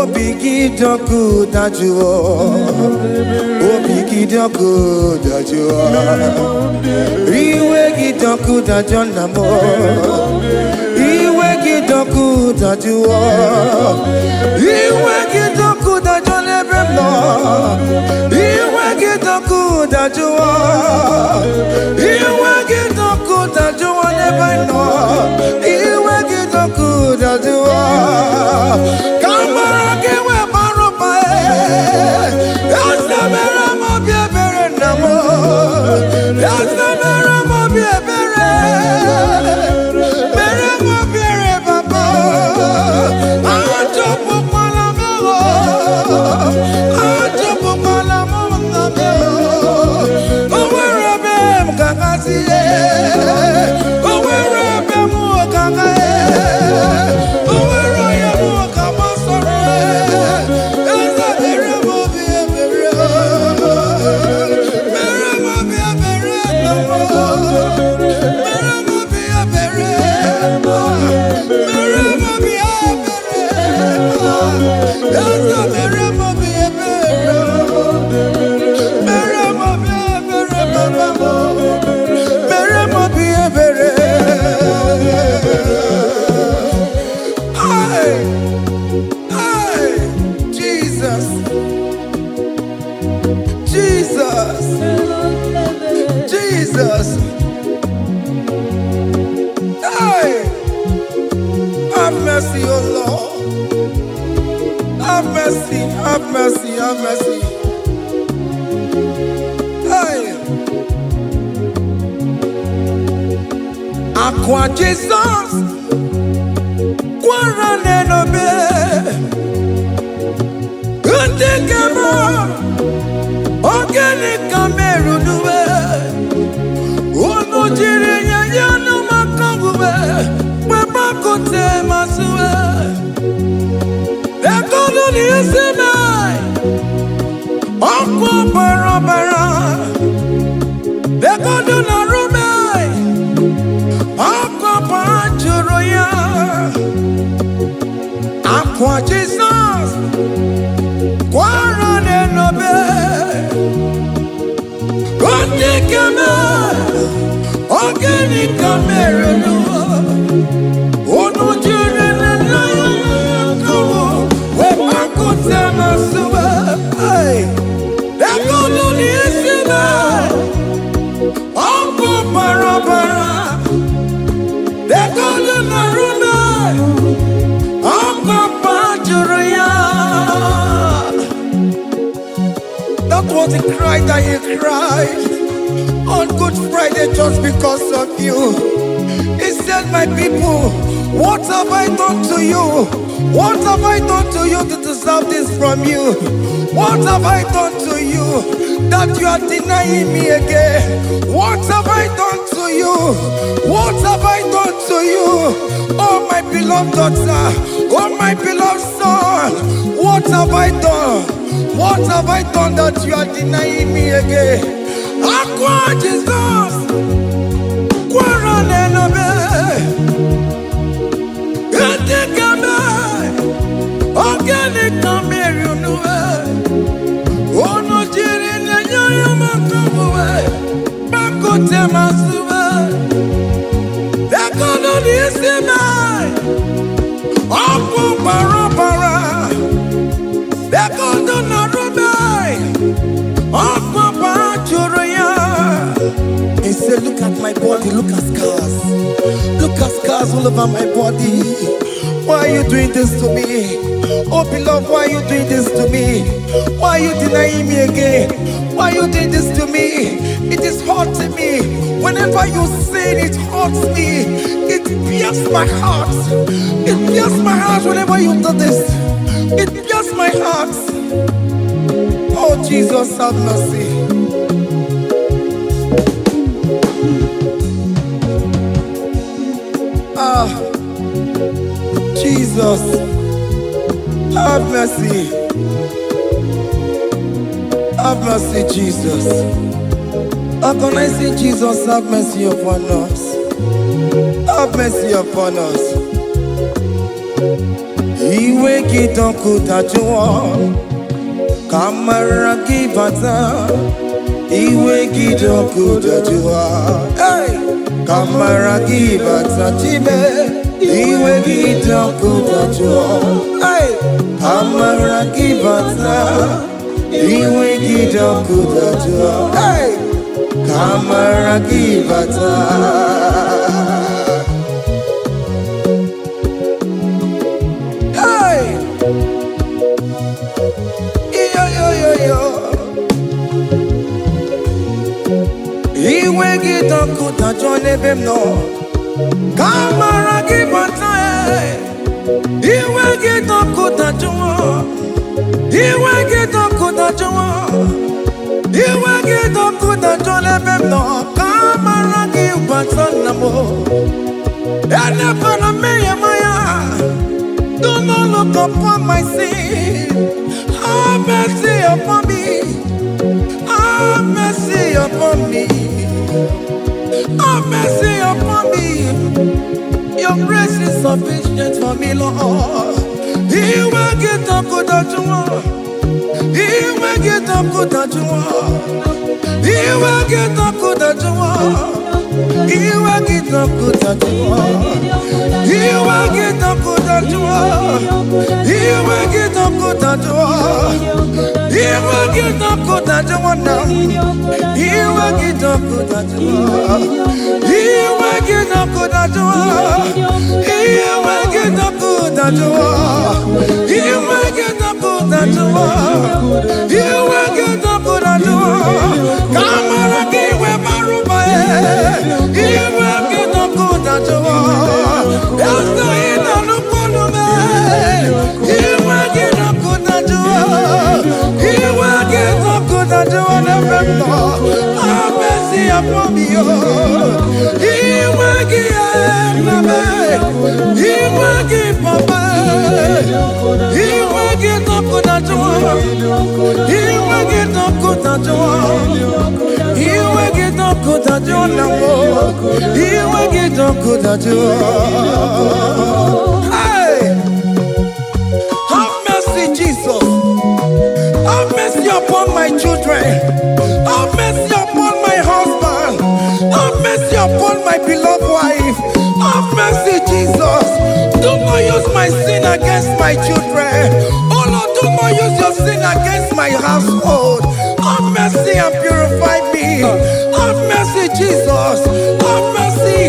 Obi gị dị ọkụ dajụọ. Obi gị dị ọkụ dajụọ. Iwe gị dị ọkụ dajụọ, nna m. Iwe gị dị ọkụ dajụọ. Iwe gị dị ọkụ dajụọ n'ebe m nọ. Iwe gị dị ọkụ dajụọ. Iwe gị dị ọkụ dajụọ n'ebe m nọ. Iwe gị dị ọkụ dajụọ. Ka mara gị wee mara ụba. Eze, mere m obi ebere, nna m. Eze, mere m obi ebere. Mere m obi ebere, baba. Achọpụkwala m, achọpụkwala m, nna m. O nwere ebe m ga-agazi, o nwere ebe m ga-aga, o nwere onye m ga-agbasoro. Eze, mere m obi ebere. Mere m obi ebere, nna m. Mere m obi ebere. Mere m obi ebere. Eze, mere m obi ebere. Mere m obi ebere, baba m. Mere m obi ebere. Hey, hey, Jesus, Jesus, Jesus. Hey, have mercy, oh Lord. Have mercy, have mercy, have mercy. Hey. Akwa Jizọs kwara n'enobe, ndị nke m, ogene ka merunuwe unu jiri nye ya n'ụmụaka uwe kpekpakute masịwe ekolu n'isi mee ọkụ bara bara ekolu na rume ọkụ bara jụrụ ya. Akwa Jizọs kwara n'enobe, ndị nke m, ogene ka mere n'ụwa unu jiri nne ya kọwụ wee gbakọta ma sụwa ekolu n'isi mee ọkụ bara bara ekolu na rume ọkụ jụrụ ya. That was the cry that he cried on Good Friday just because of you. He said, "My people, what have I done to you? What have I done to you to deserve this from you? What have I done to you that you are denying me again? What have I done to you? What have I done to you? Oh, my beloved daughter, oh, my beloved son, what have I done? What have I done that you are denying me again?" Akwa Jesus, kwara n'enobe, etikeme, ogene ka mere unu unu jiri na-enye ya maka omume gbakọte masịwe ekono n'isi mee ọkụ bara bara ekono na rube ọkụ bara jụrụ ya. He said, "Look at my body, look at scars. Look at scars all over my body. Why are you doing this to me? Oh, beloved, why are you doing this to me? Why are you denying me again? Why are you doing this to me? It is hurting me. Whenever you sin, it hurts me. It pierces my heart. It pierces my heart whenever you do this. It pierces my heart." Oh, Jesus, have mercy. Ah, Jesus, have mercy. Have mercy, Jesus. Agonizing Jesus, have mercy upon us. Have mercy upon us. Iwe gị dọkụ dajụọ, ka amara gị bata. Iwe gị dọkụ dajụọ. Hey! Ka amara gị bata, Chime. Iwe gị dọkụ dajụọ. Hey! Ka amara gị bata. Iwe gị dọkụ dajụọ. Hey! Ka amara gị bata. Hey! Iyo yo yo yo. Iwe gị dọkụ dajụọ n'ebe m nọ. Ka amara gị bata. Eh. Iwe gị dọkụ dajụọ. Iwe gị dọkụ dajụọ. Iwe gị dọkụ dajụọ n'ebe m nọ. Ka amara gị bata nna m. Elebara mmehie m anya. Do not look upon my sin. Have mercy upon me. Have mercy upon me. Have mercy upon me. Your grace is sufficient for me, Lord. Iwe gị dọkụ dajụọ. Iwe gị dọkụ dajụọ. Iwe gị dọkụ dajụọ. Iwe gị dọkụ dajụọ. Iwe gị dọkụ dajụọ. Iwe gị dọkụ dajụọ. Iwe gị dọkụ dajụọ na m. Iwe gị dọkụ dajụọ. Iwe gị dọkụ dajụọ. Iwe gị dọkụ dajụọ. Iwe gị dọkụ dajụọ. Iwe gị dọkụ dajụọ. Ka amara gị wee bara ụba. Iwe gị dọkụ dajụọ. Eze ị na-anụkwu olu m. Iwe gị dọkụ dajụọ. Iwe gị dọkụ dajụọ n'ebe m nọ. Have mercy upon me, oh. Iwe gị nna m. Iwe gị papa. Iwe gị dọkụ dajụọ. Iwe gị dọkụ dajụọ. Iwe gị dọkụ dajụọ na m. Iwe gị dọkụ dajụọ. Hey! Have mercy, Jesus. Have mercy upon my children. Have mercy upon my husband. Have mercy upon my beloved wife. Have mercy, Jesus. Do not use my sin against my children. Oh Lord, do not use your sin against my household. Have mercy and purify me. Have mercy, Jesus. Have mercy.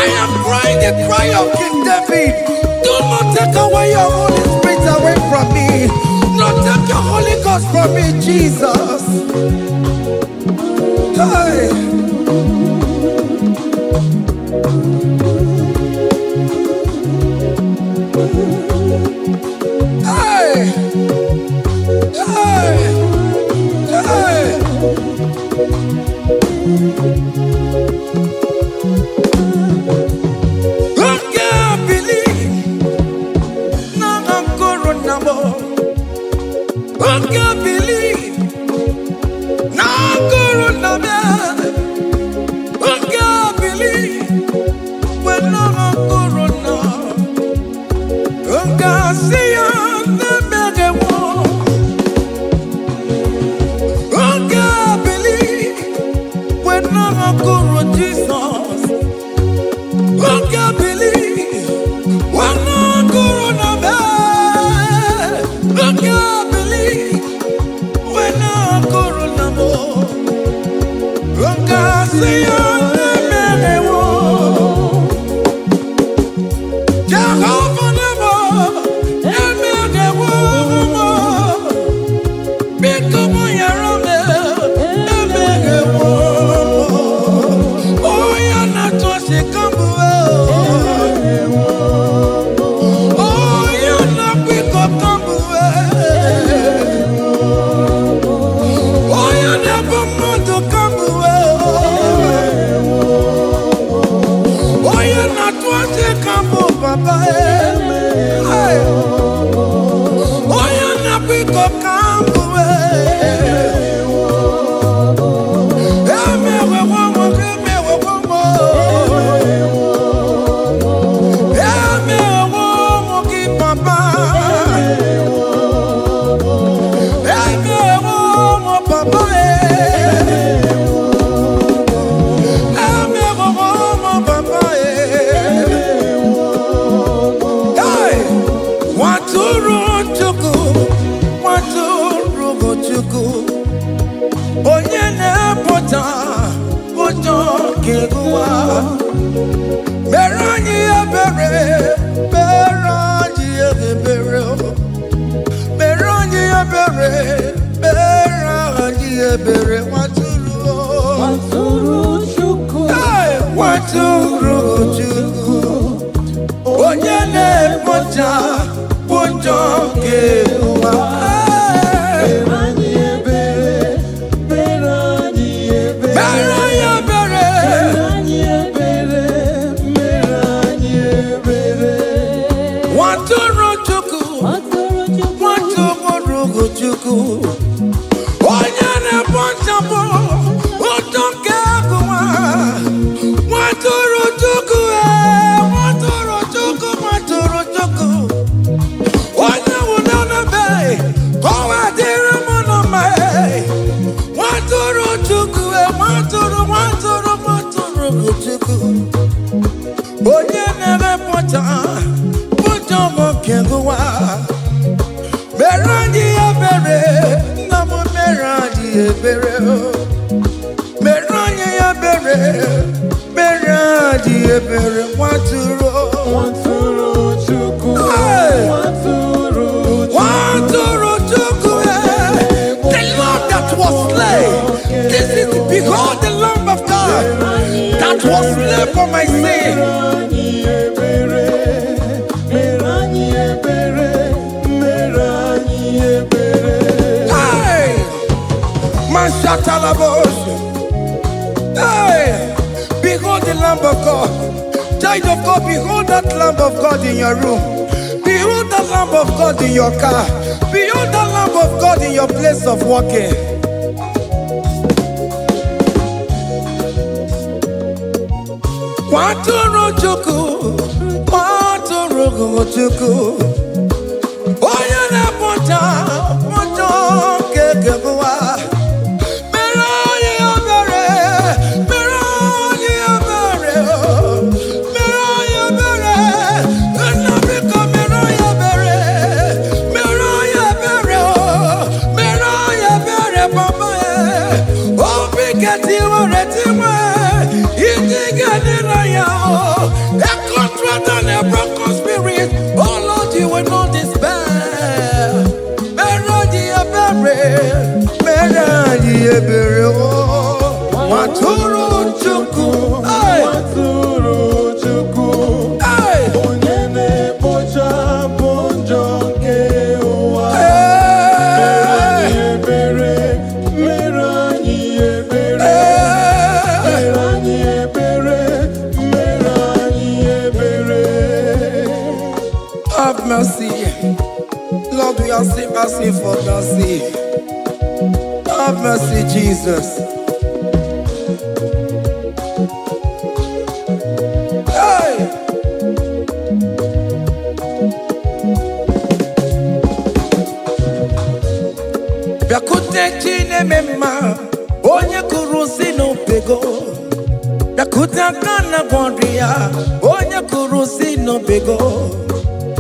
I am crying the cry of King David. Do not take away your Holy Spirit away from me. Not take your Holy Ghost from me, Jesus. Hey. Hey. Hey. Hey. Oke bili na nkoro na mo. Oke bili na nkoro na me. Oke bili we na nkoro na. Oke si ya na mere wo. Oke bili we na nkoro Jesus. Oke bili we na nkoro na me. Oke bili we na nkoro na mo. Oke si ya na mere wo. Jehovah namo, emere wo mo. Biko mo yara me, emere wo mo. Oya na tosi kambu Oya na kwiko kambu Oya na bomoto kambu Oya na tosi kambu papa. Hey. Oya na kwiko kambu. Emewe wo mo, emewe wo mo. Emewe wo mo ki papa. Chukwu, nwatụrụ Chukwu, onye na-epụta ụjọ nke ụwa. Mere anyị ebere, mere anyị ebere, mere anyị ebere, mere anyị ebere, nwatụrụ. Nwatụrụ Chukwu. Hey, nwatụrụ Chukwu, onye na-ekpocha ụjọ nke ụwa. Hey! Mere anyị ebere, mere anyị ebere. Mere anyị ebere. Mere anyị ebere, mere anyị ebere. Nwatụrụ Chukwu. Nwatụrụ Chukwu. Nwatụrụ Chukwu, onye na-ekpochapụ ụjọ nke ụwa. Nwatụrụ Chukwu, ee, nwatụrụ Chukwu, nwatụrụ Chukwu, onye nwụrụ n'ebe ka ọ wee dịrị m na mma. Ee. Nwatụrụ Chukwu, ee, nwatụrụ, nwatụrụ, nwatụrụ Chukwu, onye na-emepụta ụjọ nke ụwa. Mere anyị ebere, nna m, mere anyị ebere o. Mere anyị ebere, mere anyị ebere, nwatụrụ. Nwatụrụ Chukwu. Hey! Nwatụrụ Chukwu. Nwatụrụ Chukwu, eh, the Lamb that was slain. This is, behold the Lamb of God that was slain for my sin. Mere anyị ebere, mere anyị ebere, mere anyị ebere. Hey! Mashatalabos. Hey! Behold the Lamb of God. Child of God, behold that Lamb of God in your room. Behold the Lamb of God in your car. Behold the Lamb of God in your place of working. Nwatụrụ Chukwu, nwatụrụ Chukwu, onye na-ekpocha ụjọ nke ụwa. Mere anyị ebere, mere anyị ebere, mere anyị ebere, nna, biko mere anyị ebere, mere anyị ebere, mere anyị ebere, papa. Obi ketiwere tiwe, iji ga-adịrị ya o. A contrite and a broken spirit, oh Lord, you will not despair. Mere anyị ebere, mere anyị ebere o. Nwatụrụ Chukwu. Hey! Nwatụrụ Chukwu. Hey! Onye na-ekpochapụ njọ nke ụwa. Hey! Ebere, mere anyị ebere. Hey! Mere anyị ebere, mere anyị ebere. Have mercy. Lord, we are still asking for mercy. Have mercy, Jesus. Hey! Bịakwute Chineme mma, onye kụrụ si n'opego. Bịakwute aka na gwọrọ ya, onye kụrụ si n'opego.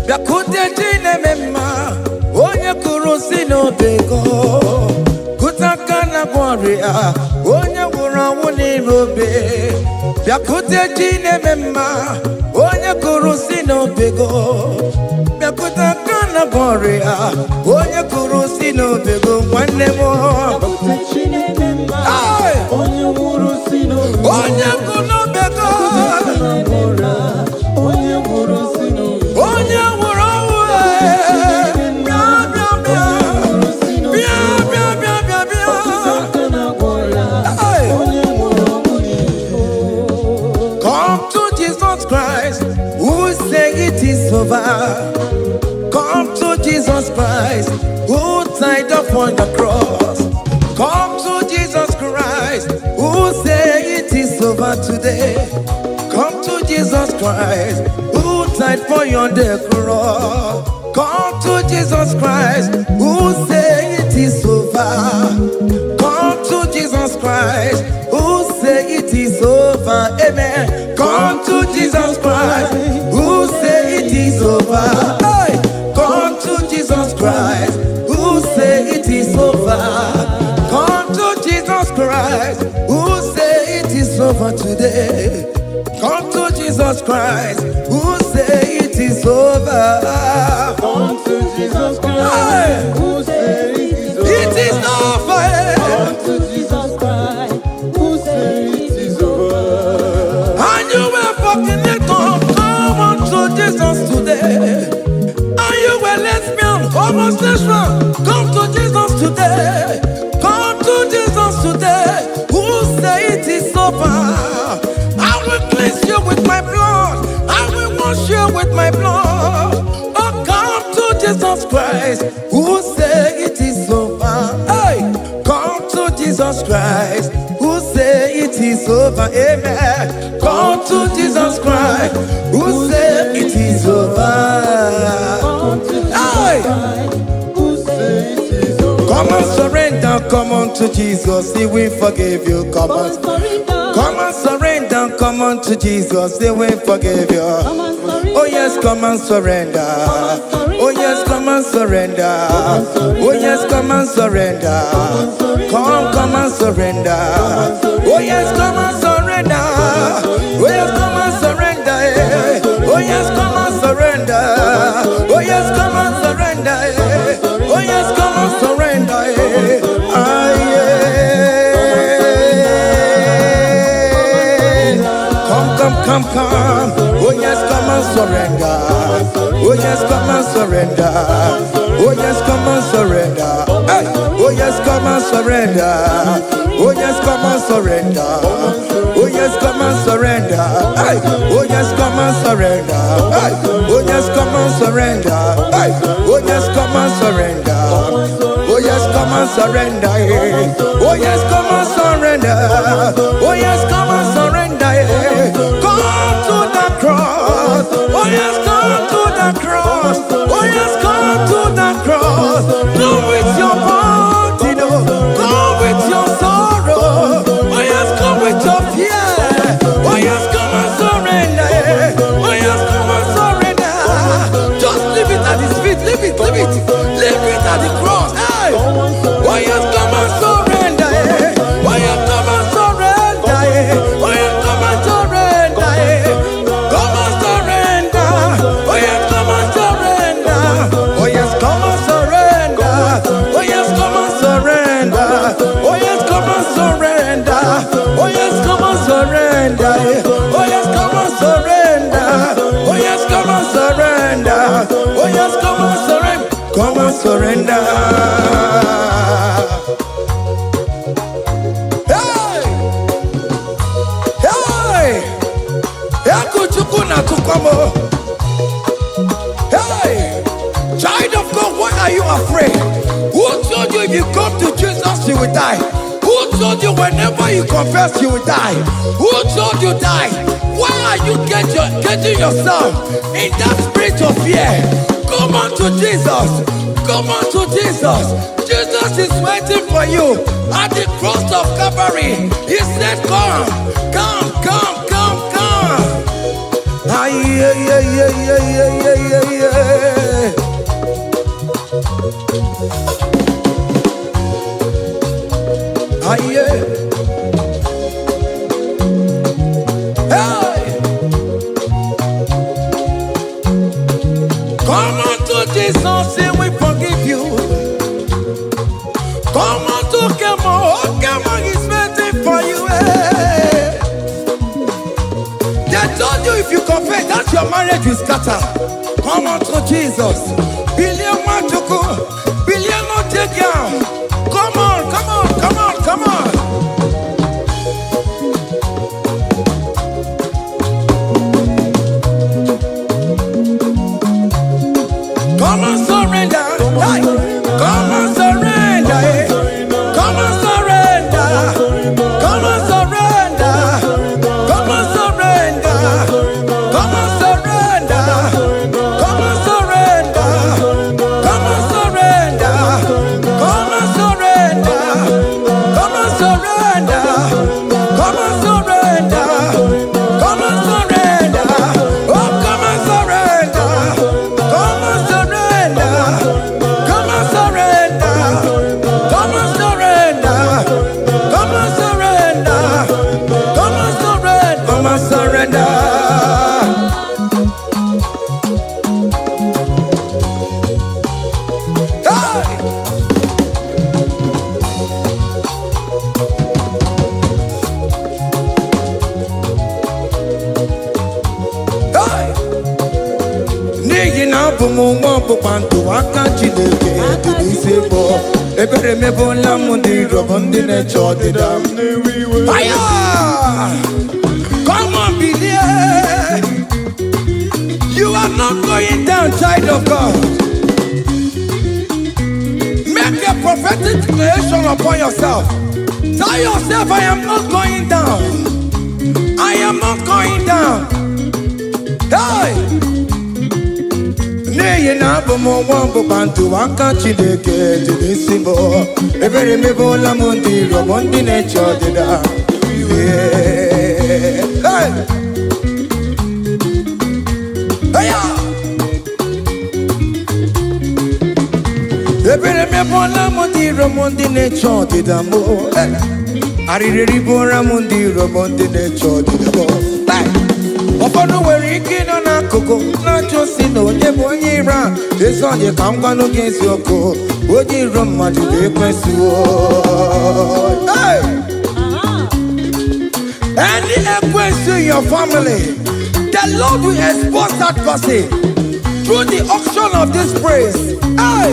Bịakwute Chineme mma, onye kụrụ si n'opego. Kute aka na gwọrọ ya, onye nwụrụ ọnwụ n'ime obe. Bịakwute Chineme mma, onye kụrụ si n'opego. Bịakwute aka na gwọrọ ya, onye kụrụ si n'opego, nwanne m. Bịakwute Chineke mma, Hey! onye nwụrụ si n'obe. Onye kụ n'opego. Onye nwụrụ si n'obe. Onye nwụrụ ọnwụ, ee, bịa, bịa, bịa, bịa, bịa, bịa, bịa, bịa. Aka na-agwọ ya, Hey! onye nwụrụ ọnwụ n'ihu. Come to Jesus Christ, who say it is over. Come to Jesus Christ, who died upon the cross. Come to Jesus Christ, who say it is over today. Come to Jesus Christ, who died for you on the cross. Come to Jesus Christ, who say it is over. Come to Jesus Christ, who say it is over. Amen. Come to Jesus Christ, who say it is over. Hey! Come to Jesus Christ. Christ, who say it is over. Come to Jesus Christ, who say it is over today. Come to Jesus Christ, who say it is over. Come to Jesus Hey! Christ, who say it is over. It is over. Come to Jesus Christ, who say it is over. And you were fornicator, come unto Jesus today. And you were lesbian, homosexual, come to Jesus today. Come to Jesus today. Who say it is over? I will cleanse you with my blood. I will wash you with my blood. Oh, come to Jesus Christ. Who say it is over? Hey, come to Jesus Christ. Who say it is over? Amen. Come to Jesus Christ. Who say it is over? Come to Jesus Hey! Christ, who say it is over. Come and surrender, come on to Jesus, He will forgive you. Come Come on, and surrender. come and surrender, come on to Jesus, He will forgive you. Come and surrender. Oh yes, come and surrender. Oh yes, come and surrender. Oh yes, come and surrender. Come, come and surrender. Oh yes, come and surrender. Oh yes, come and surrender. Eh. Oh yes, come and surrender. Oh yes, come and surrender. Eh. Oh yes, come and surrender. Eh. Ah, yeah. Come, come, come, come. Oh yes, come and surrender. Oh yes, come and surrender. Oh yes, come and surrender. Hey. Oh yes, come and surrender. Oh yes, come and surrender. Oh yes, come and surrender. Hey. Oh yes, come and surrender. Hey. Oh yes, come and surrender. Hey. Oh yes, come and surrender. Oh yes, come and surrender. Eh. Oh yes, come and surrender. Oh yes, come and surrender. Eh. Come to the cross. Oh yes, come to the cross. Oh yes, come to the cross. Come with your body, no. Come with your sorrow. Oh yes, come with your fear. Oh yes, come and surrender. Eh. Oh yes, come and surrender. Just leave it at his feet. Leave it, leave it. Leave it at the cross. Hey. Oh yes, come and surrender. Eh. Oh yes, come and surrender. Eh. Oh yes, come and surrender. Eh. Come and surrender. Oh yes, come and surrender. Oh yes, come and surrender. Oh yes, come and surrender. Oh yes, come and surrender. Oh yes, come and surrender. Eh. Oh yes, come and surrender. Oh yes, come and surrender. Oh yes, come and surrender. Come and surrender. Hey! Hey! Ekuchukwu na-atụkwa m o. Hey! Child of God, why are you afraid? Who told you if you come to Jesus, you will die? Who told you whenever you confess, you will die? Who told you die? Why are you getting yourself in that spirit of fear? Come unto Jesus. Come unto Jesus. Jesus is waiting for you at the cross of Calvary. He said, come, come, come, come, come. Ay, ay, ay, ay, ay, ay, ay, ay, ay. Ay, ay. Hey! Come unto Jesus and we forgive you. Come unto Kemo, oh Kemo is waiting for you. Hey. They told you if you confess that your marriage will scatter. Come unto Jesus. Billion Nwachukwu, billion no take down. Come on, come on, come on, come on. Come and surrender. Hey. Come and surrender. Eh. Come and surrender. Come and surrender. Come and surrender. Come and surrender. Come and surrender. ọgbụgba ndụ, aka Chineke dị n'isi bụ ebere mebụla m ndị iro m, ndị na-eche ọdịda m. Fire! Come on, bilie. You are not going down, child of God. Make a prophetic declaration upon yourself. Tell yourself, "I am not going down. I am not going down." Hey! N'ihi na abụ m nwa ọgbụgba ndụ, aka Chineke dị n'isi m, ebere mebụla m ndị iro m, ndị na-eche ọdịda. Yeah. Hey! Hey! Ebere mebụla m ndị iro m, ndị na-eche ọdịda m. Hey! Arịrị eribụra m ndị iro m, ndị na-eche ọdịda m. Hey! Ụfọdụ nwere ike ịnọ n'akụkụ na-ajụ si na onye bụ onye iro a. Ezi onye ka m gwanụ gị eziokwu, onye iro mmadụ ga-ekwesịwo. Hey! Any ekwensu in your family, the Lord will expose that person through the auction of this praise. Hey!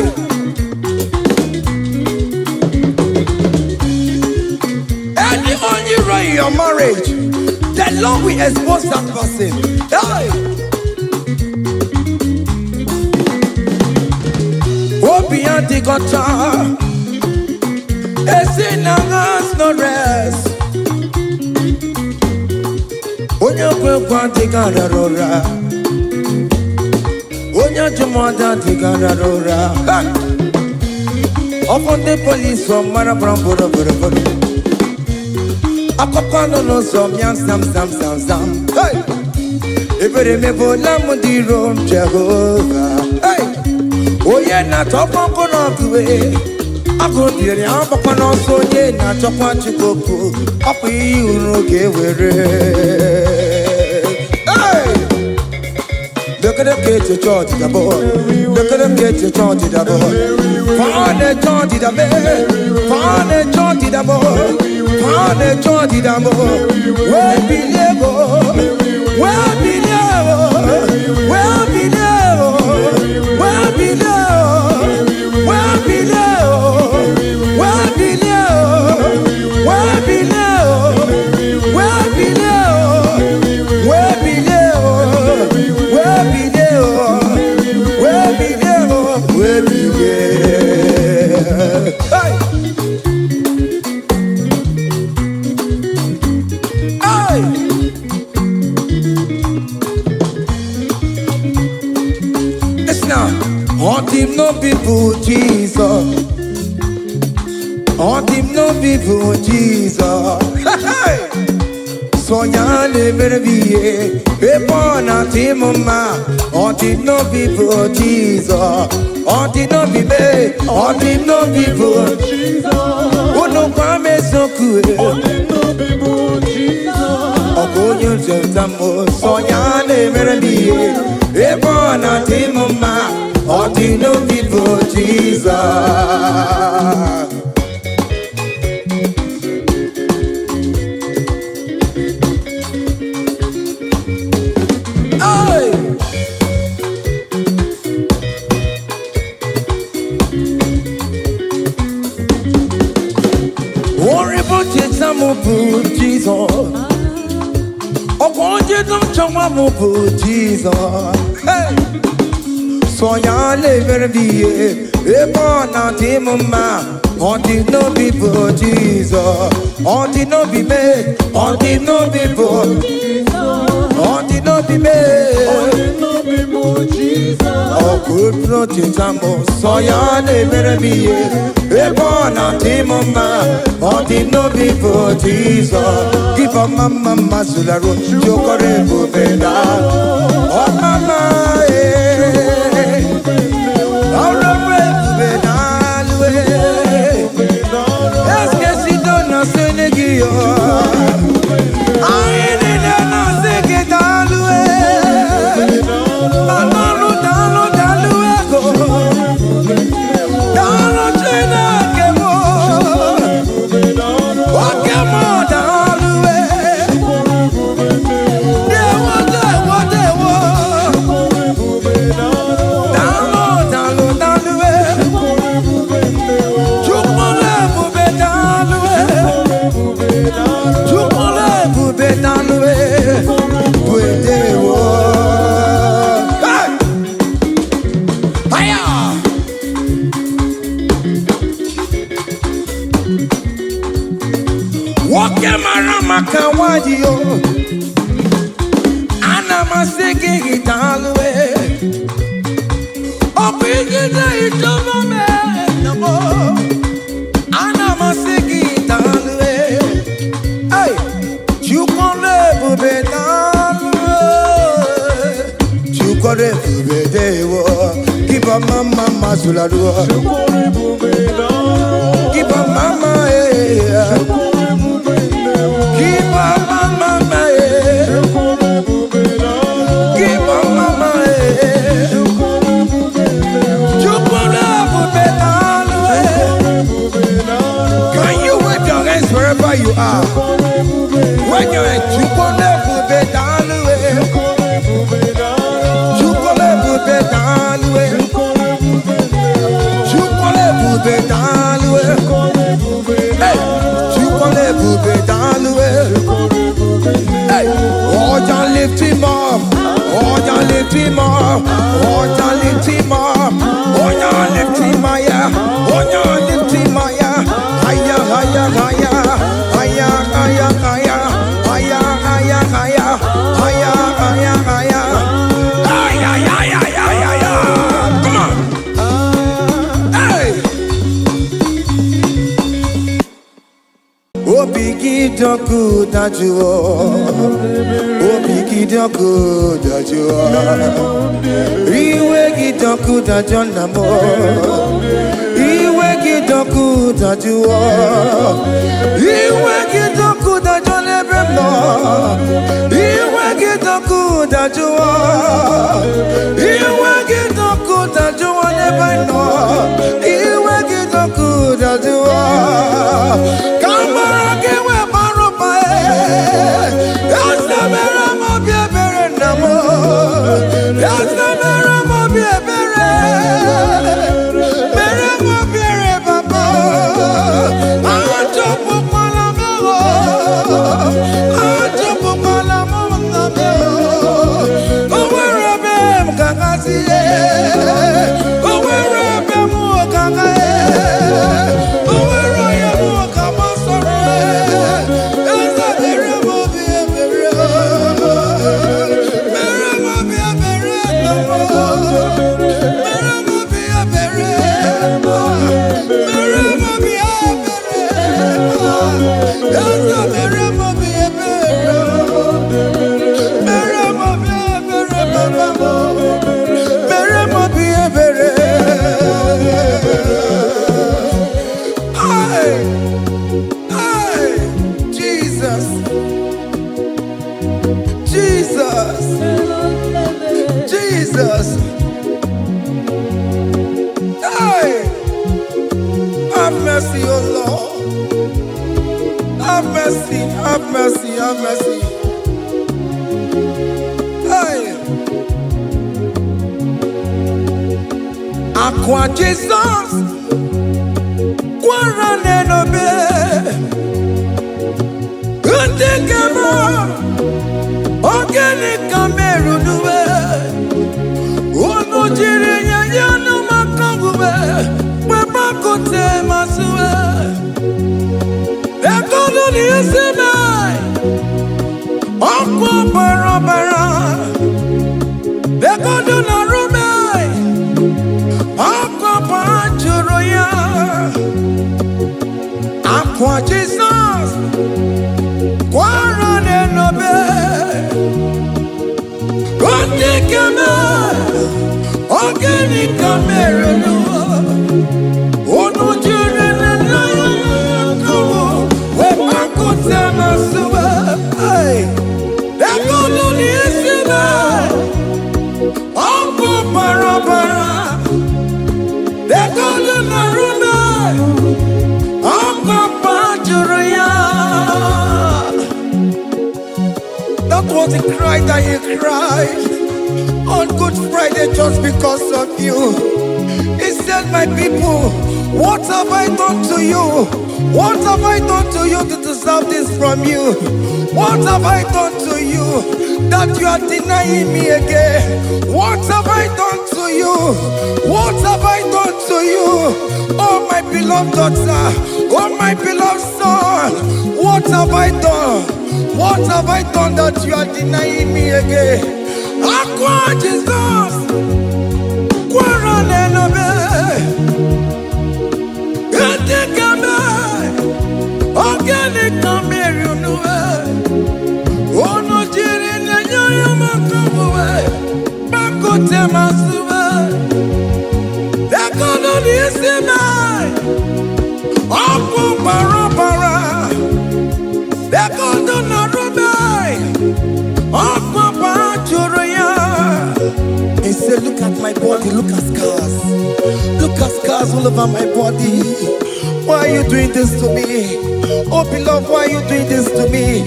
Any onye iro in your marriage, the Lord will expose that person. Hey! Obi adịghị ọcha, esi na has no rest. Onye kwe ekwe adịghị arara ụra. Onye ajụmọdụ adịghị arara ụra. Ha! Ọfọ ndị polisi ọmara bụrụ bụrụ bụrụ bụrụ. Akụkọ nọ n'ụzọ mịa sam sam sam sam. Hey! Ebere mebụla m ndị iro m, Jehova. Hey! Onye na-achọkwa nkụ n'ọkụ, agụ biri agbakwa n'ọsọ. Onye na-achọkwa Chukwu okwu, ọkwa ihe uru ga-ewere. Hey! Lekere ka echiche ọdịda bụ, lekere ka echiche ọdịda bụ, fa na-eche ọdịda mee, fa na-eche ọdịda bụ, fa na-eche ọdịda bụ, wee bilie bụ, wee bilie bụ, wee bilie bụ, wee bilie bụ, wee bilie bụ, wee bilie bụ, wee bilie bụ, wee bilie bụ, wee bilie bụ, wee bilie bụ, wee bilie bụ, wee bilie. Hey! Hey! Listen now. Ọ dị m n'obi bụ Jizọs. Ọ dị m n'obi bụ Jizọs. Hey! Sọ ya na-emere m ihe ebe ọ na-adị m mma. Ọ dị m n'obi bụ Jizọs. Ọ dị n'obi me, ọ dị m n'obi bụ unu gwa m eziokwu. Ọ bụ onye nzọpụta m, sọ ya na-emere m ihe ebe ọ na-adị m mma. Ọ dị n'obi bụ Jizọs. Hey! Orin bụ cheta m bụ Jizọs. Ọkwa onye nchọnwa m bụ Jizọs. Hey! Sọ ya na-emere m ihe ebe ọ na-adị m mma. Ọ dị n'obi bụ Jizọs. Ọ dị n'obi mee, ọ dị n'obi bụ, ọ dị n'obi mee. Ọkụ cheta m, sọ ya na-emere m ihe ebe ọ na-adị m mma. Ọ dị n'obi bụ Jizọs. Give mma mma mma zularụ jokọrọ ebube na ọmama ee ọrụ ebube na alụ eskesido na sene gị yo. Anyị niile na-asị gị daalụ ee. Daalụ, daalụ, daalụ ego. Daalụ Chineke m. Oke m daalụ ee. Dewo, dewo, dewo. Nwoke mara maka nwanyị o, ana m asị gị daalụ e. Ọ bụ ijide ịchọba m e, ana m asị gị daalụ e. Hey! Chukwu ebube, daalụ e. Chukwu ebube dewo. Kiba mama mazularuo. Kiba mama eh. Kiba mama eh. Kiba mama eh. Chukwu ebube, daalụ e. Can you wave your hands wherever you are? When you're in Chukwu ebube, daalụ e. Chukwu ebube, daalụ e. Chukwu ebube, daalụ e. Hey! Chukwu ebube, daalụ e. Hey! Ọja, lift him up. Ọja, lift him up. Ọja, lift him up. Ọja, lift him higher. Ọja, lift him higher. Higher, higher, higher. Higher, higher, higher. Higher, higher, higher. Higher, higher, higher. Ay, ay, ay, ay, ay, ay, ay. Come on. Hey! Obi gị dị ọkụ dajụọ. Obi gị dị ọkụ dajụọ. Iwe gị dị ọkụ dajụọ, nna m. Iwe gị dị ọkụ dajụọ. Iwe gị dị ọkụ dajụọ n'ebe m nọ. Iwe gị dị ọkụ dajụọ. Iwe gị dị ọkụ dajụọ n'ebe m nọ. Iwe gị dị ọkụ dajụọ. Ka mara gị wee bara ụba. Eze, mere m obi ebere, nna m. Eze, mere m obi ebere. Mere m obi ebere, papa. Achọpụkwala m ewo. Achọpụkwala m, nna m. O nwere ebe m ga-agazi, o nwere ebe m ga-aga, o nwere onye m ka m sọrọ. Eze, mere m obi ebere. Mere m obi ebere, nna m. Mere m obi ebere. Mere m obi ebere. Eze, mere m obi ebere. Mere m obi ebere, baba m. Mere m obi ebere. Hey! Hey! Jesus! Jesus! Jesus! Hey! Have mercy, O Lord. Have mercy, have mercy, have mercy. Hey! Akwa Jesus kwara n'enobe. Ndị nke m, ogene ka merunuwe unu jiri nye ya ọnụ maka omume wepakute masịwe egolu na isi mee ọkụ ọbara ọbara egodu na rume ọkụ ọbara jụrụ ya. Akwa Jizọs kwara n'enobe. Ndị keme ogene ka mere n'ụwa unu jiri nne ya kụrụ wepakute masịwe egolu na isi mee ọkụ bara bara egolu na rume ọkụ jụrụ ya. That was the cry that he cried on Good Friday just because of you. He said, "My people, what have I done to you? What have I done to you to deserve this from you? What have I done to you that you are denying me again? What have I done to you? What have I done to you? Oh, my beloved daughter. Oh, my beloved son. What have I done? What have I done that you are denying me again? Akwa Jesus. Kwara n'elobe. Etekame. Ogene kameri unuwe. Ono jiri nenyo makabuwe. Bakote masuwe. Ekono n'isi me. Ọkụ bara bara. Ekono na rube. Ọkụ bara jụrụ ya. He said, "Look at my body, look at scars. Look at scars all over my body. Why are you doing this to me? Oh, beloved, why are you doing this to me?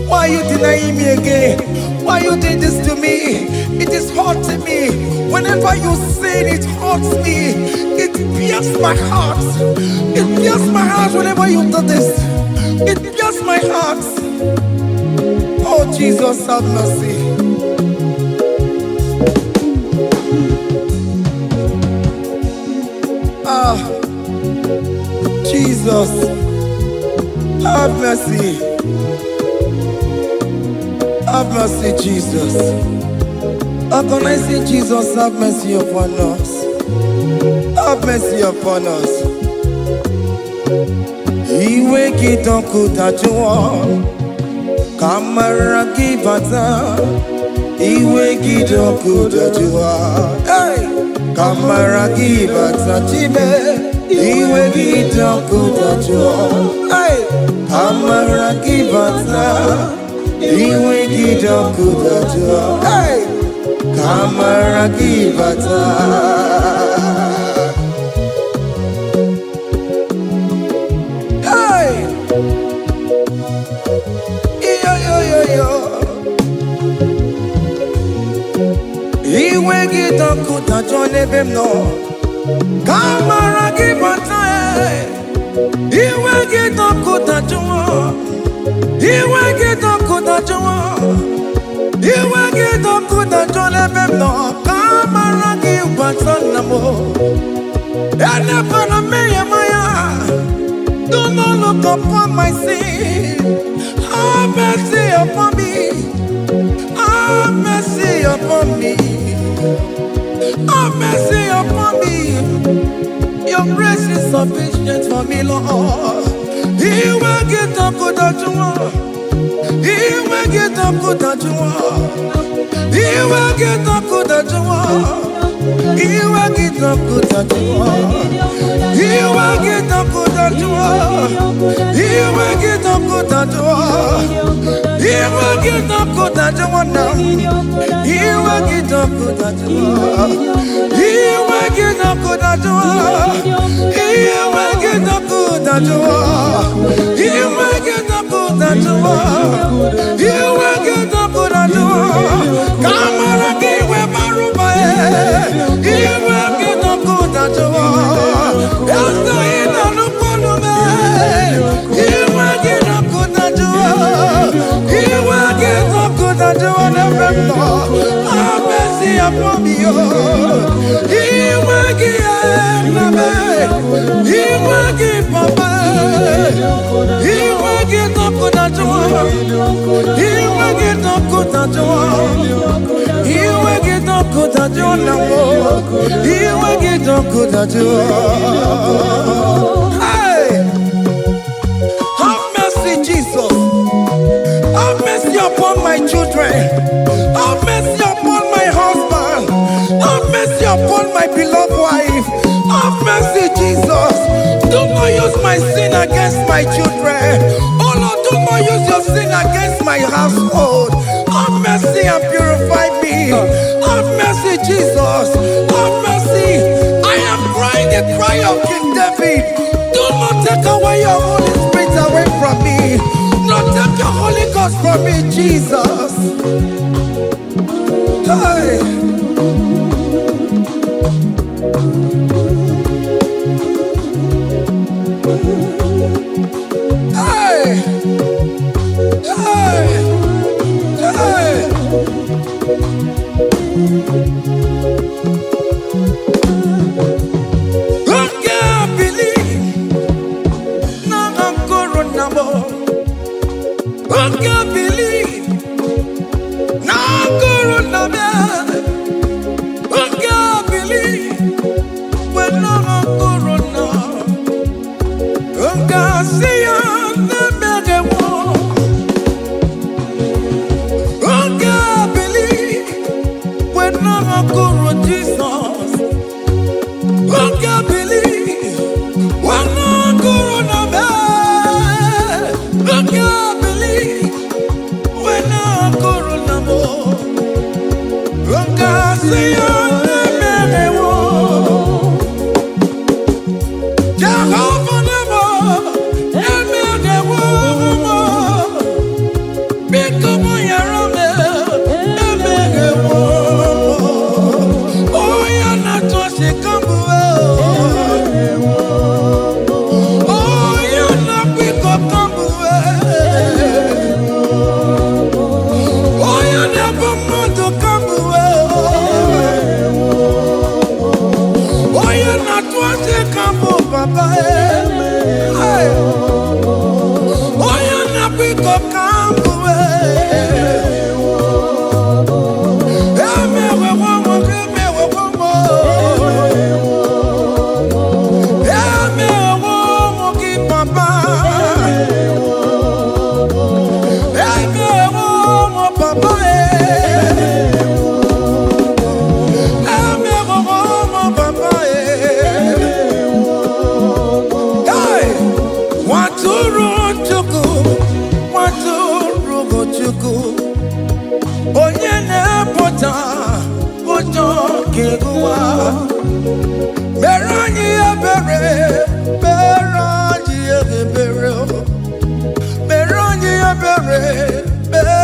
Why are you denying me again? Why are you doing this to me? It is hurting me. Whenever you sin, it hurts me. It pierces my heart. It pierces my heart whenever you do this. It pierces my heart." Oh, Jesus, have mercy. Ah, Jesus, have mercy. Have mercy, Jesus. Agonizing Jesus, have mercy upon us. Have mercy upon us. Iwe gị dọkụ dajụọ, ka amara gị bata. Iwe gị dọkụ dajụọ, hey! Ka amara gị bata chime. Iwe gị dọkụ dajụọ, hey! Ka amara gị bata. Iwe gị dọkụ dajụọ, hey! Ka amara gị bata. Hey! Iyo yo yo yo. Iwe gị dọkụ dajụọ n'ebe m nọ. Ka amara gị bata. Iwe gị dọkụ dajụọ. Iwe gị dọkụ dajụọ. Iwe gị dọkụ dajụọ n'ebe m nọ. Ka amara gị bata nna m. Elebara mmehie m anya. Do not look upon my sin. Have mercy upon me. Have mercy upon me. Have mercy upon me. Your grace is sufficient for me, Lord. Iwe gị dọkụ dajụọ. Iwe gị dọkụ dajụọ. Iwe gị dọkụ dajụọ. Iwe gị dọkụ dajụọ. Iwe gị dọkụ dajụọ. Iwe gị dọkụ dajụọ. Iwe gị dọkụ dajụọ na m. Iwe gị dọkụ dajụọ. Iwe gị dọkụ dajụọ. Iwe gị dọkụ dajụọ. Iwe gị dọkụ dajụọ. Iwe gị dọkụ dajụọ. Ka amara gị wee bara ụba. Iwe gị dọkụ dajụọ. Eze ị na-anụkwanụ m. Iwe gị dọkụ dajụọ. Iwe gị dọkụ dajụọ n'ebe m nọ. Have mercy upon me, oh. Iwe gị nna m. Iwe gị papa. Iwe gị dọkụ dajụọ. Iwe gị dọkụ dajụọ. Iwe gị dọkụ dajụọ na m. Iwe gị dọkụ dajụọ. Hey! Have mercy, Jesus. Have mercy upon my children. Have mercy upon my husband. Have mercy upon my beloved wife. Have mercy, Jesus. Do not use my sin against my children. Oh Lord, do not use your sin against my household. Have mercy and purify me. Have mercy, Jesus. Have mercy. I am crying the cry of King David. Do not take away your Holy Spirit away from me. Not take your Holy Ghost from me, Jesus. Hey. Hey. Ga-asị ya na-emeghịwo. Oge abili wenagoro Jizọs. Oge abili wenagoro na be. Oge abili wenagoro na mo. Oge asị ya na-emeghịwo. Jehova nebo emeghịwo mo. Biko mụ yara m emeghịwo mo. Onye na-atụ kamgbe, onye na-akpụ iko kamgbe, onye na-ebu mmadụ kamgbe, onye na-atụ asị kambụ papa, hey. Onye na-akpụ iko kamgbe, emewewo m, emewewo m, emewo m gị papa, emewo m papa, emewo m papa. Hey! Nwatụrụ Chukwu, nwatụrụ Chukwu, onye na-epụta ụjọ nke ụwa, mere anyị ebere, mere anyị ebere, mere anyị ebere, mere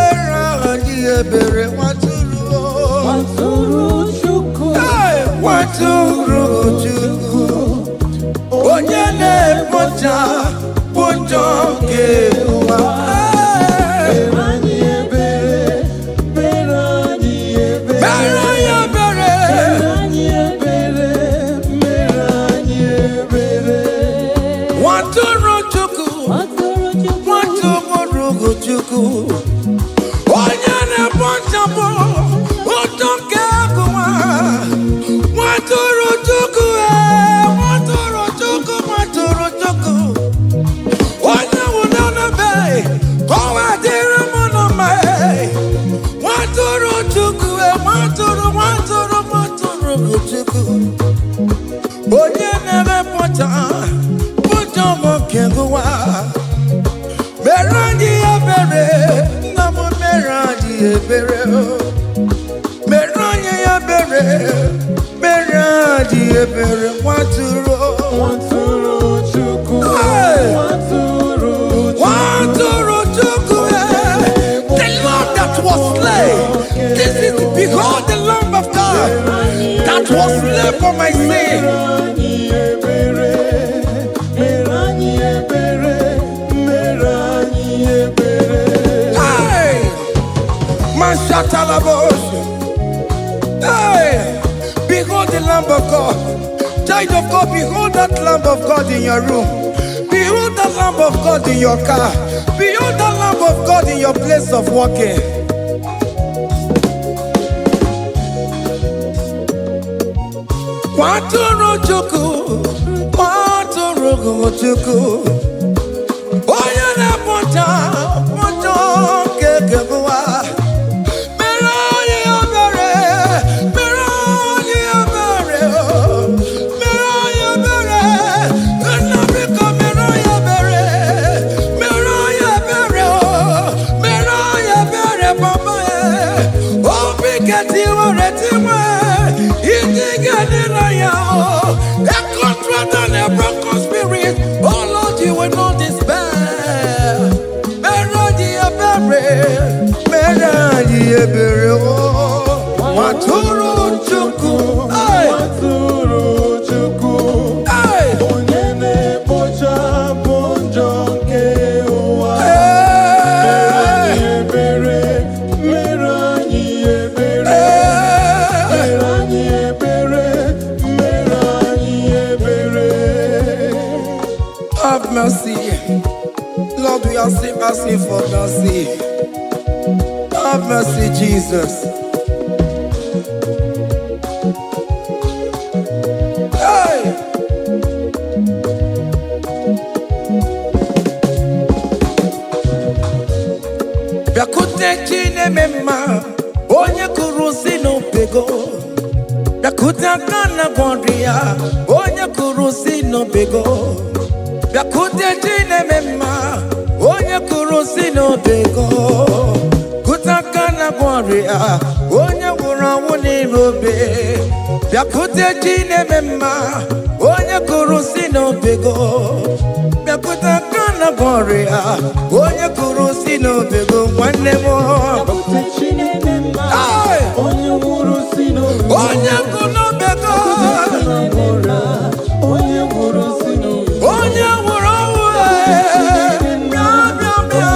anyị ebere, nwatụrụ. Nwatụrụ Chukwu. Hey! Nwatụrụ Chukwu, onye na-ekpocha ụjọ nke ụwa. Hey! Mere anyị ebere, mere anyị ebere. Mere anyị ebere. Mere anyị ebere, mere anyị ebere. Nwatụrụ Chukwu, Nwatụrụ Chukwu. nwatụrụ Chukwu, onye na-ekpochapụ ụjọ nke ụwa. Nwatụrụ Chukwu, ee, nwatụrụ Chukwu, nwatụrụ Chukwu, onye nwụrụ n'ebe ka ọ wee dịrị m na mma. Ee. Nwatụrụ Chukwu, ee, nwatụrụ, nwatụrụ, nwatụrụ Chukwu, onye na-emepụta ụjọ nke ụwa, mere anyị ebere, nna m, mere anyị ebere o. Mere anyị ebere, mere anyị ebere, nwatụrụ. Nwatụrụ Chukwu. Hey! Nwatụrụ Chukwu. Nwatụrụ Chukwu, eh, the lamb that was slain. This is, behold the Lamb of God that was slain for my sin. Mere anyị ebere, mere anyị ebere, mere anyị ebere. Hey! Mashatalabos. Hey! Behold the Lamb of God. Child of God, behold that Lamb of God in your room. Behold the Lamb of God in your car. Behold the Lamb of God in your place of working. Nwatụrụ Chukwu, nwatụrụ Chukwu, onye na-ekpocha ụjọ nke ụwa, mere anyị ebere, mere anyị ebere, mere anyị ebere, nna biko mere anyị ebere, mere anyị ebere, mere anyị ebere, papa, obi ketiwere tiwe, iji ga-adị na ya, a contrite and a broken spirit, oh Lord, you will not despair. Mere anyị ebere, mere anyị ebere, o nwatụrụ Chukwu. Hey! Nwatụrụ Chukwu. Hey! Onye na-ekpochapụ njọ nke ụwa. Hey! Ebere, mere anyị ebere. Hey! Mere anyị ebere, mere anyị ebere. Have mercy. Lord, we are still asking for mercy. Have mercy, Jesus. Hey! Bịakwute Chi na-eme mma, onye kụrụ si n'obego. Bịakwute aka na ọrịa ya, onye kụrụ si n'obego. Bịakwute Chi na-eme mma, onye kụrụ si n'obego. Kute aka na ọrịa, onye nwụrụ ọnwụ n'ime obe. Bịakwute Chi na-eme mma, onye kụrụ si n'obego. Bịakwute aka na ọrịa, onye kụrụ si n'obego, nwanne m. Bịakwute Chi na-eme mma, Hey! onye nwụrụ si n'obe. Onye kụrụ n'obego. Onye nwụrụ si n'obe. Onye nwụrụ ọnwụ, ee. Bịa, bịa, bịa.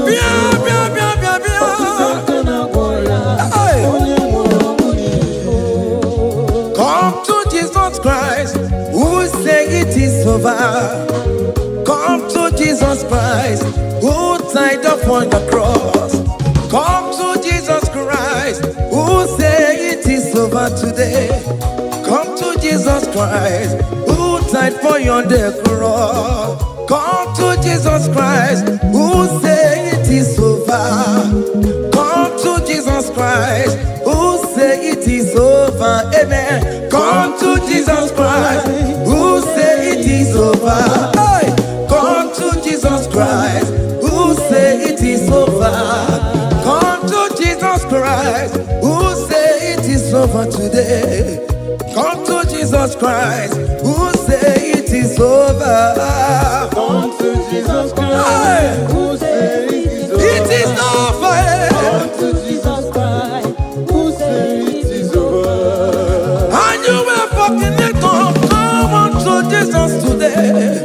Bịa, bịa, bịa, bịa, bịa. Aka na-agwọ ya, Hey! onye nwụrụ ọnwụ n'ihu. Come to Jesus Christ, who say it is over. Come to Jesus Christ, who died upon the cross. Come to Jesus Christ, who say it is over today. Come to Jesus Christ, who died for you on the cross. Come to Jesus Christ, who say it is over. Come to Jesus Christ, who say it is over. Amen. Come to Jesus Christ, who say it is over. Hey! Come to Jesus Christ, who say it is over. Come to Jesus Christ, who say it is over today. Come to Jesus Christ, who say it is over. Come to Jesus Hey! Christ, who said it is over. It is over. Come to Jesus Christ, who said it is over. And you were fornicator, come unto Jesus today.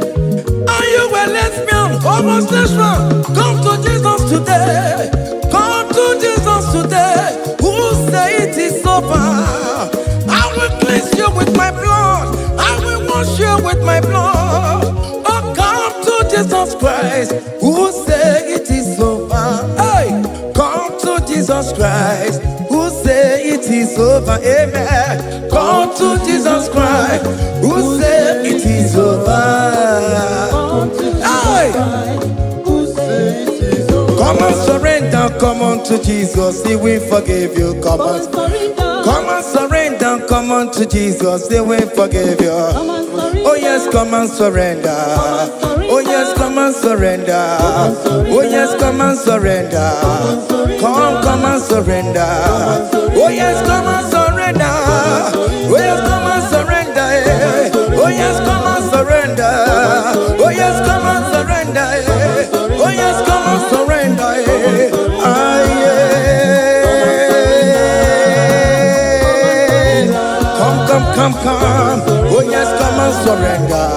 And you were lesbian, homosexual, come to Jesus today. Come to Jesus today. Who say it is over? I will cleanse you with my blood. I will wash you with my blood. Oh, come to Jesus Christ, who say it is over. Hey, come to Jesus Christ, who say it is over. Amen. Come to Jesus Christ, who say it is over. Come to Jesus Hey! Christ, who said it is over. Come and surrender, come on to Jesus, He will forgive you. Come Come on. and surrender. Come and surrender, come on to Jesus, He will forgive you. Come and surrender. Oh yes, come and surrender. Oh yes, come and surrender. Oh yes, come and surrender. Come, come and surrender. Oh yes, come and surrender. Oh yes, come and surrender. Eh. Oh yes, come and surrender. Oh yes, come and surrender. Eh. Oh yes, come and surrender. Eh. Ah, yeah. Come, come, come, come. Oh yes, come and surrender.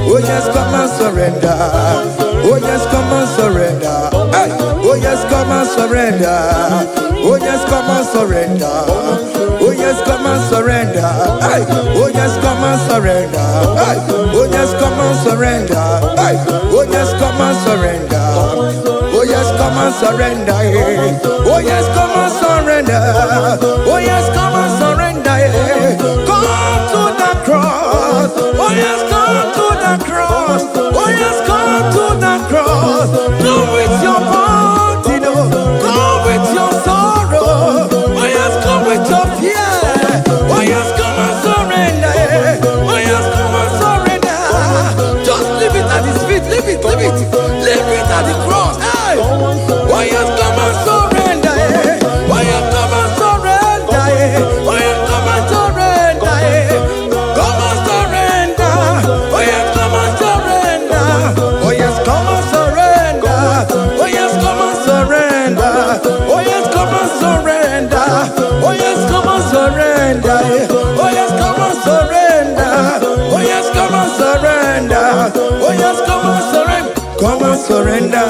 Oh yes, come and surrender. Oh yes, come and surrender. Hey. Oh yes, come and surrender. Oh yes, come and surrender. Oh yes, come and surrender. Hey. Oh yes, come and surrender. Hey. Oh yes, come and surrender. Hey. Oh yes, come and surrender. Oh yes, come and surrender. Eh. Oh yes, come and surrender. Oh yes, come and surrender. Eh. Come to the cross. Oh yes, come to the cross. Oh yes, come to the cross. Come with your body, no. Come with your sorrow. Oh yes, come with your fear. Oh yes, come and surrender. Eh. Oh yes, come and surrender. Just leave it at His feet. Leave it, leave it. Leave it at the cross. Hey. Oh yes, come and surrender. Eh. Oh yes, come and surrender. Eh. Oh yes, come and surrender. Eh. Come and surrender. Oh yes, come and surrender. Oh yes, come and surrender. Oh yes, come and surrender. Oh yes, come and surrender. Oh yes, come and surrender. Eh. Oh yes, come and surrender. Oh yes, come and surrender. Oh yes, come and surrender. Come and surrender.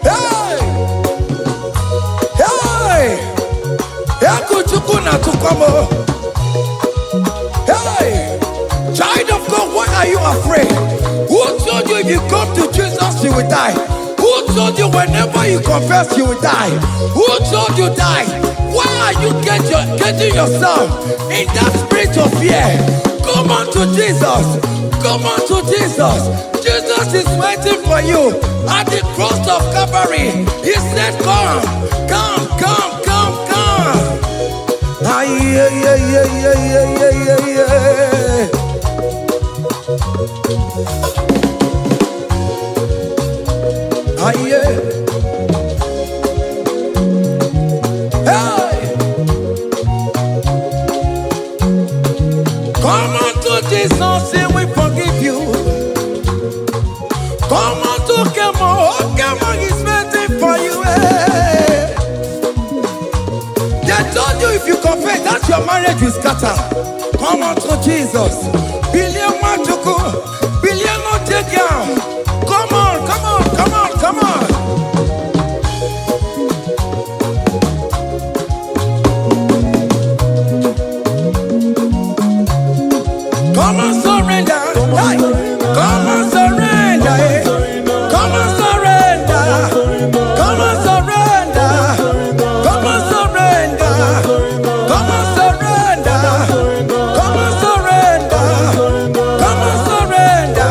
Hey! Hey! Egwu Chukwu na-atụkwa m o. Hey! Child of God, why are you afraid? Who told you if you come to Jesus, you will die? Who told you whenever you confess, you will die? Who told you die? Why are you getting yourself in that spirit of fear? Come unto to Jesus. Come on to Jesus. Jesus is waiting for you at the cross of Calvary. He said, "Come, come, come, come, come." Ay, ay, ay, ay, ay, ay, ay, ay, ay. Ay, ay. Hey! Come unto Jesus, he will forgive you. Come unto Kemo, oh, Kemo is waiting for you. Hey. They told you if you confess that your marriage will scatter. Come unto Jesus. Billion Machuku, billion no take down. Come on, come on, come on, come on. Come on, surrender. Hey. Come on, surrender. Eh. Come on, surrender. Come on, surrender. Come on, surrender. Come on, surrender. Come on, surrender. Come on, surrender.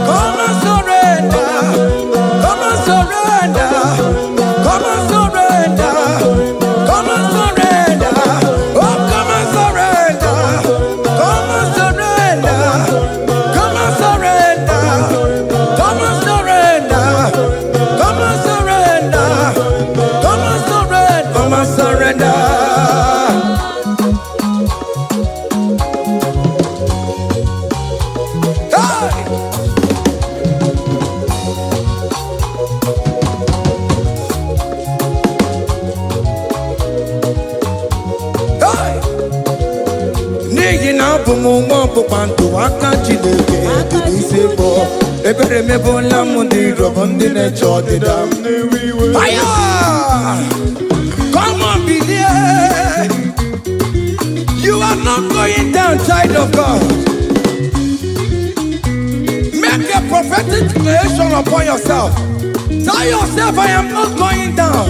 Come on, surrender. Come on, surrender. Come on, surrender. Come on, surrender. Oh, come on, surrender. Come on, surrender. Come on, surrender. Come on, surrender. Come on, surrender. Come on, surrender. Come on, surrender. Hey! Hey! N'ihi na abụ m nwa ọgbụgba ndụ, aka Chineke dị n'isi bụ ebere mebụla m ndị iro bụ ndị na-eche ọdịda m. Fire! Come on, bilie. You are not going down, child of God. Make a prophetic declaration upon yourself. Tell yourself, "I am not going down.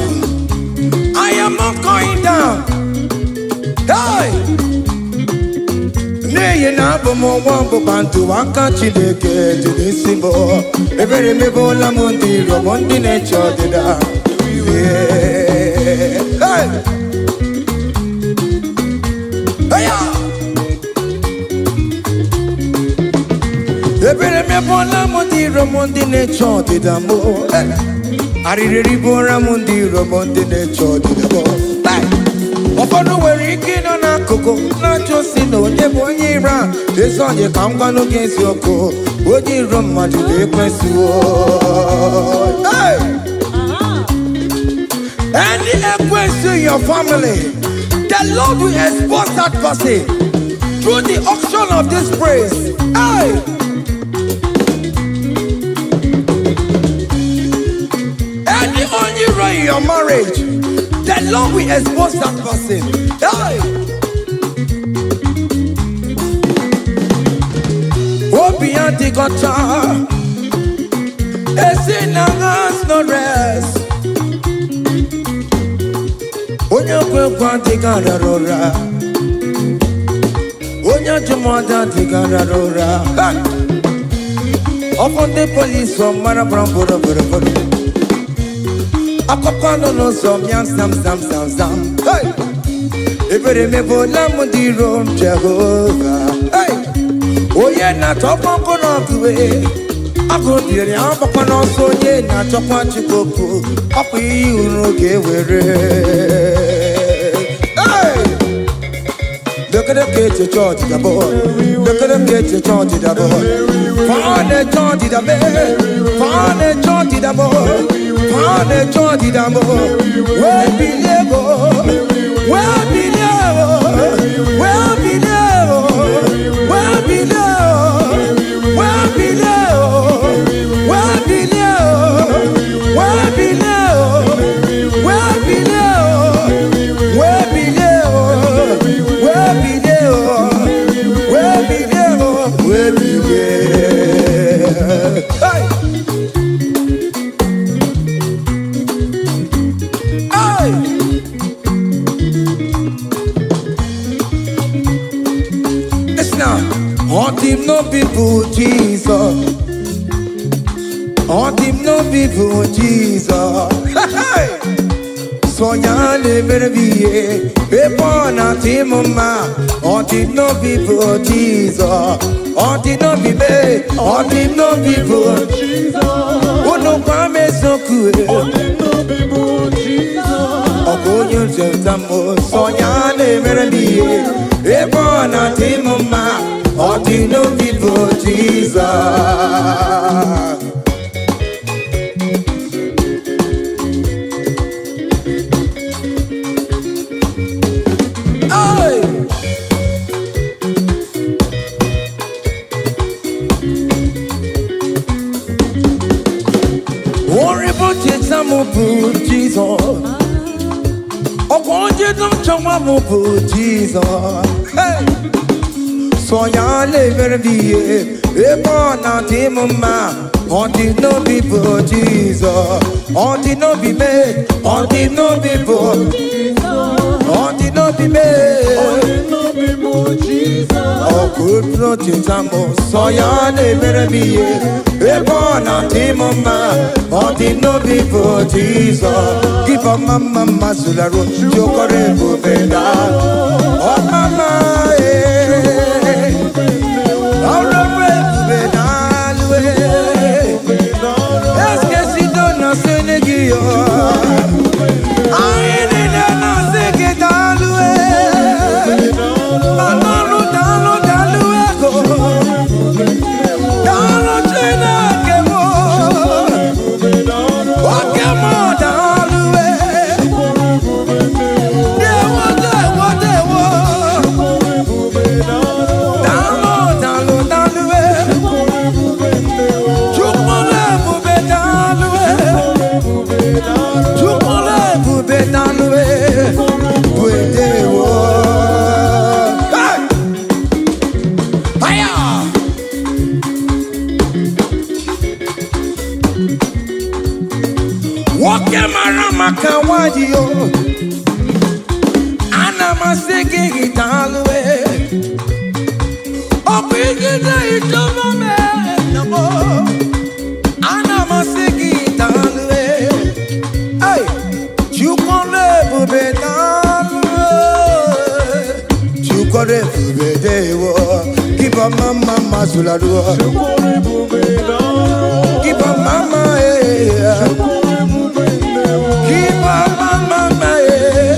I am not going down." Hey! N'ihi na abụ m nwa ọgbụgba ndụ, aka Chineke dị n'isi m, ebere mebụla m ndị iro m ndị na-eche ọdịda. Yeah. Hey! Hey-ya! Ebere mebụla m ndị iro m ndị na-eche ọdịda m. Hey! Arịrị bụra m ndị iro m ndị na-eche ọdịda m. Hey! Ụfọdụ nwere ike ịnọ n'akụkụ na-ajụ si na onye bụ onye iro a. Ezi onye ka m gwanụ gị eziokwu, onye iro mmadụ ga-ekwesịwo. Hey! Any ekwensu in your family, the Lord will expose that person through the auction of this praise. Hey! Any onye iro in your marriage, the Lord will expose that person. Hey! Obi adịghị ọcha, esi na has no rest. Onye kwe ekwe adịghị arara ụra. Onye ajụmọdụ adịghị arara ụra. Hey! Ọfọ ndị polisi ọmara bụrụ bụrụ bụrụ bụrụ. Akụkọ nọ n'ụzọ mịam sam sam sam sam. Hey! Ebere mebụla m ndị iro m, Jehova. Hey! Onye na-achọkwa nkụ n'ọgụwe agụ biri agbakwa n'ọsọ, onye na-achọkwa Chukwu okwu ọkwa ihe uru ga-ewere. Hey! Lekere ka echiche ọdịda bụ, lekere ka echiche ọdịda bụ, fa na-eche ọdịda mee, fa na-eche ọdịda bụ, fa na-eche ọdịda bụ, wee bilie go, wee bilie o, wee bilie o, wee bilie o, wee bilie o, wee bilie o, wee bilie o, wee bilie o, wee bilie o, wee bilie o, wee bilie o, wee bilie. Hey! Hey! Listen now. Ọ dị m n'obi bụ Jizọs. Ọ dị m n'obi bụ Jizọs. Hey! Sọ ya na-emere m ihe ebe ọ na-adị m mma. Ọ dị m n'obi bụ Jizọs. Ọ dị n'obi m, ọ dị m n'obi bụ unu gwa m eziokwu. Ọ bụ onye nzọpụta m. Sọ ya na-emere m ihe ebe ọ na-adị m mma. Ọ dị n'obi bụ Jizọs. Hey! Ori bụ cheta m bụ Jizọs. Ọkwa onye nchọnwa m bụ Jizọs. Hey! Sọ ya na-emere m ihe ebe ọ na-adị m mma. Ọ dị n'obi bụ Jizọs. Ọ dị n'obi me, ọ dị n'obi bụ, ọ dị n'obi me. Ọkụ cheta m, sọ ya na-emere m ihe ebe ọ na-adị m mma. Ọ dị n'obi bụ Jizọs. Gịbọ mma mma mma zụlarụ jokọrọ ebube na ọmama ee ọrụ ebube na alụ Eskesido na sene gị yo. Anyị niile na-asị gị daalụ ee. Daalụ, daalụ, daalụ ego. Daalụ Chineke m. Oke m daalụ ee. Dewo, dewo, dewo. Daalụ, daalụ, daalụ ee. Chukwu ebube daalụ ee. Chukwu ebube daalụ ee. Bụ edewo. Hey! Fire! Nwoke mara maka nwanyị o, ana m asị gị daalụ ee. Ọ bụ ijide ichọba m ee, ana m asị gị daalụ ee. Hey! Chukwu ebube daalụ ee. Chukwu ebube dewo. Gịbọ mama mma zụlaruo. Gịbọ mama ee. Gịbọ mama mma ee.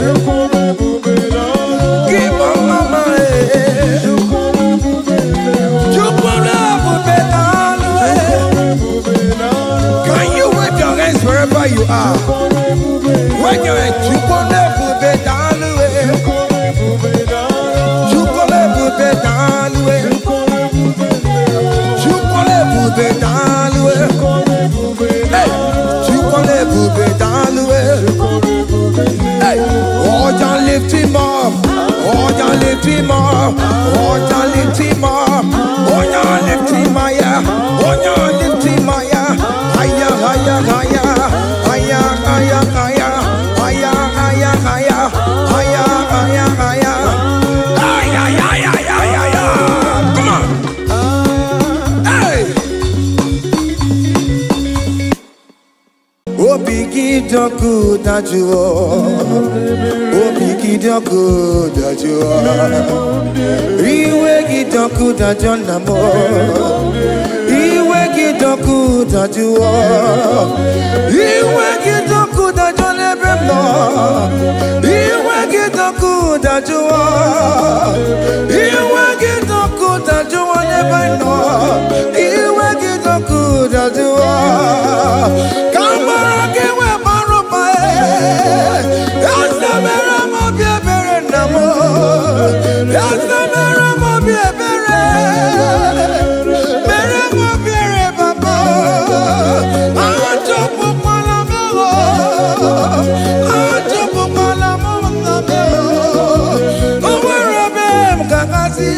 Gịbọ mama ee. Chukwu ebube daalụ ee. Can you wave your hands wherever you are? Wave your hands. Chukwu ebube daalụ ee. Chukwu ebube daalụ ee. Chukwu ebube daalụ ee. Hey! Chukwu ebube daalụ ee. Hey! Ọja lift him up. Ọja lift him up. Ọja lift him up. Ọja lift him higher. Ọja lift him higher. Higher, higher, higher. Higher, higher, higher. Higher, higher, higher. Higher, higher, higher. Ay, ay, ay, ay, ay, ay, ay. Come on. Hey! Obi gị dị ọkụ dajụọ. Obi gị dị ọkụ dajụọ. Iwe gị dị ọkụ dajụọ nna m. Iwe gị dị ọkụ dajụọ. Iwe gị dị ọkụ dajụọ n'ebe m nọ. Iwe gị dị ọkụ dajụọ. Iwe gị dị ọkụ dajụọ n'ebe m nọ. Iwe gị dị ọkụ dajụọ. Ka mgbọrọ gị wee mara ụba eze mere m obi ebere nna m. Eze mere m obi ebere. Mere m obi ebere baba. Achọpụkwala m o. Achọpụkwala m nna m o. O nwere ebe m ga-agazi.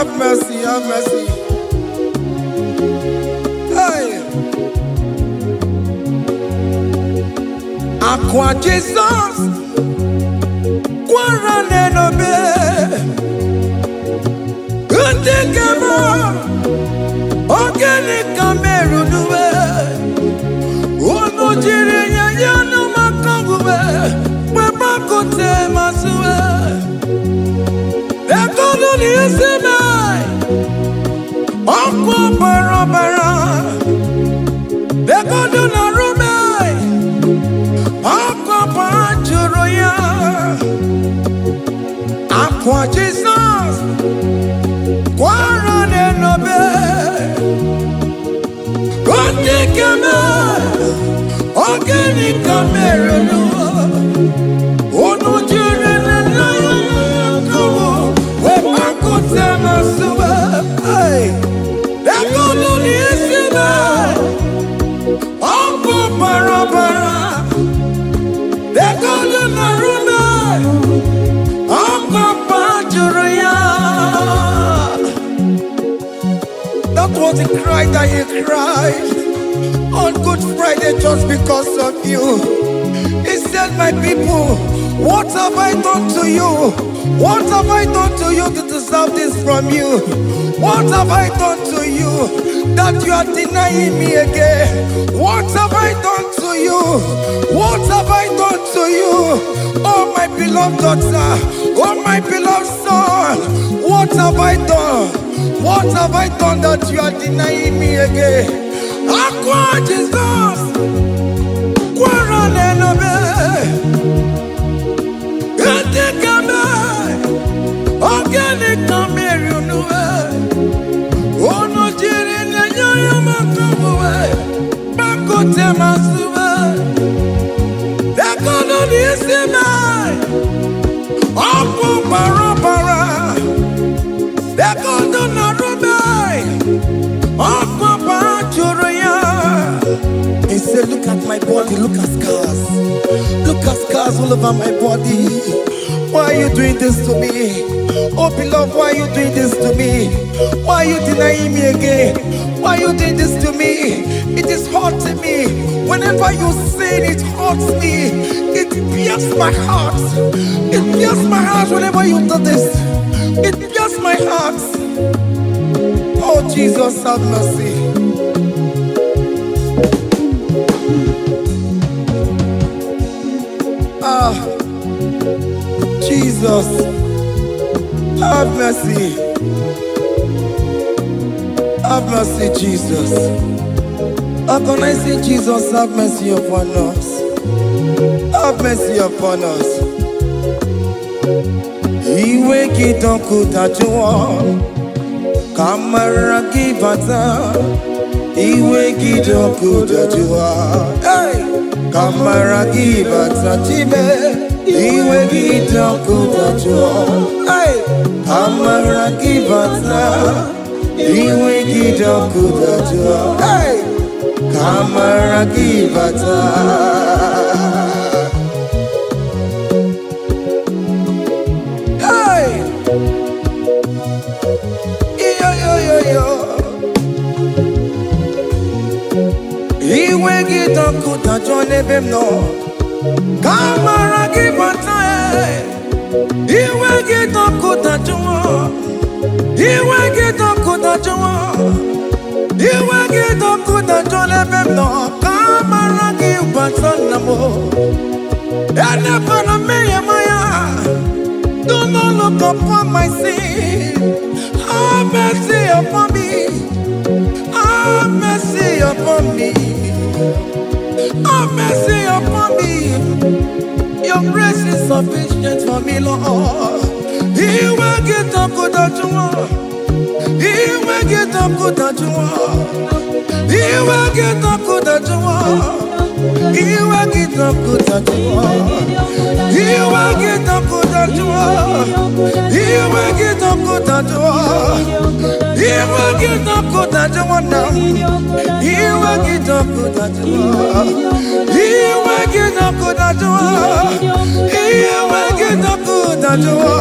Have mercy, have mercy. Hey. Akwa Jizọs kwara n'enobe, ndị nke m, ogene ka merunuwe unu jiri nye ya n'ụmụaka wepakute masịwe ekolu na isi mee ọkụ bara bara ekolu na rume ọkụ bara jụrụ ya. Akwa Jizọs kwara n'enobe, ndị nke mee ogene ka merụnụ unu jiri nne ya kọwụ wepakute masịwe ekolu na isi mee ọkụ bara bara ekolu na rume ọkụ bara jụrụ ya. That was the cry that he cried on Good Friday just because of you. He said, "My people, what have I done to you? What have I done to you to deserve this from you? What have I done to you that you are denying me again? What have I done to you? What have I done to you? Oh, my beloved daughter, oh, my beloved son, what have I done? What have I done that you are denying me again?" Akwa Jesus, kwara n'enobe, ndị keme, ogene ka mmiri unu unu jiri na-enye ya maka omume, gbakọte masịwe, ekono n'isi mee, ọkụ bara bara, ekono na rube, ọkụ bara jụrụ ya. He said, "Look at my body, look at scars. Look at scars all over my body. Why are you doing this to me? Oh, beloved, why are you doing this to me? Why are you denying me again? Why are you doing this to me? It is hurting me. Whenever you sin, it hurts me. It pierces my heart. It pierces my heart whenever you do this. It pierces my heart." Oh, Jesus, have mercy. Ah, Jesus, have mercy. Have mercy, Jesus. Agonizing Jesus, have mercy upon us. Have mercy upon us. Iwe gị dọkụ dajụọ, ka amara gị bata. Iwe gị dọkụ dajụọ, hey! Ka amara gị bata chime. Iwe gị dọkụ dajụọ, hey! Ka amara gị bata. Iwe gị dọkụ dajụọ, hey! Ka amara gị bata. Hey! Iyo yo yo yo. Iwe gị dọkụ dajụọ n'ebe m nọ. Ka amara gị bata. Iwe gị dọkụ dajụọ. Iwe gị dọkụ dajụọ. Iwe gị dọkụ dajụọ n'ebe m nọ. Ka amara gị bata nna m. Elefana mmehie m anya. Do not look upon my sin. Have mercy upon me. Have mercy upon me. Have mercy upon me. Your grace is sufficient for me, Lord. Iwe gị dọkụ dajụọ. Iwe gị dọkụ dajụọ. Iwe gị dọkụ dajụọ. Iwe gị dọkụ dajụọ. Iwe gị dọkụ dajụọ. Iwe gị dọkụ dajụọ. Iwe gị dọkụ dajụọ na m. Iwe gị dọkụ dajụọ. Iwe gị dọkụ dajụọ. Iwe gị dọkụ dajụọ.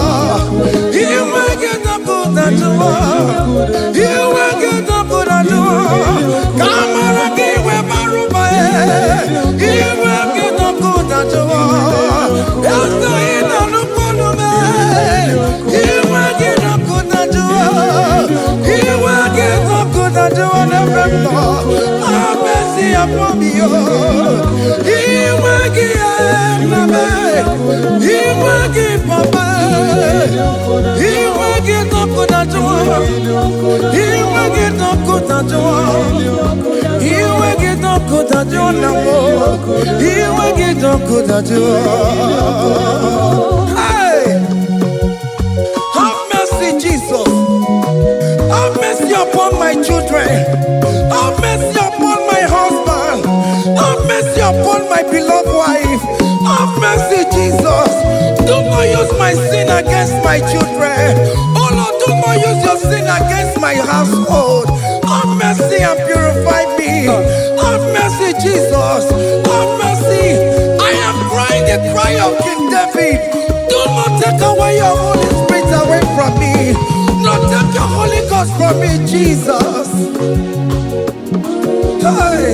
Iwe gị dọkụ dajụọ. dajụọ. Iwe gị dọkụ dajụọ. Ka amara gị wee bara ụba. Iwe gị dọkụ dajụọ. Eze ị na-anụkwu olu m. Iwe gị dọkụ dajụọ. Iwe gị dọkụ dajụọ n'ebe m nọ. Have mercy upon me, oh. Iwe gị nna m. Iwe gị papa. Iwe gị dọkụ dajụọ. Iwe gị dọkụ dajụọ. Iwe gị dọkụ dajụọ na mbụ. Iwe gị dọkụ dajụọ. Hey! Have mercy, Jesus. Have mercy upon my children. Have mercy upon my husband. Have mercy upon my beloved wife. Have mercy, Jesus. Do not use my sin against my children. Oh Lord, do not use your sin against my household. Have mercy and purify me. Have mercy, Jesus. Have mercy. I am crying the cry of King David. Do not take away your Holy Spirit away from me. Not take your Holy Ghost from me, Jesus. Hey.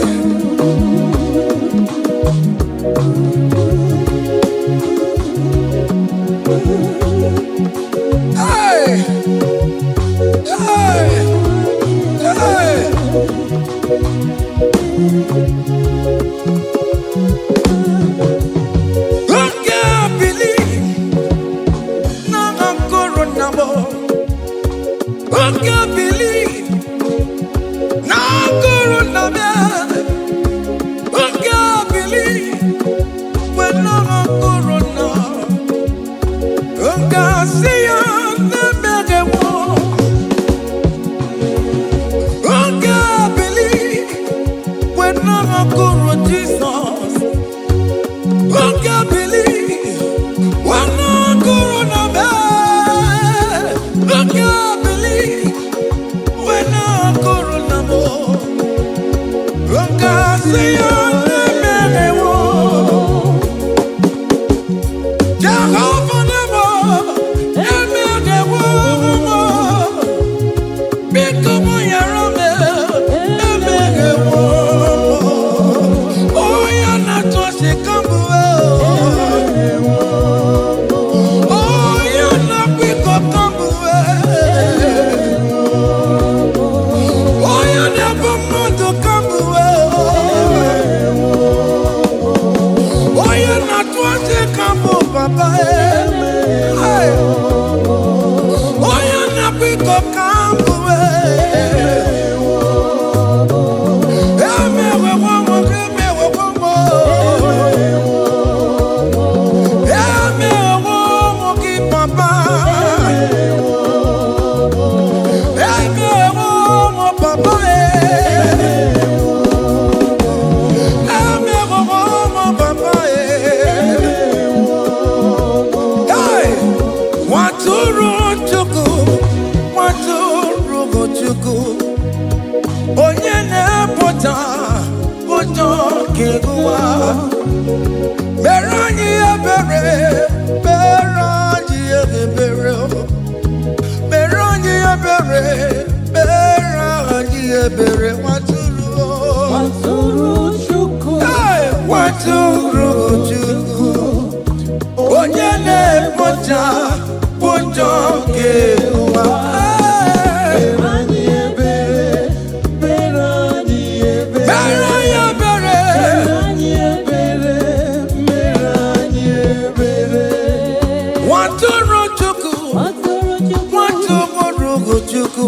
Hey. Hey. Hey. Oke bili na nkoro na mo. Oke bili na nkoro na me. Oke bili we na nkoro na. Oke si ya na mege wo. Oke bili we na nkoro Jesus. Oke bili we na nkoro na me. Oke bili we na nkoro na mo. Oke si ya na mege wo. Jehovah nemo, emege wo mo. Biko mo yara me, emege wo mo. Oya na toshi kambu Oya na kwiko kambu. Oya na bomoto kambu. Oya na toshi kambu papa. Hey. Oya na kwiko kambu. Emewe womo, emewe womo. Emewe womo ki papa. Emewe womo papa. Emewe womo papa. Hey! Nwatụrụ Chukwu, nwatụrụ Chukwu, onye na-epụta ụjọ nke ụwa. Mere anyị ebere, mere anyị ebere, mere anyị ebere, mere anyị ebere, nwatụrụ. Nwatụrụ Chukwu. Hey! Nwatụrụ Chukwu, onye na-ekpocha ụjọ nke ụwa. Hey! Mere anyị ebere, mere anyị ebere. Mere anyị ebere. Mere anyị ebere, mere anyị ebere. Nwatụrụ Chukwu, Nwatụrụ Chukwu. nwatụrụ Chukwu,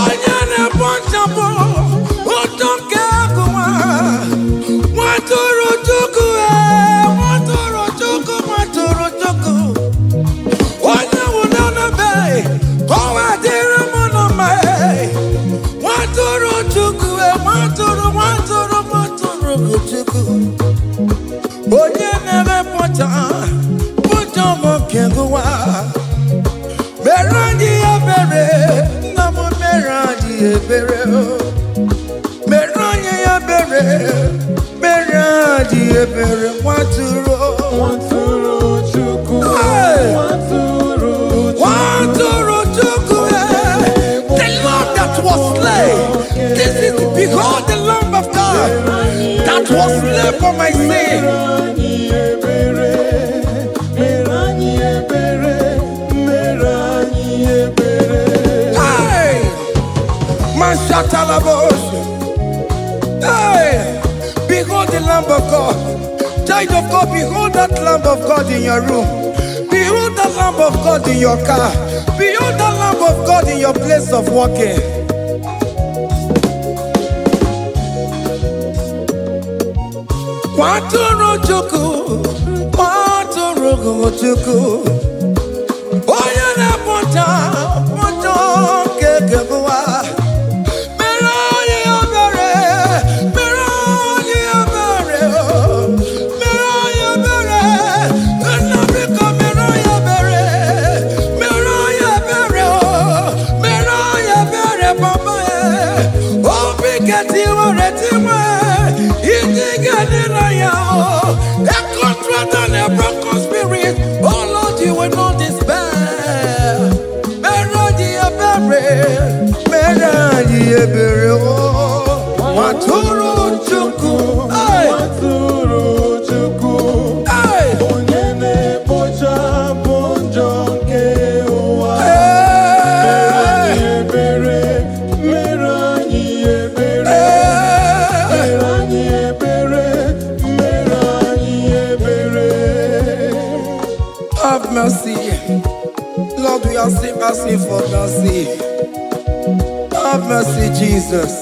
onye na-ekpochapụ ụjọ nke ụwa. Nwatụrụ Chukwu, ee, nwatụrụ Chukwu, nwatụrụ Chukwu, onye nwụrụ n'ebe ka ọ wee dịrị m na mma. Ee. Nwatụrụ Chukwu, ee, nwatụrụ, nwatụrụ, nwatụrụ Chukwu, onye na-emepụta ụjọ nke ụwa. Mere anyị ebere, nna m, mere anyị ebere o. Mere anyị ebere, mere anyị ebere, nwatụrụ. Nwatụrụ Chukwu. Hey! Nwatụrụ Chukwu. Nwatụrụ Chukwu. for my sin. Mere anyị ebere, mere anyị ebere, mere anyị ebere. Hey! Mashatalabos. Hey! Behold the Lamb of God. Child of God, behold that Lamb of God in your room. Behold the Lamb of God in your car. Behold the Lamb of God in your place of working. Nwatụrụ Chukwu, nwatụrụ Chukwu, onye na-ekpocha njọ nke ụwa. Mere anyị ebere, mere anyị ebere, mere anyị ebere, nna biko mere anyị ebere, mere anyị ebere, mere anyị ebere, papa obi ketiwere tiwe, iji ga-adịrị ya o, a contrite and a broken spirit, oh Lord, you will not despair. Mere anyị ebere, mere anyị ebere o, nwatụrụ Chukwu. Hey! Nwatụrụ Chukwu, Hey! onye na-ekpochapụ njọ nke ụwa. Mere Hey! anyị ebere, mere anyị ebere, Hey! mere anyị ebere, mere anyị ebere. Have mercy. Lord, we are still asking for mercy. Have mercy, Jesus.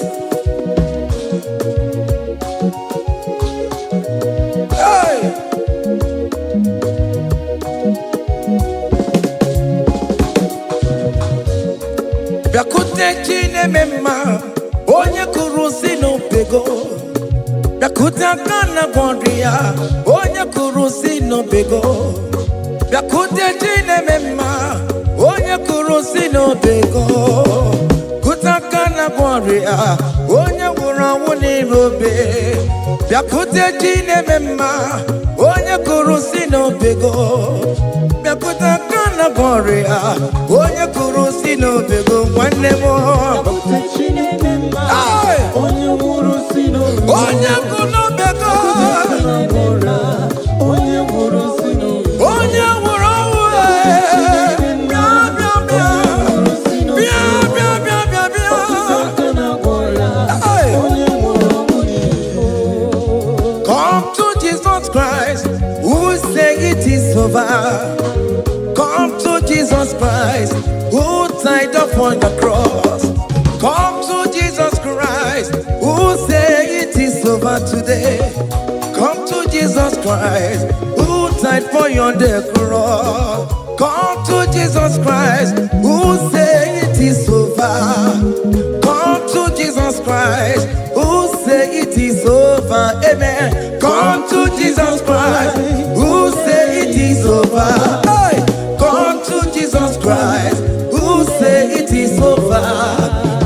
Hey! Bịakwute Chineme mma, onye kụrụ si n'obego. Bịakwute aka na gwọrọ ya, onye kụrụ si n'obego. Bịakwute Chineme mma, onye kụrụ si n'obego. Kute aka na gwọrọ ya, onye nwụrụ ọnwụ n'ime obe. Bịakwute Chineme mma, onye kụrụ si n'obego. Bịakwute aka na gwọrọ ya, onye kụrụ si n'obego, nwanne m. Bịakwute Chineke mma, Hey! onye nwụrụ si n'obe. Onye kụrụ n'obego. Onye nwụrụ si n'obe. Onye nwụrụ ọnwụ, ee, bịa bịa bịa bịa bịa bịa bịa bịa. Hey! Onye nwụrụ ọnwụ n'ihi. Come to Jesus Christ, who say it is over. Come to Jesus Christ, who died upon the cross. Come to Jesus Christ, who say it is over today. Come to Jesus Christ, who died for you on the cross. Come to Jesus Christ, who say it is over. Come to Jesus Christ, who say it is over. Amen. Come to Jesus Christ, who say it is over. Hey! Come to Jesus Christ, who say it is over.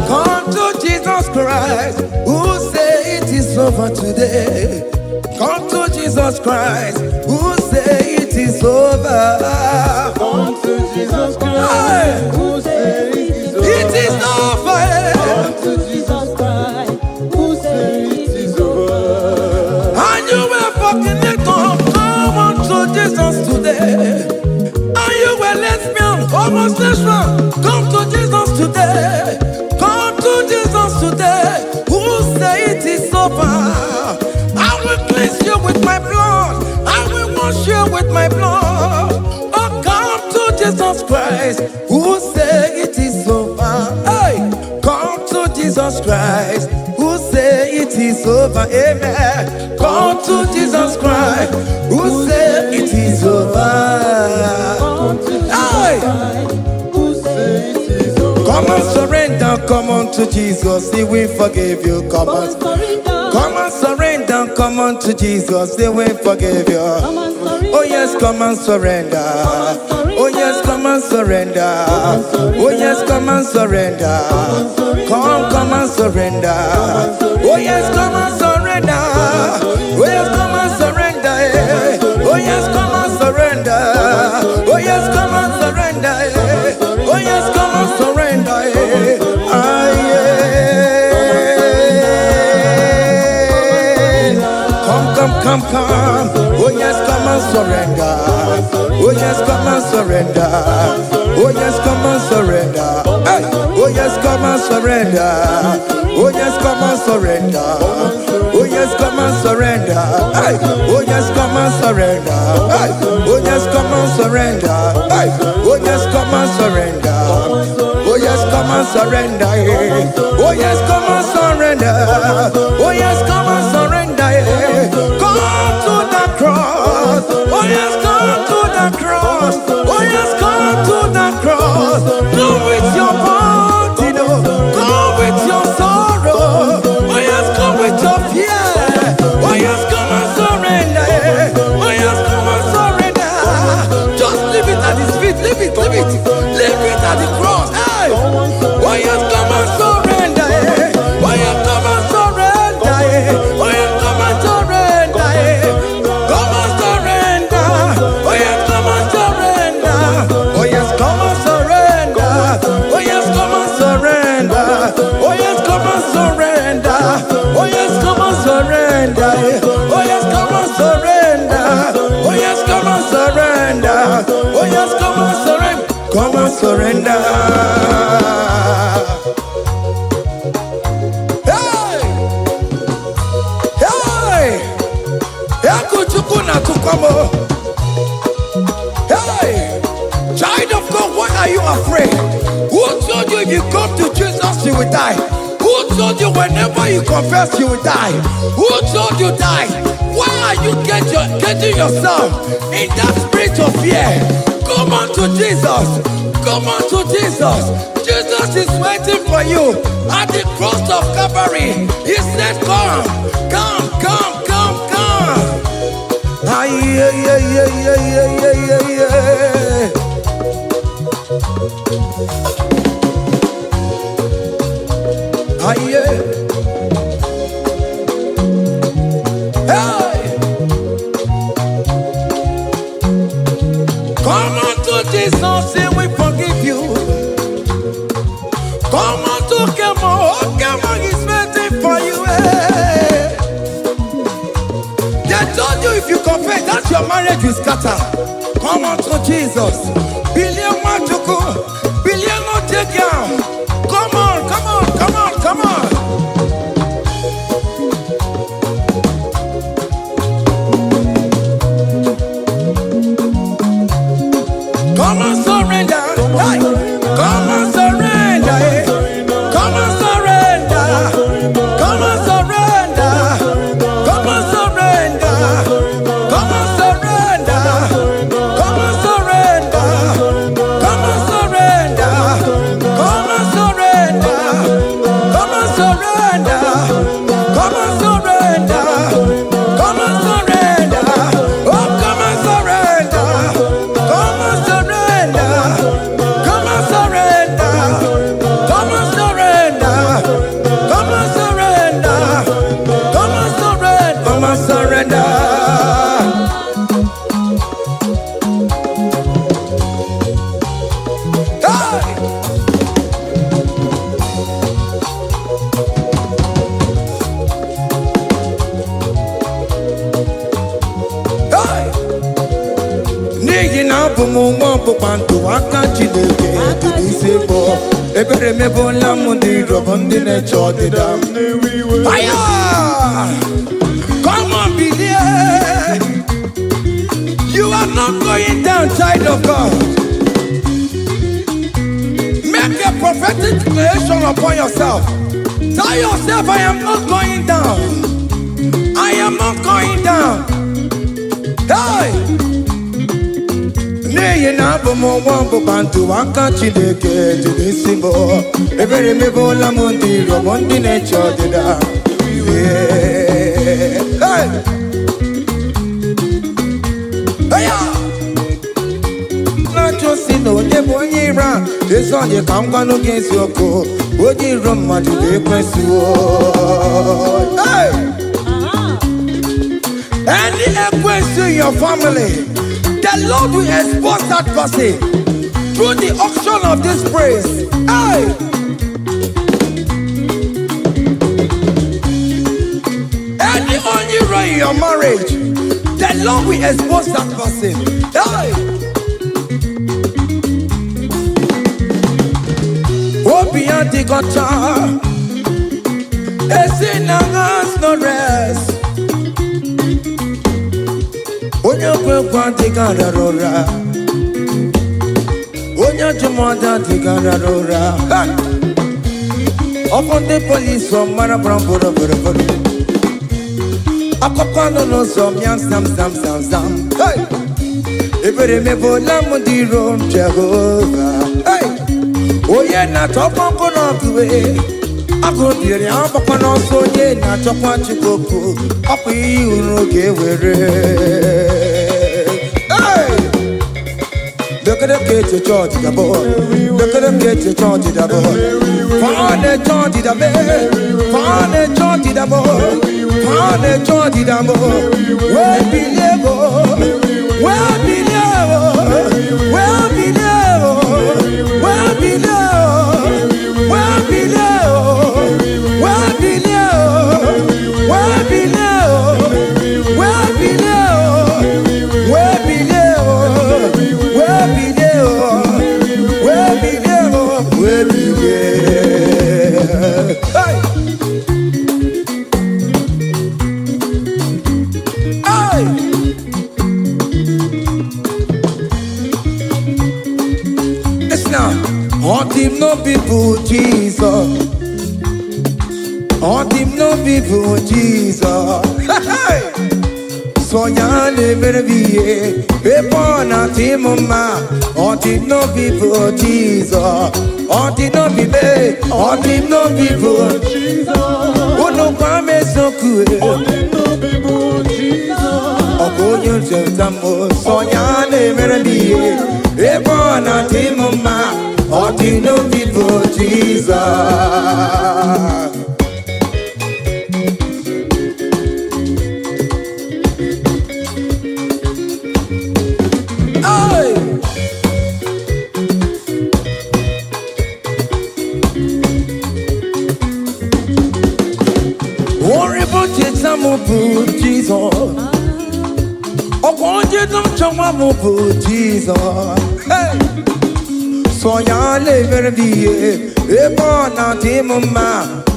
Come to Jesus Christ, who say it is over today. Come to Jesus Christ, who say it is over. Come to Jesus Hey! Christ, who say it is over. It is over. Come to Jesus Christ, who say it is over. And you were fornicator, come unto Jesus today. And you were lesbian, homosexual, come to Jesus today. Come to Jesus today. Who say it is over? I will cleanse you with my blood. I will wash you with my blood. Oh, come to Jesus Christ, who say it is over. Hey, come to Jesus Christ, who say it is over. Amen. Come to Jesus Christ, who say it is over. Come to Jesus Hey! Christ, who say it is over. Come and surrender, come on to Jesus, he will forgive you. Come Come on, and surrender. come and surrender, come on to Jesus, he will forgive you. Come and surrender. Oh yes, come and surrender. Oh yes, come and surrender. Oh yes, come and surrender. Come, come and surrender. Oh yes, come and surrender. Oh yes, come and surrender. Eh. Oh yes, come and surrender. Oh yes, come and surrender. Eh. Oh yes, come and surrender. Eh. Ah, yeah. Come, come, Come, come. Oh yes, come and surrender. Oh yes, come and surrender. Oh yes, come and surrender. Hey. Oh yes, come and surrender. Oh yes, come and surrender. Oh yes, come and surrender. Hey. Oh yes, come and surrender. Hey. Oh yes, come and surrender. Hey. Oh yes, come and surrender. Oh yes, come and surrender. Eh. Oh yes, come and surrender. Oh yes, come and surrender. Eh. Come to the cross. Oh yes, come to the cross. Oh yes, come to the cross. Come with your body, no. Come with your sorrow. Oh yes, come with your fear. Oh yes, come and surrender. Eh. Oh yes, come and surrender. Just leave it at his feet. Leave it, leave it. Leave it at the cross. Hey. Oh yes, come and surrender. Eh. Oh yes, come and surrender. Eh. Oh yes, come and surrender. Eh. Come and surrender. Oh yes, come and surrender. Oh yes, come and surrender. Oh yes, come and surrender. Oh yes, come and surrender. Oh yes, come and surrender. Eh. Oh yes, come and surrender. Oh yes, come and surrender. Oh yes, come and surrender. Come and surrender. Hey! Hey! Egwu na-atụkwa m o. Hey! Child of God, why are you afraid? Who told you if you come to Jesus, you will die? Who told you whenever you confess, you will die? Who told you die? Why are you getting yourself in that spirit of fear? Come unto Jesus. Come unto Jesus. Jesus is waiting for you at the cross of Calvary. He said, "Come, come, come, come, come." Ay, ay, ay, ay, ay, ay, ay, ay, ay. Ay, ay. Hey! Come unto Jesus, and we forgive you. Come unto Kemo, oh, Kemo is waiting for you. Hey. They told you if you confess that your marriage will scatter. Come unto Jesus. Billion Machuku, billion no take down. Come on, come on, come on, come on. Come and surrender. Hey. Come and surrender. Eh. Come and surrender. Come and surrender. Come and surrender. Come and surrender. Come and surrender. Come and surrender. Come and surrender. Come and surrender. Come and surrender. Come and surrender. Oh, come and surrender. Come and surrender. Come and surrender. Come and surrender. Come and surrender. Come and surrender. Come and surrender. Hey! Hey! N'ihi na abụ m nwa ọgbụgba ndụ, aka Chineke dị n'isi bụ ebere mebụla m ndị iro bụ ndị na-eche ọdịda m. Na-ewe iwe. Fire! Come on, bilie. You are not going down, child of God. Make a prophetic declaration upon yourself. Tell yourself, "I am not going down. I am not going down." Hey! N'ihi na abụ m nwa ọgbụgba ndụ, aka Chineke dị n'isi m, ebere mebụla m ndị iro m ndị na-eche ọdịda. Yeah. Hey! Hey! Na-ajụ si na onye bụ onye iro a, ezi onye ka m gwanụ gị eziokwu, onye iro mmadụ ga-ekwesịwo. Hey! Any ekwensu in your family, the Lord will expose that person through the auction of this praise. Hey! Any onye iro in your marriage, Lord will expose that person. Hey! Obi ya adịghị ọcha. A sinner has no rest. Onye kwe ekwe adịghị arara ụra. Onye ajụmọdụ adịghị arara ụra. Hey! Ọfọ ndị polisi mara bụrụ bụrụ bụrụ bụrụ. Akụkọ nọ n'ụzọ mịa sam sam sam sam. Hey! Ebere mebola m ndị iro m, Jehova. Hey! Onye na-achọkwa mkpụrụ ọkụwe agụ biri agbakwa n'ọsọ. Onye na-achọkwa Chukwu okwu ọkwa ihe uru ga-ewere. Hey! Lekere ka echiche ọdịda bụ, lekere ka echiche ọdịda bụ. Fa na-eche ọdịda mee, fa na-eche ọdịda bụ, fa na-eche ọdịda bụ. Wee bilie bụ, wee bilie bụ, wee bilie bụ, wee bilie bụ, wee bilie bụ, wee bilie bụ, wee bilie bụ, wee bilie bụ, wee bilie bụ, wee bilie bụ, wee bilie bụ, wee bilie. Hey! Hey! Listen now. Ọ dị m n'obi bụ Jizọs. Ọ dị m n'obi bụ Jizọs. Hey! Sọ ya na-emere m ihe ebe ọ na-adị m mma. Ọ dị m n'obi bụ Jizọs. Ọ dị n'obi mee, ọ dị m n'obi bụ unu gwa m eziokwu. Ọ bụ onye ncheta m. Sọ ya na-emere m ihe ebe ọ na-adị m mma. Ọ dị n'obi bụ Jizọs. Hey! Orí bó cheta m bụ Jizọs. Ọkwa onye nchọnwa m bụ Jizọs. Hey! Sọ ya na-emere m ihe ebe ọ na-adị m mma.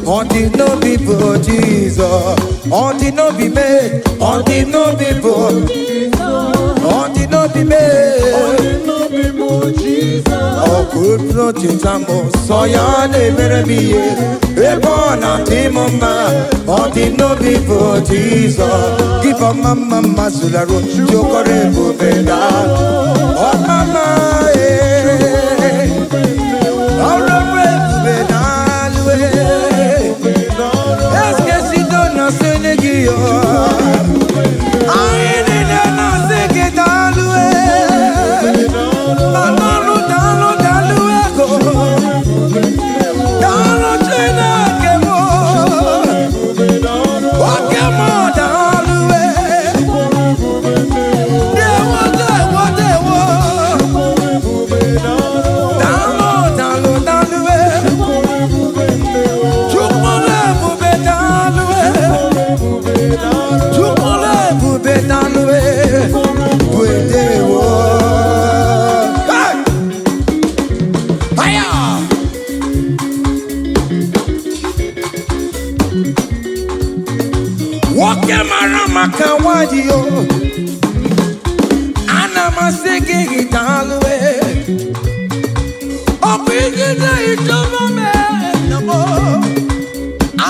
Ọ dị n'obi bụ Jizọs. Ọ dị n'obi mee, ọ dị n'obi bụ, ọ dị n'obi mee. Ọkụ cheta m, sọ ya na-emere m ihe ebe ọ na-adị m mma. Ọ dị n'obi bụ Jizọs. Gịbọ mma mma mma zularụ jokọrọ ebube na ọmama ee ọrụ ebube na alụe eskesido na sene gị yo. Anyị niile na-asị gị daalụ ee. Daalụ, daalụ, daalụ ego. Daalụ Chineke m. Oke m daalụ ee. Dewo, dewo, dewo. Daalụ, daalụ, daalụ ee. Chukwu ebube daalụ ee. Chukwu ebube daalụ ee. Bụ edewo. Hey! Aya! Nwoke mara maka nwanyị o, ana m asị gị daalụ ee. Ọ bụ ijide ịchọba m ee,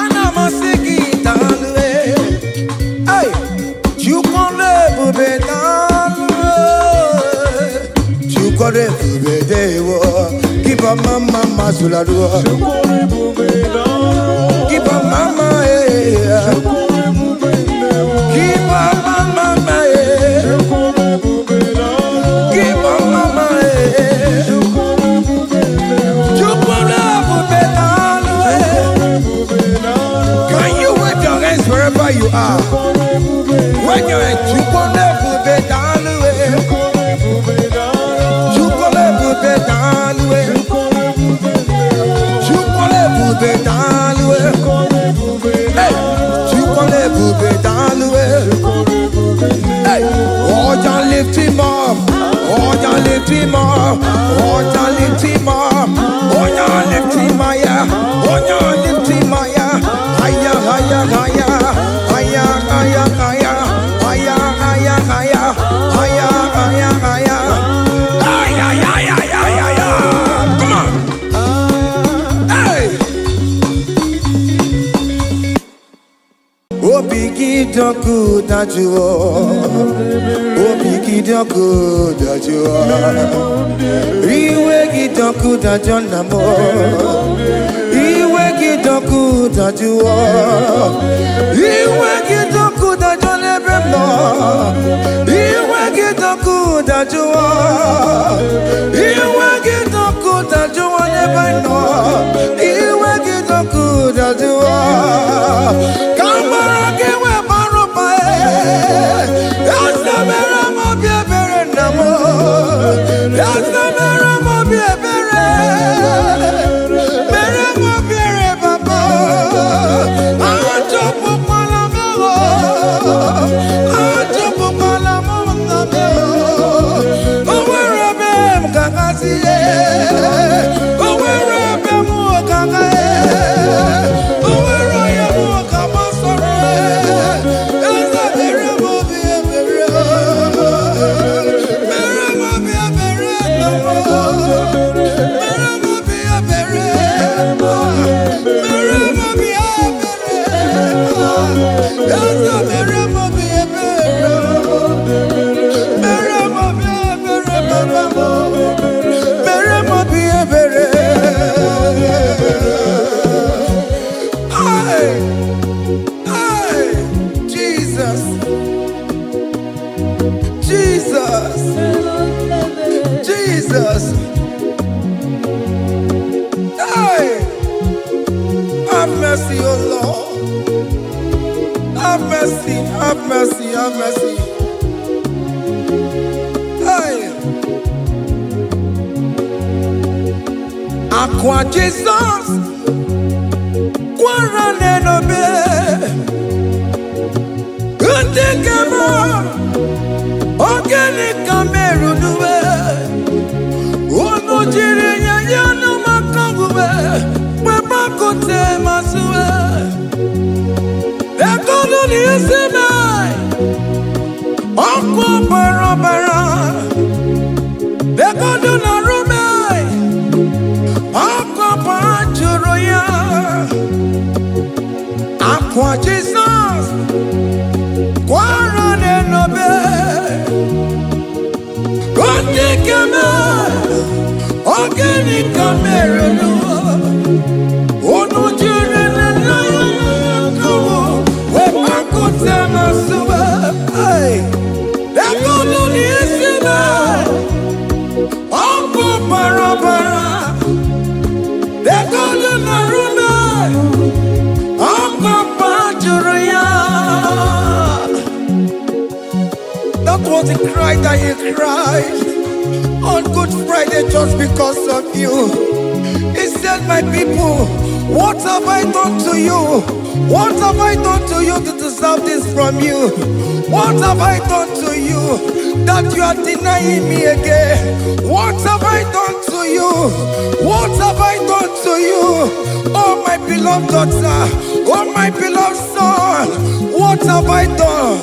ana m asị gị daalụ ee. Hey! Chukwu ebube daalụ ee. Chukwu ebube dewo. Give mama mama zularuo. Give mama eh. Give mama mama eh. Give mama eh. Chukwu ebube daalụ eh. Can you wave your hands wherever you are? When you're in Chukwu ebube daalụ eh. Chukwu ebube daalụ eh. Chukwu ebube daalụ eh. Hey! Chukwu Oh, lift him up. Oh, lift him up. Oh, lift him up. Oh, lift him higher. Oh, lift him higher. Higher, higher, higher. Higher, higher, higher. Higher, higher, higher. Higher, higher, higher. Ay, ay, ay, ay, ay, ay, ay. Come on. Hey. Obi gị dị ọkụ dajụọ. Obi gị dị ọkụ dajụọ. Iwe gị dị ọkụ dajụọ nna m. Iwe gị dị ọkụ dajụọ. Iwe gị dị ọkụ dajụọ n'ebe m nọ. Iwe gị dị ọkụ dajụọ. Iwe gị dị ọkụ dajụọ n'ebe m nọ. Iwe gị dị ọkụ dajụọ. Ka mara gị wee bara ụba. Eze mere m obi ebere nna m. Eze mere m obi ebere. Mere m obi ebere papa. Achọpụkwala m ewo. Achọpụkwala m nna m ewo. O nwere ebe m ga-agasị ye. O nwere ebe m ga-aga ye. O nwere onye m ga-agba sọrọ ye. Eze mere m obi ebere. Mere m obi ebere nna m. Mere m obi ebere. Mere m obi ebere. Eze mere m obi ebere. Mere m obi ebere papa m. Mere m obi ebere. Hey! Hey! Jesus! Jesus! Jesus! Hey! Have mercy, O Lord. Have mercy, have mercy, have mercy. Hey! Akwa Jesus kwara n'enobe. Ndị nke m, ogene ka merunuwe. Unu jiri nye unu maka omume, wepakute masuwe. Ekolu n'isi me, ọkụ bara bara. Ekolu na rume, ọkụ bara jụrụ ya. Akwa Jizọs kwara n'enobe. Ndị nke m, ogene ka merenu. Unu jiri nne ya kọwọ, wepakute masuwe. Hey! Ekolu n'isi me, ọkụ bara bara. Ekolu na rume, ọkụ bara jụrụ ya. That was the cry that he cried on Good Friday just because of you. He said, "My people, what have I done to you? What have I done to you to deserve this from you? What have I done to you that you are denying me again? What have I done to you? What have I done to you? Oh, my beloved daughter, oh, my beloved son, what have I done?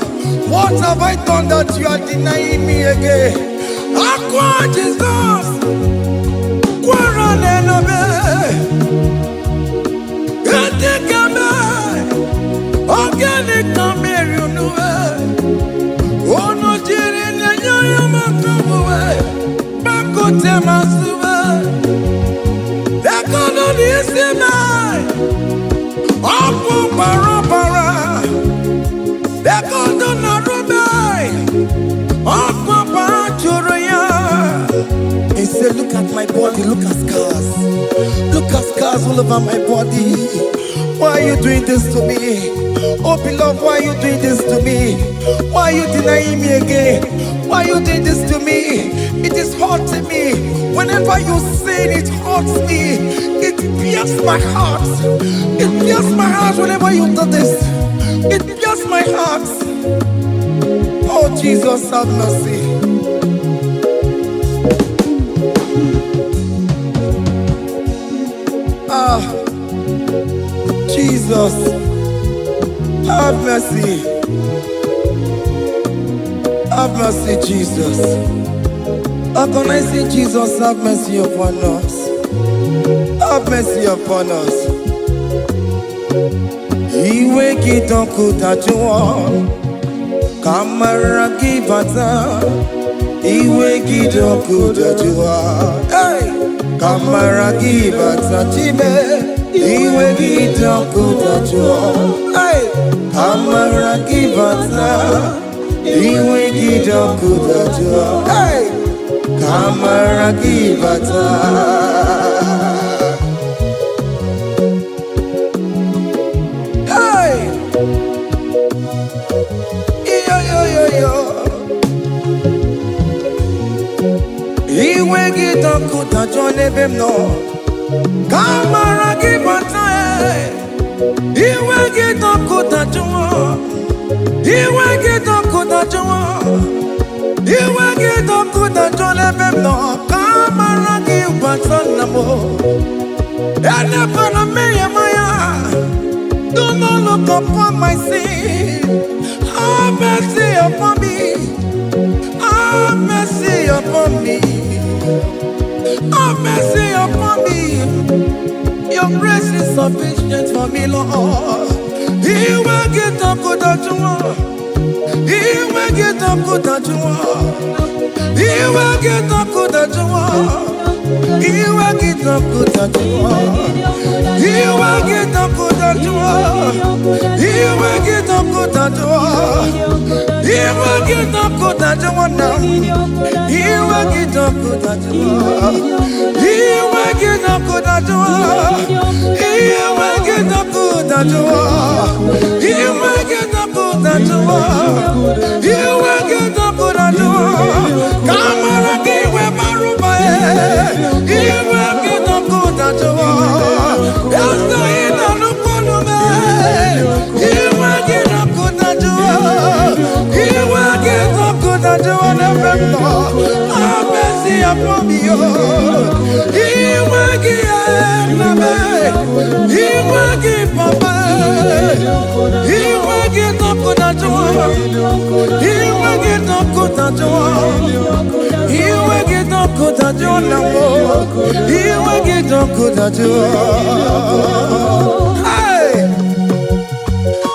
What have I done that you are denying me again?" Akwa Jesus, kwara n'enobe, etekeme, ogene ka mmeri unu unu jiri na-enye ya maka omume, gbakọte masụbe, ekono n'isi me, ọkụ bara bara, ekono na rube, ọkụ bara jụrụ ya. He said, "Look at my body, look at scars. Look at scars all over my body. Why are you doing this to me? Oh, beloved, why are you doing this to me? Why are you denying me again? Why are you doing this to me? It is hurting me. Whenever you sin, it hurts me. It pierces my heart. It pierces my heart whenever you do this. It pierces my heart." Oh, Jesus, have mercy. Ah, Jesus, have mercy. Have mercy, Jesus. Agonizing Jesus, have mercy upon us. Have mercy upon us. Iwe gị dị ọkụ dajụọ, ka amara gị bata. Iwe gị dị ọkụ dajụọ. Hey! Ka amara gị bata chime. Iwe gị dị ọkụ dajụọ. Hey! Ka amara gị bata. Iwe gị dị ọkụ dajụọ. Hey! Ka amara gị bata. Hey! Iyo yo yo yo. Iwe gị dị ọkụ dajụọ n'ebe m nọ. Ka amara gị bata. Eh. Iwe gị dị ọkụ dajụọ. Iwe gị dị ọkụ dajụọ. Iwe gị dị ọkụ dajụọ n'ebe m nọ. Ka amara gị bata nna m. Elebara mmehie m anya. Do not look upon my sin. Have mercy upon me. Have mercy upon me. Have mercy upon me. Your grace is sufficient for me, Lord. Iwe gị dị ọkụ dajụọ. Iwe gị dị ọkụ dajụọ. Iwe gị dị ọkụ dajụọ. Iwe gị dị ọkụ dajụọ. Iwe gị dị ọkụ dajụọ. Iwe gị dị ọkụ dajụọ. Iwe gị dị ọkụ dajụọ na m. Iwe gị dị ọkụ dajụọ. Iwe gị dị ọkụ dajụọ. Iwe gị dị ọkụ dajụọ. Iwe gị dị ọkụ dajụọ. Iwe gị dị ọkụ dajụọ. Ka amara gị wee bara ụba. Iwe gị dị ọkụ dajụọ. Eze ị na-anụkwu olu m. Iwe gị dị ọkụ dajụọ. Iwe gị dị ọkụ dajụọ n'ebe m nọ. Have mercy upon me, oh. Iwe gị nna m. Iwe gị papa. Iwe gị dị ọkụ dajụọ. Iwe gị dị ọkụ dajụọ. Iwe gị dị ọkụ dajụọ na m. Iwe gị dị ọkụ dajụọ. Hey!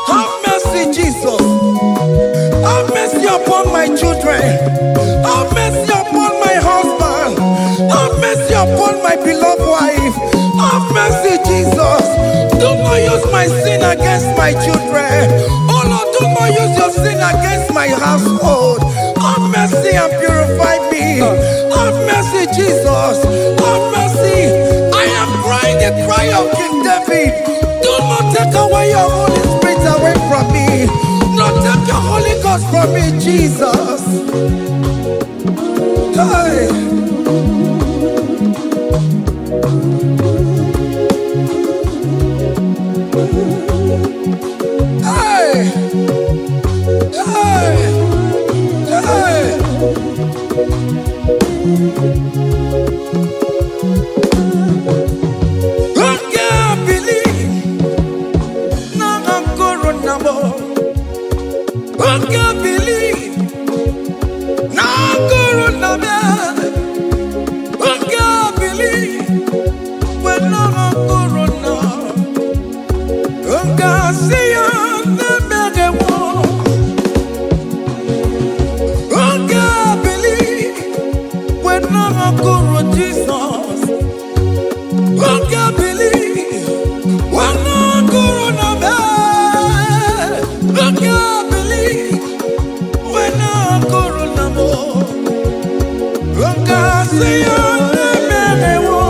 Have mercy, Jesus. Have mercy upon my children. Have mercy upon my husband. Have mercy upon my beloved wife. Have mercy, Jesus. Do not use my sin against my children. Oh Lord, do not use your sin against my household. Have mercy and purify me. Have mercy, Jesus. Have mercy. I am crying the cry of King David. Do not take away your Holy Spirit away from me. Not take your Holy Ghost from me, Jesus. Hey. Hey. Hey. Hey. Oke bili na nkoro na mo. Oke bili na nkoro na me. Oke bili we na nkoro na. Oke si ya na mere wo. Oke bili we na nkoro Jesus. Oke bili we na nkoro na me. Oke bili we na nkoro na mo. Oke si ya na mere wo.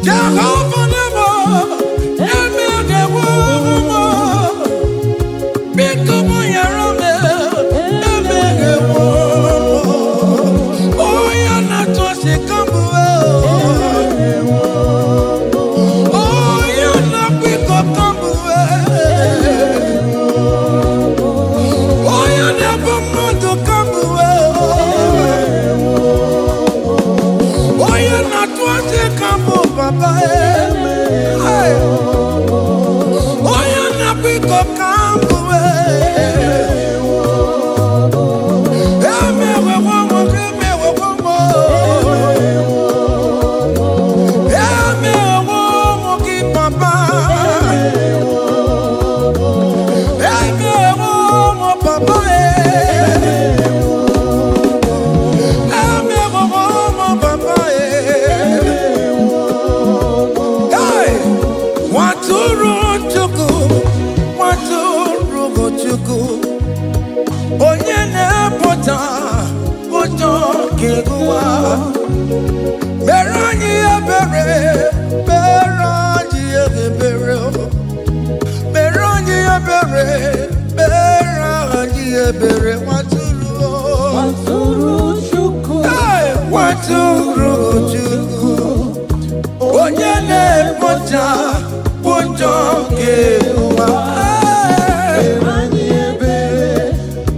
Jehovah nemo, emere wo mo. Biko mo yara me, emere wo mo. Oya na tosi kambuwe. Oya na kwiko kambuwe. Onye na-epụta ụjọ nke ụwa. Mere anyị ebere, mere anyị ebere, mere anyị ebere, mere anyị ebere, nwatụrụ. Nwatụrụ Chukwu. Hey, nwatụrụ Chukwu, onye na-ekpocha ụjọ nke ụwa. Hey, Mere anyị ebere,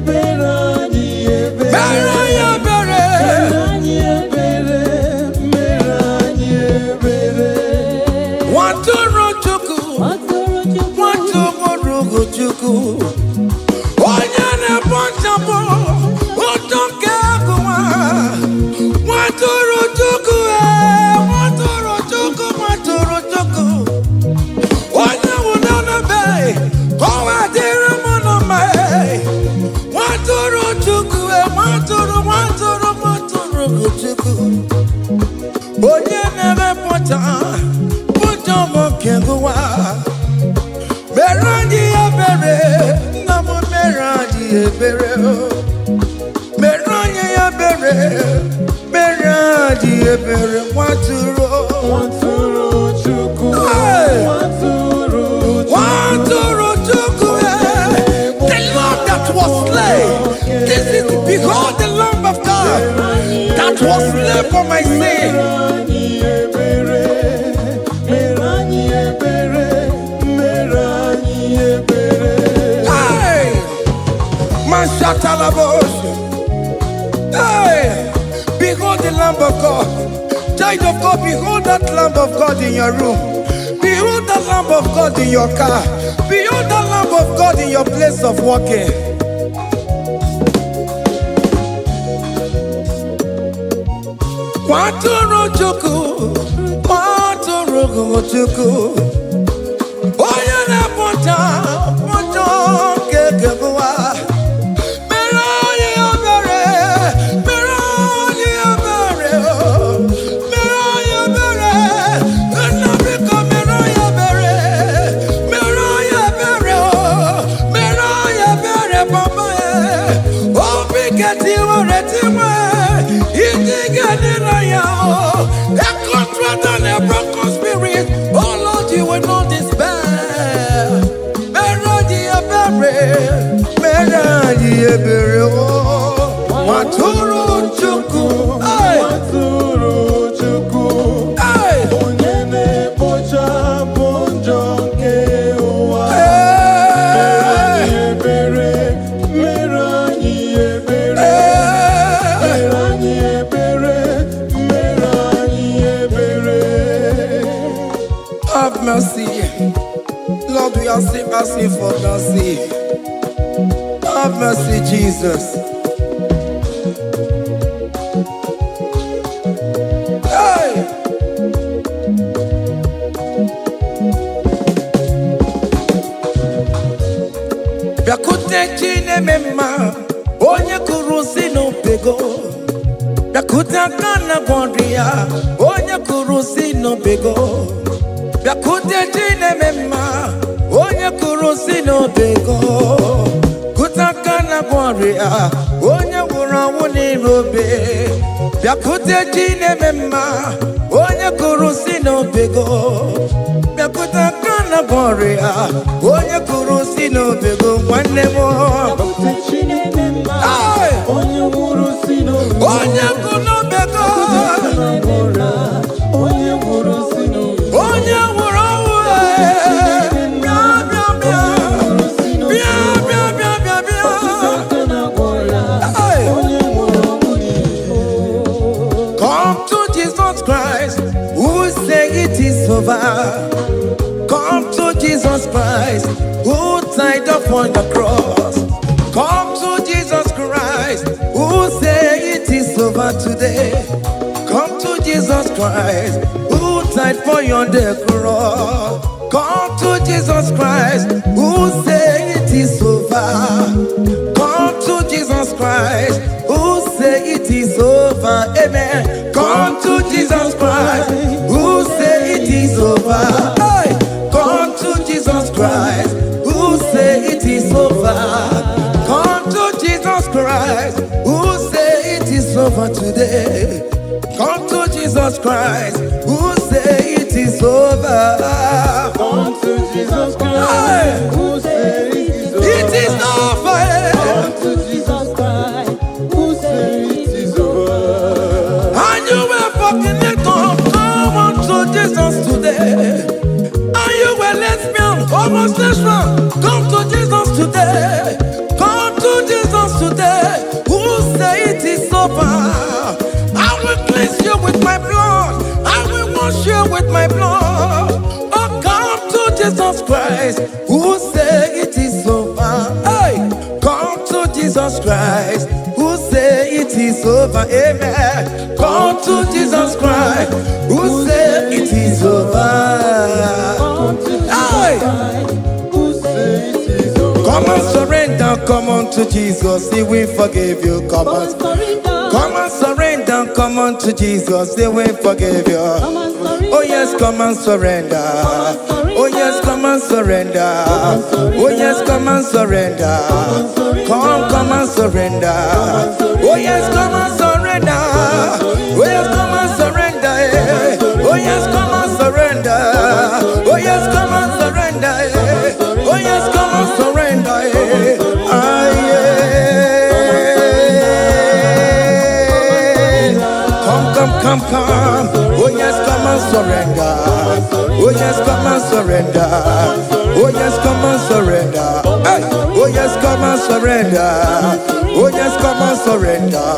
mere anyị ebere. Mere anyị ebere. Mere anyị ebere, mere anyị ebere. Nwatụrụ Chukwu. Nwatụrụ Chukwu. Nwatụrụ Chukwu, onye na-ekpochapụ ụjọ nke ụwa. Nwatụrụ Chukwu, ee, nwatụrụ Chukwu, nwatụrụ Chukwu, onye nwụrụ n'obe ka ọ wee dịrị m na mma, ee. Nwatụrụ Chukwu, ee, nwatụrụ, nwatụrụ, nwatụrụ Chukwu, onye na-emepụta ụjọ m nke ụwa. Mere anyị ebere, nna m, mere anyị ebere o. Mere anyị ebere, mere anyị ebere, nwatụrụ. Nwatụrụ Chukwu. Hey! Nwatụrụ Chukwu. Nwatụrụ Chukwu, eh, the lamb that was slain. This is, behold the Lamb of God that was slain for my sin. Mere anyị ebere, mere anyị ebere, mere anyị ebere. Hey! Mashatalabos. Hey! Behold the Lamb of God. Child of God, behold that Lamb of God in your room. Behold the Lamb of God in your car. Behold the Lamb of God in your place of working. Nwatụrụ Chukwu, nwatụrụ Chukwu, onye na-ekpocha ụjọ nke ụwa. Mere anyị ebere, mere anyị ebere, mere anyị ebere, nna, biko mere anyị ebere, mere anyị ebere, mere anyị ebere, papa. Obi ketiwere tiwe, iji ga-adị na ya. A contrite and a broken spirit, oh Lord, you will not despair. Mere anyị ebere, mere anyị ebere o, nwatụrụ Chukwu. Hey! Nwatụrụ Chukwu. Hey! Onye na-ekpochapụ njọ nke ụwa. Hey! Ebere, mere anyị ebere. Hey! Mere anyị ebere, mere anyị ebere. Have mercy. Lord, we are still asking for mercy. Have mercy, Jesus. Hey! Bịakwute Chi na-eme mma, onye kụrụ si n'obego. Bịakwute aka na gwọrọ ya, onye kụrụ si n'obego. Bịakwute Chi na-eme mma, onye kụrụ si n'obego. Kute aka na gwọrọ ya, onye nwụrụ anwụ n'ime obe. Bịakwute Chi na-eme mma, onye kụrụ si n'obego. Bịakwute aka na gwọrọ ya, onye kụrụ si n'obego, nwanne m. Bịakwute Chi na-eme mma, Hey! onye nwụrụ si n'obe. Onye kụ n'obego. Onye nwụrụ si n'obe. Onye nwụrụ ọnwụ, ee, bịa, bịa, bịa, bịa, bịa, bịa, bịa, bịa. Aka na-agwọ ya, Hey! onye nwụrụ ọnwụ n'ihu. Come to Jesus Christ, who say it is over. Come to Jesus Christ, who died upon the cross. Come to Jesus Christ, who say it is over today. Come to Jesus Christ, who died for you on the cross. Come to Jesus Christ, who say it is over. Come to Jesus Christ, who say it is over. Amen. Come to Jesus Christ, who say it is over. Hey! Come to Jesus Christ, who say it is over. Come to Jesus. Christ, who say it is over today. Come to Jesus Christ, who say it is over. Come to Jesus Hey! Christ, who say it is over. It is over. Come to Jesus Christ, who say it is over. And you were fucking it up. Come on to Jesus today. And you were lesbian, homosexual. Come to Jesus today. Come to Jesus today. Who say it is over? I will cleanse you with my blood. I will wash you with my blood. Oh, come to Jesus Christ. Who say it is over? Hey, come to Jesus Christ. Who say it is over? Amen. Come to Jesus Christ. Who say it is over? Come to Jesus Hey! Christ, who say it is over. Come and surrender, come on to Jesus, He will forgive you. Come Come on, and surrender. come and surrender, come on to Jesus, He will forgive you. Come and surrender. Oh yes, come and surrender. Oh yes, come and surrender. Oh yes, come and surrender. Come, come and surrender. Oh yes, come and surrender. Oh yes, come and surrender. Eh. Oh yes, come and surrender. Oh yes, come and surrender. Eh. Oh yes, come and surrender. Eh. Ah, yeah. Come, come, come, come. Oh yes, come and surrender. Oh yes, come and surrender. Oh yes, come and surrender. Hey. Oh yes, come and surrender. Oh yes, come and surrender.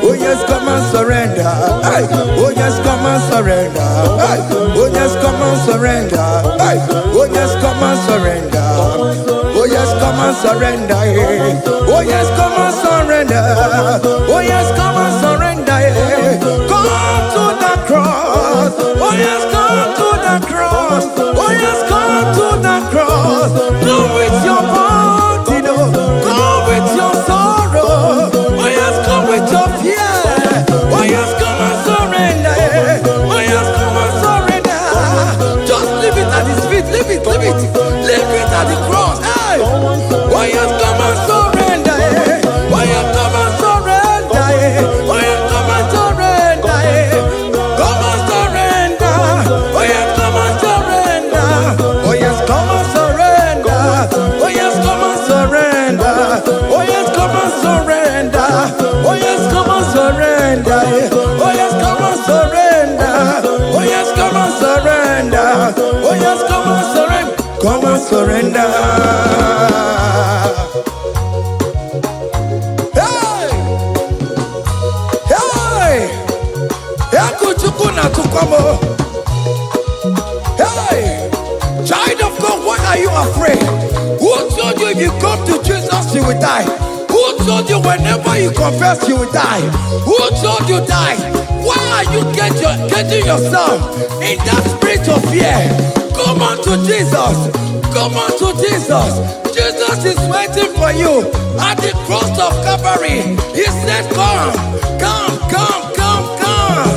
Oh yes, come and surrender. Hey. Oh yes, come and surrender. Hey. Oh yes, come and surrender. Hey. Oh yes, come and surrender. Oh yes, come and surrender. Eh. Oh yes, come and surrender. Oh yes, come and surrender. Eh. Come to the cross. Oh yes, come to the cross. Oh yes, come to the cross. Come with your body, no. Come with your sorrow. Oh yes, come with your fear. Oh yes, come and surrender. Eh. Oh yes, come and surrender. Just leave it at his feet. Leave it, leave it. Leave it at the cross. Hey. Oh yes, come and surrender. Eh. Oh yes, come and surrender. Eh. Oh yes, come and surrender. Eh. Come and surrender. Oh yes, come and surrender. Oh yes, come and surrender. Oh yes, come and surrender. Oh yes, come and surrender. Oh yes, come and surrender. Eh. Oh yes, come and surrender. Oh yes, come and surrender. Oh yes, come and surrender. Come and surrender. Hey! Hey! Egwu Chukwu na-atụkwa m o. Hey! Child of God, why are you afraid? Who told you if you come to Jesus, you will die? Who told you whenever you confess, you will die? Who told you die? Why are you getting yourself in that spirit of fear? Come on to Jesus. Come on to Jesus. Jesus is waiting for you at the cross of Calvary. He said, come, come, come, come, come.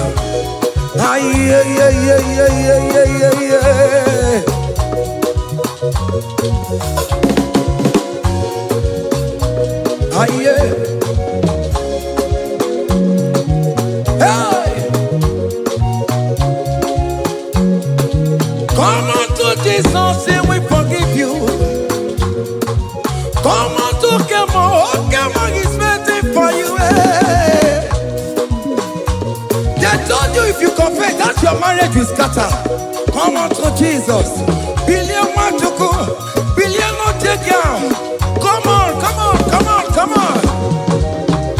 Ay, ay, ay, ay, ay, ay, ay, ay, ay. Ay, ay. Hey! Come unto Jesus, he will forgive you. Come unto Kemo, oh Kemo is waiting for you. Hey. They told you if you confess that your marriage will scatter. Come unto Jesus. Billion Nwachukwu, billion not take down. Come on, come on, come on, come on.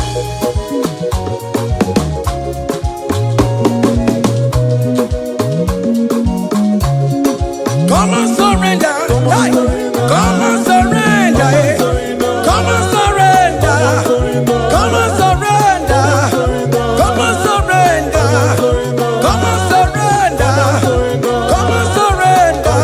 Come and surrender. Hey. Come and surrender. Eh. Come and surrender. Come and surrender. Come and surrender. Come and surrender. Come and surrender.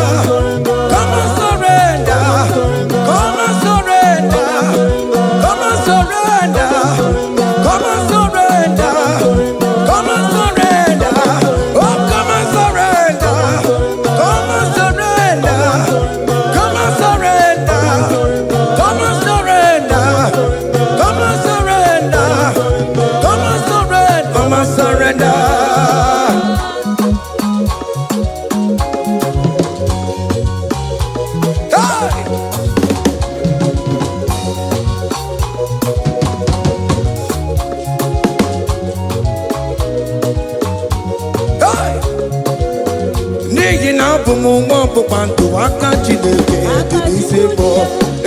abụ m nwa ọgbụgba ndụ, aka Chineke dị n'isi m.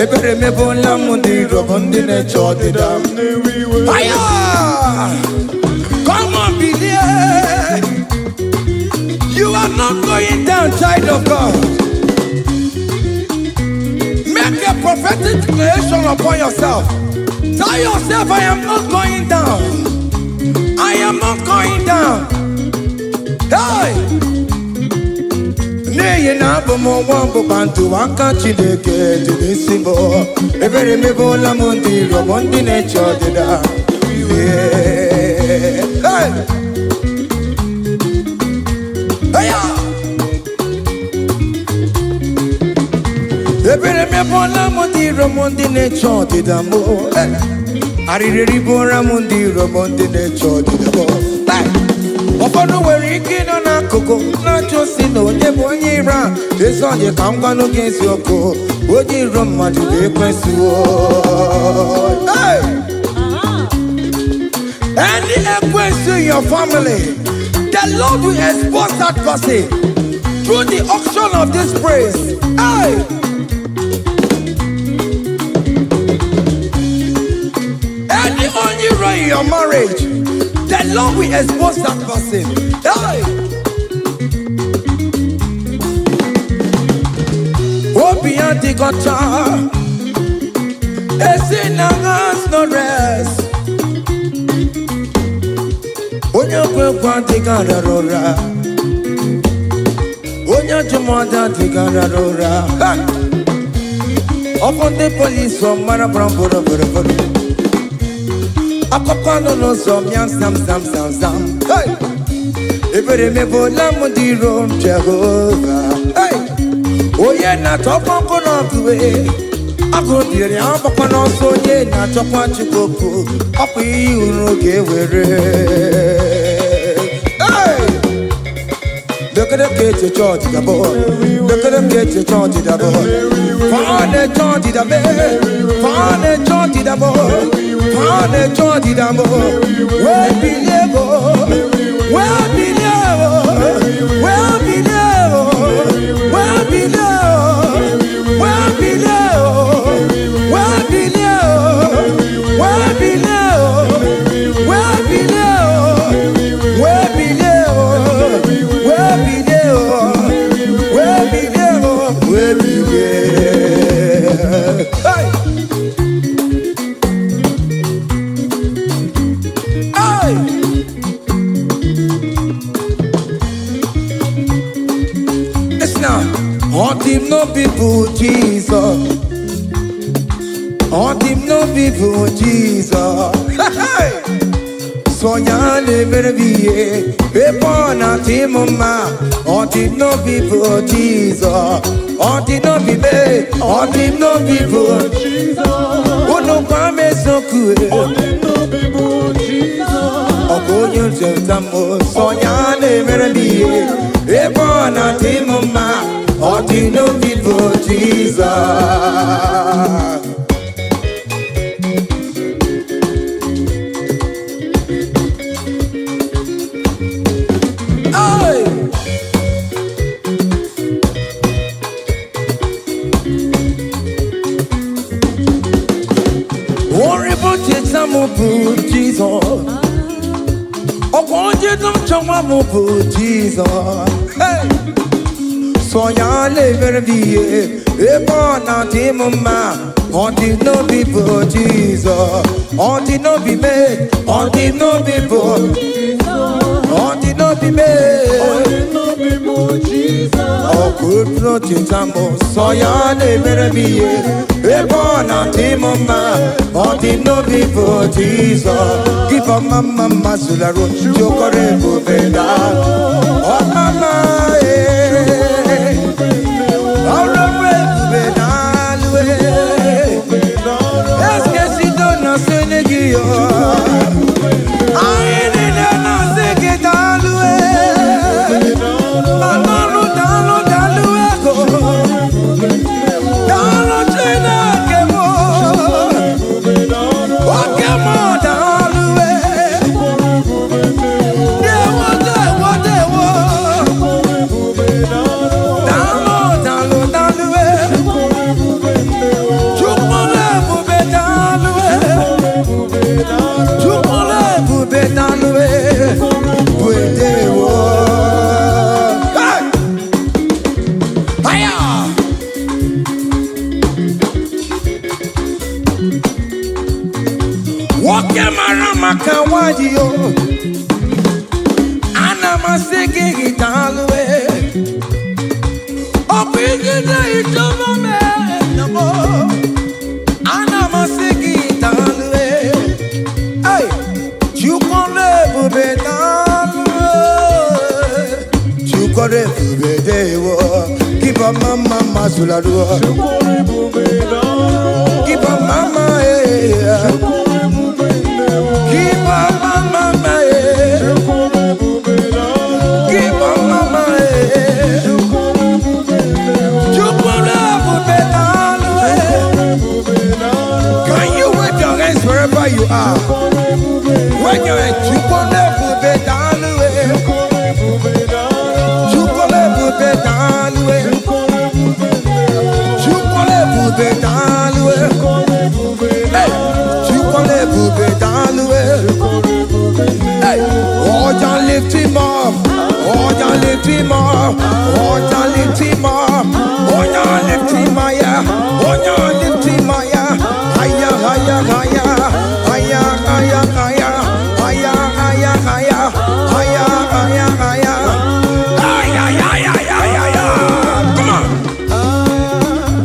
Ebere mebụla m ndị iro m, ndị na-eche ọdịda m. Fire! Come on, bilie. You are not going down, child of God. Make a prophetic declaration upon yourself. Tell yourself, "I am not going down. I am not going down." Hey! N'ihi na abụ m nwa ọgbụgba ndụ, aka Chineke dị n'isi m. Ebere mebụla m ndị iro m, ndị na-eche ọdịda. Yeah. Hey! Hey! Ebere mebụla m ndị iro m, ndị na-eche ọdịda m. Hey! Arịrị eribụra m ndị iro m, ndị na-eche ọdịda m. Hey! Ụfọdụ nwere ike ịnọ n'akụkụ na-ajụ si na onye bụ onye iro a. Ezi onye ka m gwanụ gị eziokwu, onye iro mmadụ ga-ekwesịwo. Hey! Any ekwensu in your family, the Lord will expose that person through the auction of this praise. Hey! Any onye iro in your marriage, the Lord will expose that person. Hey! Obi adịghị ọcha, esi na has no rest. Onye kwe ekwe adịghị arara ụra. Onye ajụmọdụ adịghị arara ụra. Ha! Ọfọ ndị polisi ọmara bụrụ bụrụ bụrụ bụrụ. Akụkọ nọ n'ụzọ mịa sam sam sam sam. Hey! Ebere mebụla m ndị iro m, Jehova. Hey! Onye na-achọkwa nkụ n'ọgụ, agụ biri agbakwa n'ọsọ. Onye na-achọkwa Chukwu okwu, ọkwa ihe uru ga-ewere. Hey! Lekere ka echiche ọdịda bụ, lekere ka echiche ọdịda bụ. Fa na-eche ọdịda mee, fa na-eche ọdịda bụ, fa na-eche ọdịda bụ. Wee bilie bụ, wee bilie bụ, wee bilie bụ, wee bilie bụ, wee bilie bụ, wee bilie bụ, wee bilie bụ, wee bilie bụ, wee bilie bụ, wee bilie bụ, wee bilie bụ, wee bilie. Hey! Hey! Listen now. Ọ dị m n'obi bụ Jizọs. Ọ dị m n'obi bụ Jizọs. Hey! Sọ ya na-emere m ihe ebe ọ na-adị m mma. Ọ dị m n'obi bụ Jizọs. Ọ dị n'obi m, ọ dị m n'obi bụ unu gwa m eziokwu. Ọ bụ onye nzọpụta m. Sọ ya na-emere m ihe ebe ọ na-adị m mma. Ọ dị n'obi bụ Jizọs. Hey! Orin bụ cheta m bụ Jizọs. Ọkwa onye nchọnwa m bụ Jizọs. Hey! Sọ ya na-emere m ihe ebe ọ na-adị m mma. Ọ dị n'obi bụ Jizọs. Ọ dị n'obi me, ọ dị n'obi bụ, ọ dị n'obi me. Ọkụ cheta m, sọ ya na-emere m ihe ebe ọ na-adị m mma. Ọ dị n'obi bụ Jizọs. Gịbọ mma mma mma zụlarụ jokọrọ ebube na ọmama ee. Ọrụ ebube na alụ Eskesido na sene gị yo. Anyị niile na-asị gị daalụ ee. Daalụ, daalụ, daalụ ego. Daalụ Chineke m. Oke m daalụ ee. Dewo, dewo, dewo. Nwoke mara maka nwanyị o. Ana m asị gị daalụ e. Ọ bụ ijide ịchọba m e. Ana m asị gị daalụ e. Hey! Chukwu ọrụ ebube, daalụ e. Chukwu ọrụ ebube, dewo. Give a mama mazularu. Give a mama eh. Give a mama eh. Give a mama eh. Chukwu ọrụ ebube, daalụ e. Can you wave your hands wherever you are? When you're in Chukwu ọrụ ebube, daalụ e. Chukwu ọrụ ebube, daalụ e. Chukwu ọrụ ebube, daalụ e. Hey! Chukwu ọrụ ebube, daalụ e. Hey! Ọja, lift him up. Ọja, lift him up. Ọja, lift him up. Ọja, lift him higher. Ọja, lift him higher. Higher, higher, higher. Higher, higher, higher. Higher, higher, higher. Higher, higher, higher. Ay, ay, ay, ay, ay, ay, ay. Come on.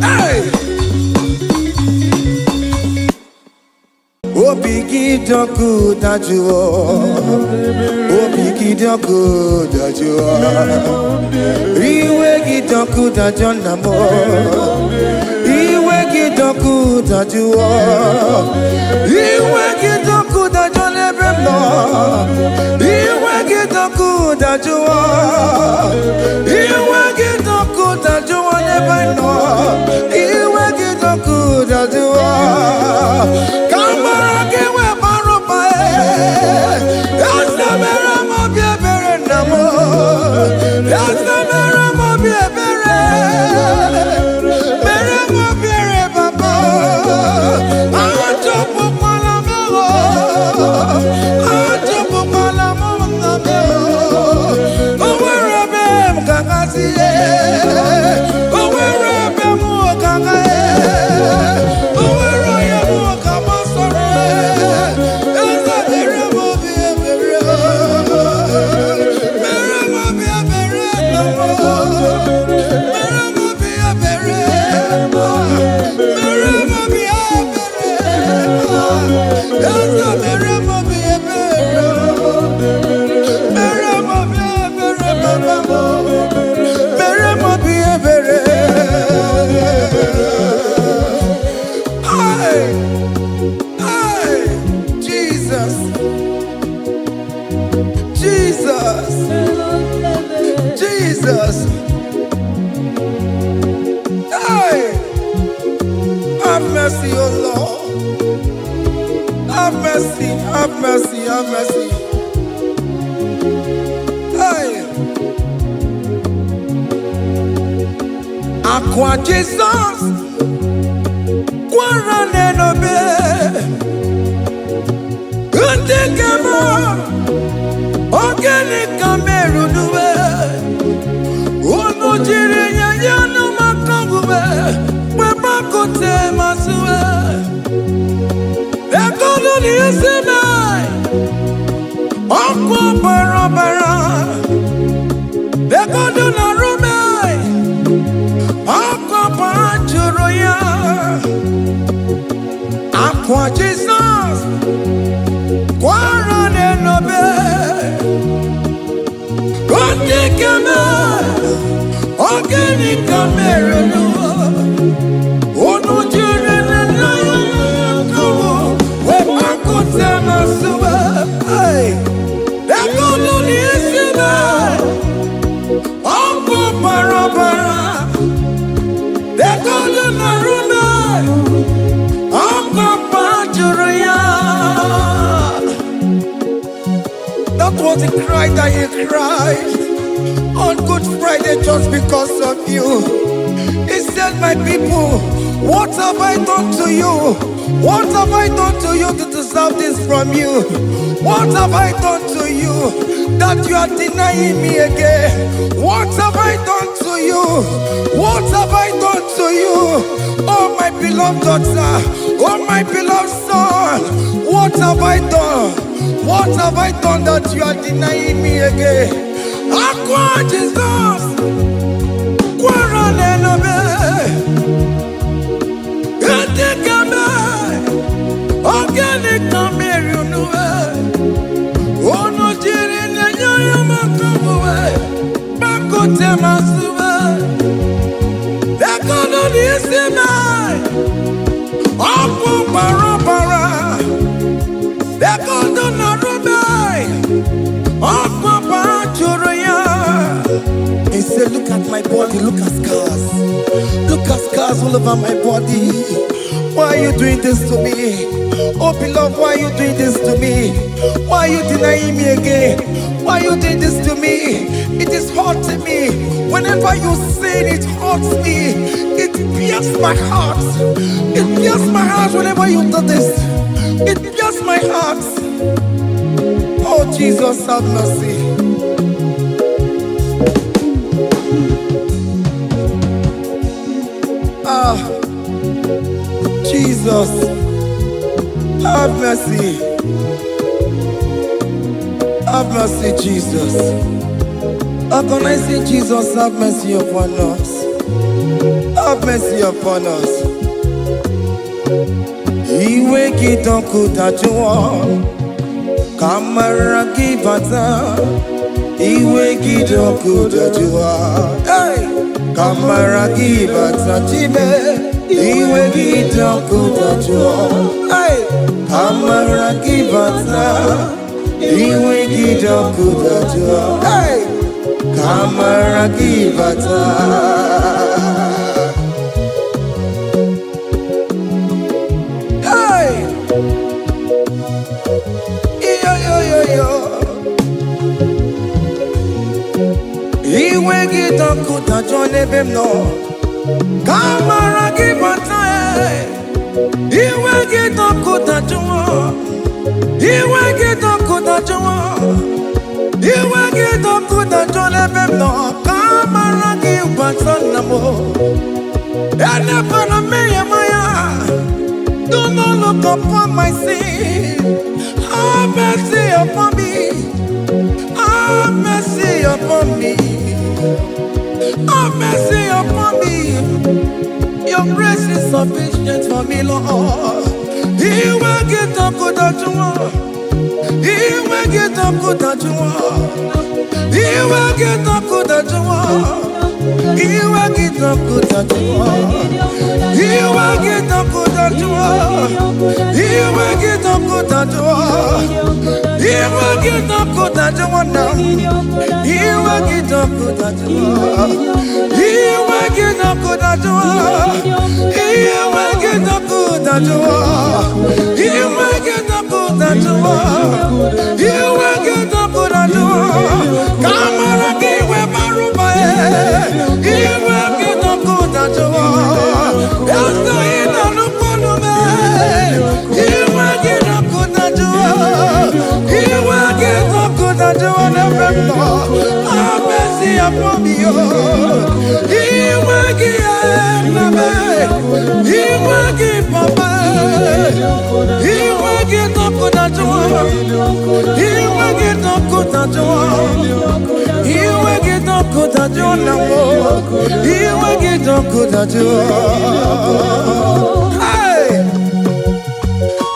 Hey! Obi gị dị ọkụ dajụọ. Obi gị dị ọkụ dajụọ. Iwe gị dị ọkụ dajụọ, nna m. Iwe gị dị ọkụ dajụọ. Iwe gị dị ọkụ dajụọ n'ebe m nọ. Iwe gị dị ọkụ dajụọ. Iwe gị dị ọkụ dajụọ n'ebe m nọ. Iwe gị dị ọkụ dajụọ. Ka mara gị wee bara ụba. Eze, mere m obi ebere, nna m. Eze, mere m obi ebere. Mere m obi ebere, papa. Achọpụkwala m o. Achọpụkwala m, nna m. O nwere ebe m ga-agazi, o nwere ebe m ga-aga, o nwere onye m ga gbasara. Eze, mere m obi ebere. Mere m obi ebere, nna m. Mere m obi ebere. Mere m obi ebere. Eze, mere m obi ebere. Mere m obi ebere, baba m. Mere m obi ebere. Hey! Hey! Jesus! Jesus! Jesus! Hey! Have mercy, O Lord. Have mercy, have mercy, have mercy. Hey! Akwa Jizọs kwara n'enobe, ndị nke m, ogene ka merunuwe unu jiri nye ya n'ụmaka omume wepakute masịwe egolu na isi mee ọkụ bara bara egodu na rume ọkụ bara jụrụ ya. Akwa Jizọs kwara n'enobe, ndị keme ogene ka mere n'ụwa unu jiri nne ya kọwụ wepakute masịwe egolu na isi mee ọkụ bara bara egolu na rume ọkụ jụrụ ya. That was the cry that he cried on Good Friday just because of you. He said, "My people, what have I done to you? What have I done to you to deserve this?" from you? What have I done to you that you are denying me again? What have I done to you? What have I done to you? Oh, my beloved daughter. Oh, my beloved son. What have I done? What have I done that you are denying me again? Akwa Jesus. Kwara n'elobe. Edekeme. Ogene kameri unuwe. Unu jiri na-enye ya maka omume. Bakute masuwe. Ekono n'isi me. Ọkụ bara bara. Ekono na rube. Ọkụ bara jụrụ ya. He said, "Look at my body, look at scars. Look at scars all over my body. Why are you doing this to me? Oh, beloved, why are you doing this to me? Why are you denying me again? Why are you doing this to me? It is hurting me. Whenever you sin, it hurts me. It pierces my heart. It pierces my heart whenever you do this. It pierces my heart." Oh, Jesus, have mercy. Ah, Jesus, have mercy. Have mercy, Jesus. Agonizing Jesus, have mercy upon us. Have mercy upon us. Iwe gị dọkụ dajụọ, ka amara gị bata. Iwe gị dọkụ dajụọ, hey! Ka amara gị bata chime. Iwe gị dọkụ dajụọ, hey! Ka amara gị bata. Iwe gị dọkụ dajụọ, hey! Ka amara gị bata. Hey! Iyo yo yo yo. Iwe gị dọkụ dajụọ n'ebe m nọ. Ka amara gị bata. Iwe gị dọkụ dajụọ. Iwe gị dọkụ dajụọ. Iwe gị dọkụ dajụọ n'ebe m nọ. Ka amara gị bata nna m. Elebara mmehie m anya. Do not look upon my sin. Have mercy upon me. Have mercy upon me. Have mercy upon me. Your grace is sufficient for me, Lord. Iwe gị dọkụ dajụọ. Iwe gị dọkụ dajụọ. Iwe gị dọkụ dajụọ. Iwe gị dọkụ dajụọ. Iwe gị dọkụ dajụọ. Iwe gị dọkụ dajụọ. Iwe gị dọkụ dajụọ na m. Iwe gị dọkụ dajụọ. Iwe gị dọkụ dajụọ. Iwe gị dọkụ dajụọ. Iwe gị dọkụ dajụọ. Iwe gị dọkụ dajụọ. Ka amara gị wee bara ụba ya. Iwe gị dọkụ dajụọ. Eze ị na-anụkwu olu m. Iwe gị dọkụ dajụọ. Iwe gị dọkụ dajụọ n'ebe m nọ. Have mercy upon me, oh. Iwe gị nna m. Iwe gị papa. Iwe gị dọkụ dajụọ. Iwe gị dọkụ dajụọ. Iwe gị dọkụ dajụọ na m. Iwe gị dọkụ dajụọ. Hey!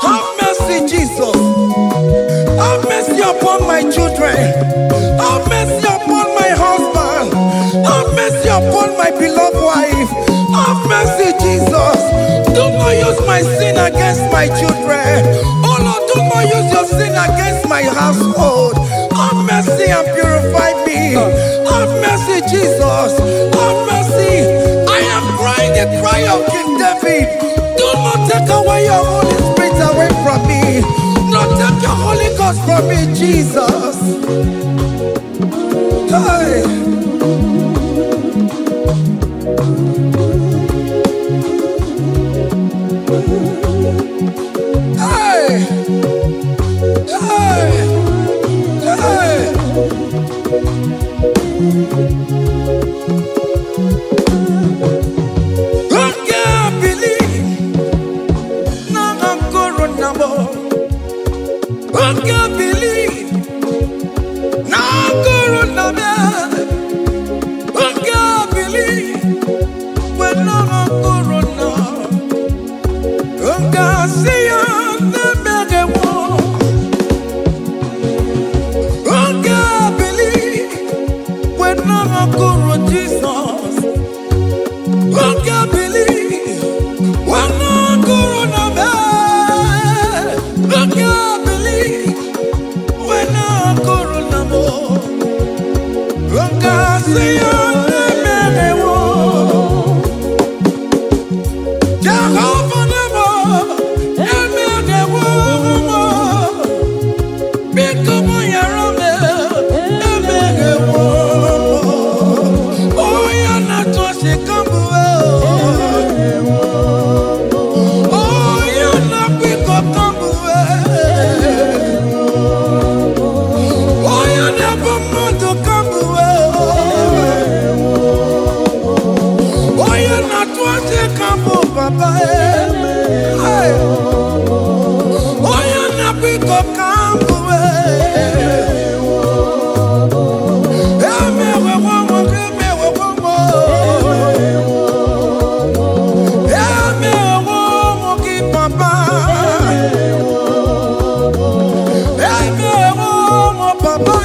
Have mercy, Jesus. Have mercy upon my children. Have mercy upon my husband. Have mercy upon my beloved wife. Have mercy, Jesus. Do not use my sin against my children. Oh Lord, do not use your sin against my household. Have mercy and purify me. Have mercy, Jesus. Have mercy. I am crying the cry of King David. Do not take away your Holy Spirit away from me. Not take your Holy Ghost from me, Jesus. Hey. Hey. Nke bili na akụrụ na bịa. Nke bili wena akụrụ na. Nke asị ya na-emegewo. Nke bili wena akụrụ Jizọs. Nke bili wena akụrụ na bịa. Nke bili wena akụrụ na mụ. Nke asị ya na-emegewo. Jehova nemo, emegewo mụ. Biko mụ yara m, emegewo mụ. Onye na-atụ ọchị ka m bụ, onye na-akwa iko ka m bụ, onye na-ebu mmadụ ka m bụ, onye na-atụ ọchị ka m bụ papa. Hey! Onye na-akwa iko ka m bụ. Emewewo m, emewewo m. Emewewo m gị papa. Emewewo m papa.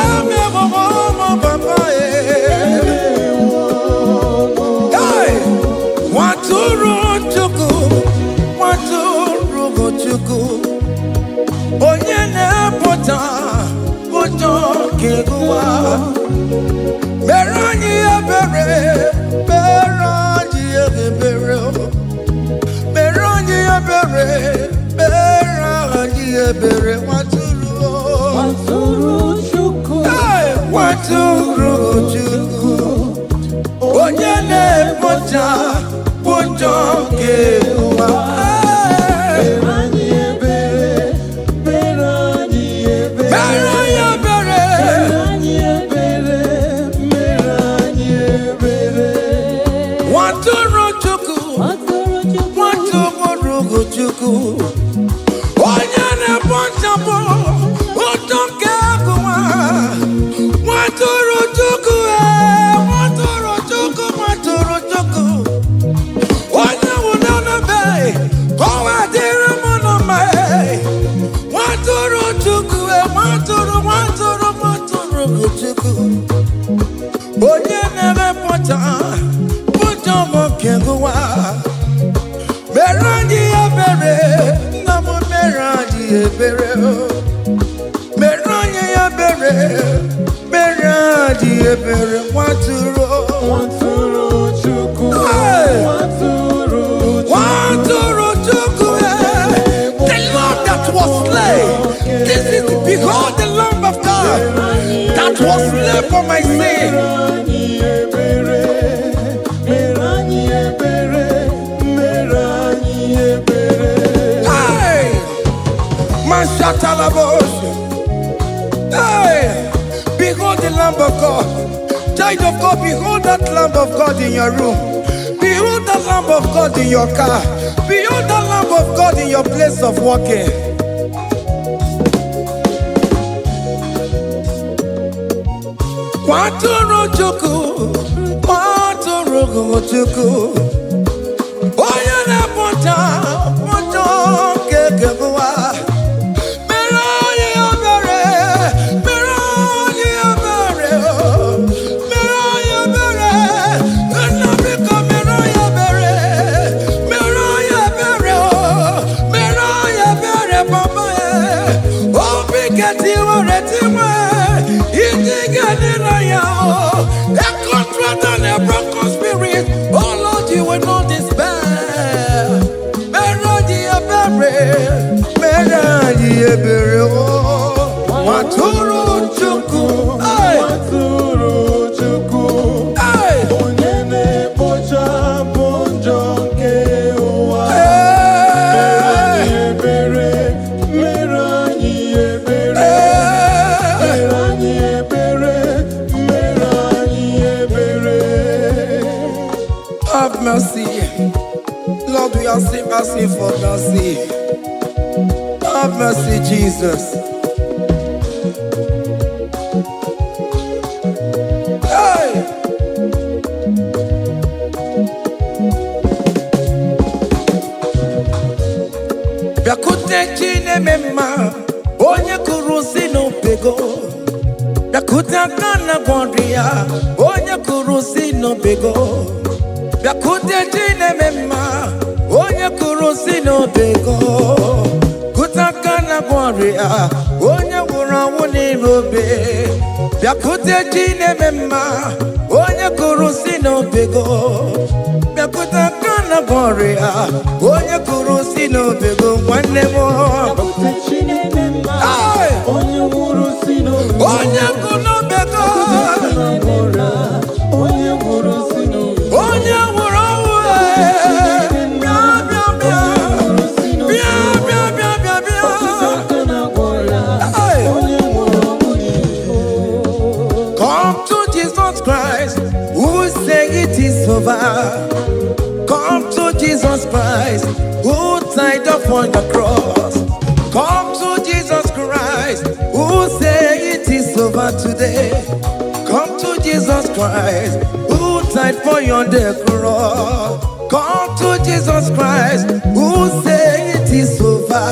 Emewewo m papa. Hey! Nwatụrụ Chukwu, nwatụrụ Chukwu, onye na-epụta ụjọ nke ụwa, mere anyị ebere, mere anyị ebere, mere anyị ebere, mere anyị ebere, nwatụrụ. Nwatụrụ Chukwu. Hey! Nwatụrụ Chukwu, onye na-ekpocha ụjọ nke ụwa. Hey! Mere anyị ebere, mere anyị ebere. Mere anyị ebere. Mere anyị ebere, mere anyị ebere. Nwatụrụ Chukwu, Nwatụrụ Chukwu. nwatụrụ Chukwu, onye na-ekpochapụ ụjọ nke ụwa. Nwatụrụ Chukwu, ee, nwatụrụ Chukwu, nwatụrụ Chukwu, onye nwụrụ n'ebe ka ọ wee dịrị m na mma. Ee. Nwatụrụ Chukwu, ee, nwatụrụ, nwatụrụ, nwatụrụ Chukwu, onye na-emepụta ụjọ m nke ụwa, mere anyị ebere, nna m, mere anyị ebere o. Mere anyị ebere, mere anyị ebere, nwatụrụ. Nwatụrụ Chukwu. Hey! Nwatụrụ Chukwu. Nwatụrụ Chukwu, eh, the Lamb that was slain. This is, behold the Lamb of God that was slain for my sin. Mere anyị ebere, mere anyị ebere, mere anyị ebere. Hey! Mashatalabos. Hey! Behold the Lamb of God. Child of God, behold that Lamb of God in your room. Behold the Lamb of God in your car. Behold the Lamb of God in your place of working. Nwatụrụ Chukwu, nwatụrụ Chukwu, onye na-epụta ụjọ nke ụwa. Mere anyị ebere, mere anyị ebere, mere anyị ebere, nna, biko mere anyị ebere, mere anyị ebere, mere anyị ebere, papa. Obi ketiwere tiwe, iji ga-adịrị ya o. A contrite and a broken spirit, oh Lord, you will not despair. Mere anyị ebere, mere anyị ebere o. Nwatụrụ Chukwu. Hey! Nwatụrụ Chukwu. Hey! Onye na-ekpochapụ njọ nke ụwa. Hey! Ebere, mere anyị ebere. Hey! Mere anyị ebere, mere anyị ebere. Have mercy. Lord, we are still asking for mercy. mercy. Have mercy, Jesus. Hey! Bịakwute Chineme mma, onye kụrụ si n'obego. Bịakwute aka na gwọrọ ya, onye kụrụ si n'obego. Bịakwute Chineme mma, onye kụrụ si n'obego. Kute aka na gwọrọ ya, onye nwụrụ anwụ n'ime obe. Bịakwute Chineme mma, onye kụrụ si n'obego. Bịakwute aka na gwọrọ ya, onye kụrụ si n'obego, nwanne m. Bịakwute Chineke mma, Hey! onye nwụrụ si n'obe. Onye kụrụ n'obego. Chineke mma, onye nwụrụ si n'obe. Onye nwụrụ ọnwụ, ee, bịa, bịa, bịa. Bịa, bịa, bịa, bịa, bịa. Aka na-agwọ ya, Hey! onye nwụrụ ọnwụ n'ihu. Come to Jesus Christ, who say it is over. Come to Jesus Christ, who died upon the cross. Come to Jesus Christ, who say it is over today. Come to Jesus Christ, who died for you on the cross. Come to Jesus Christ, who say it is over.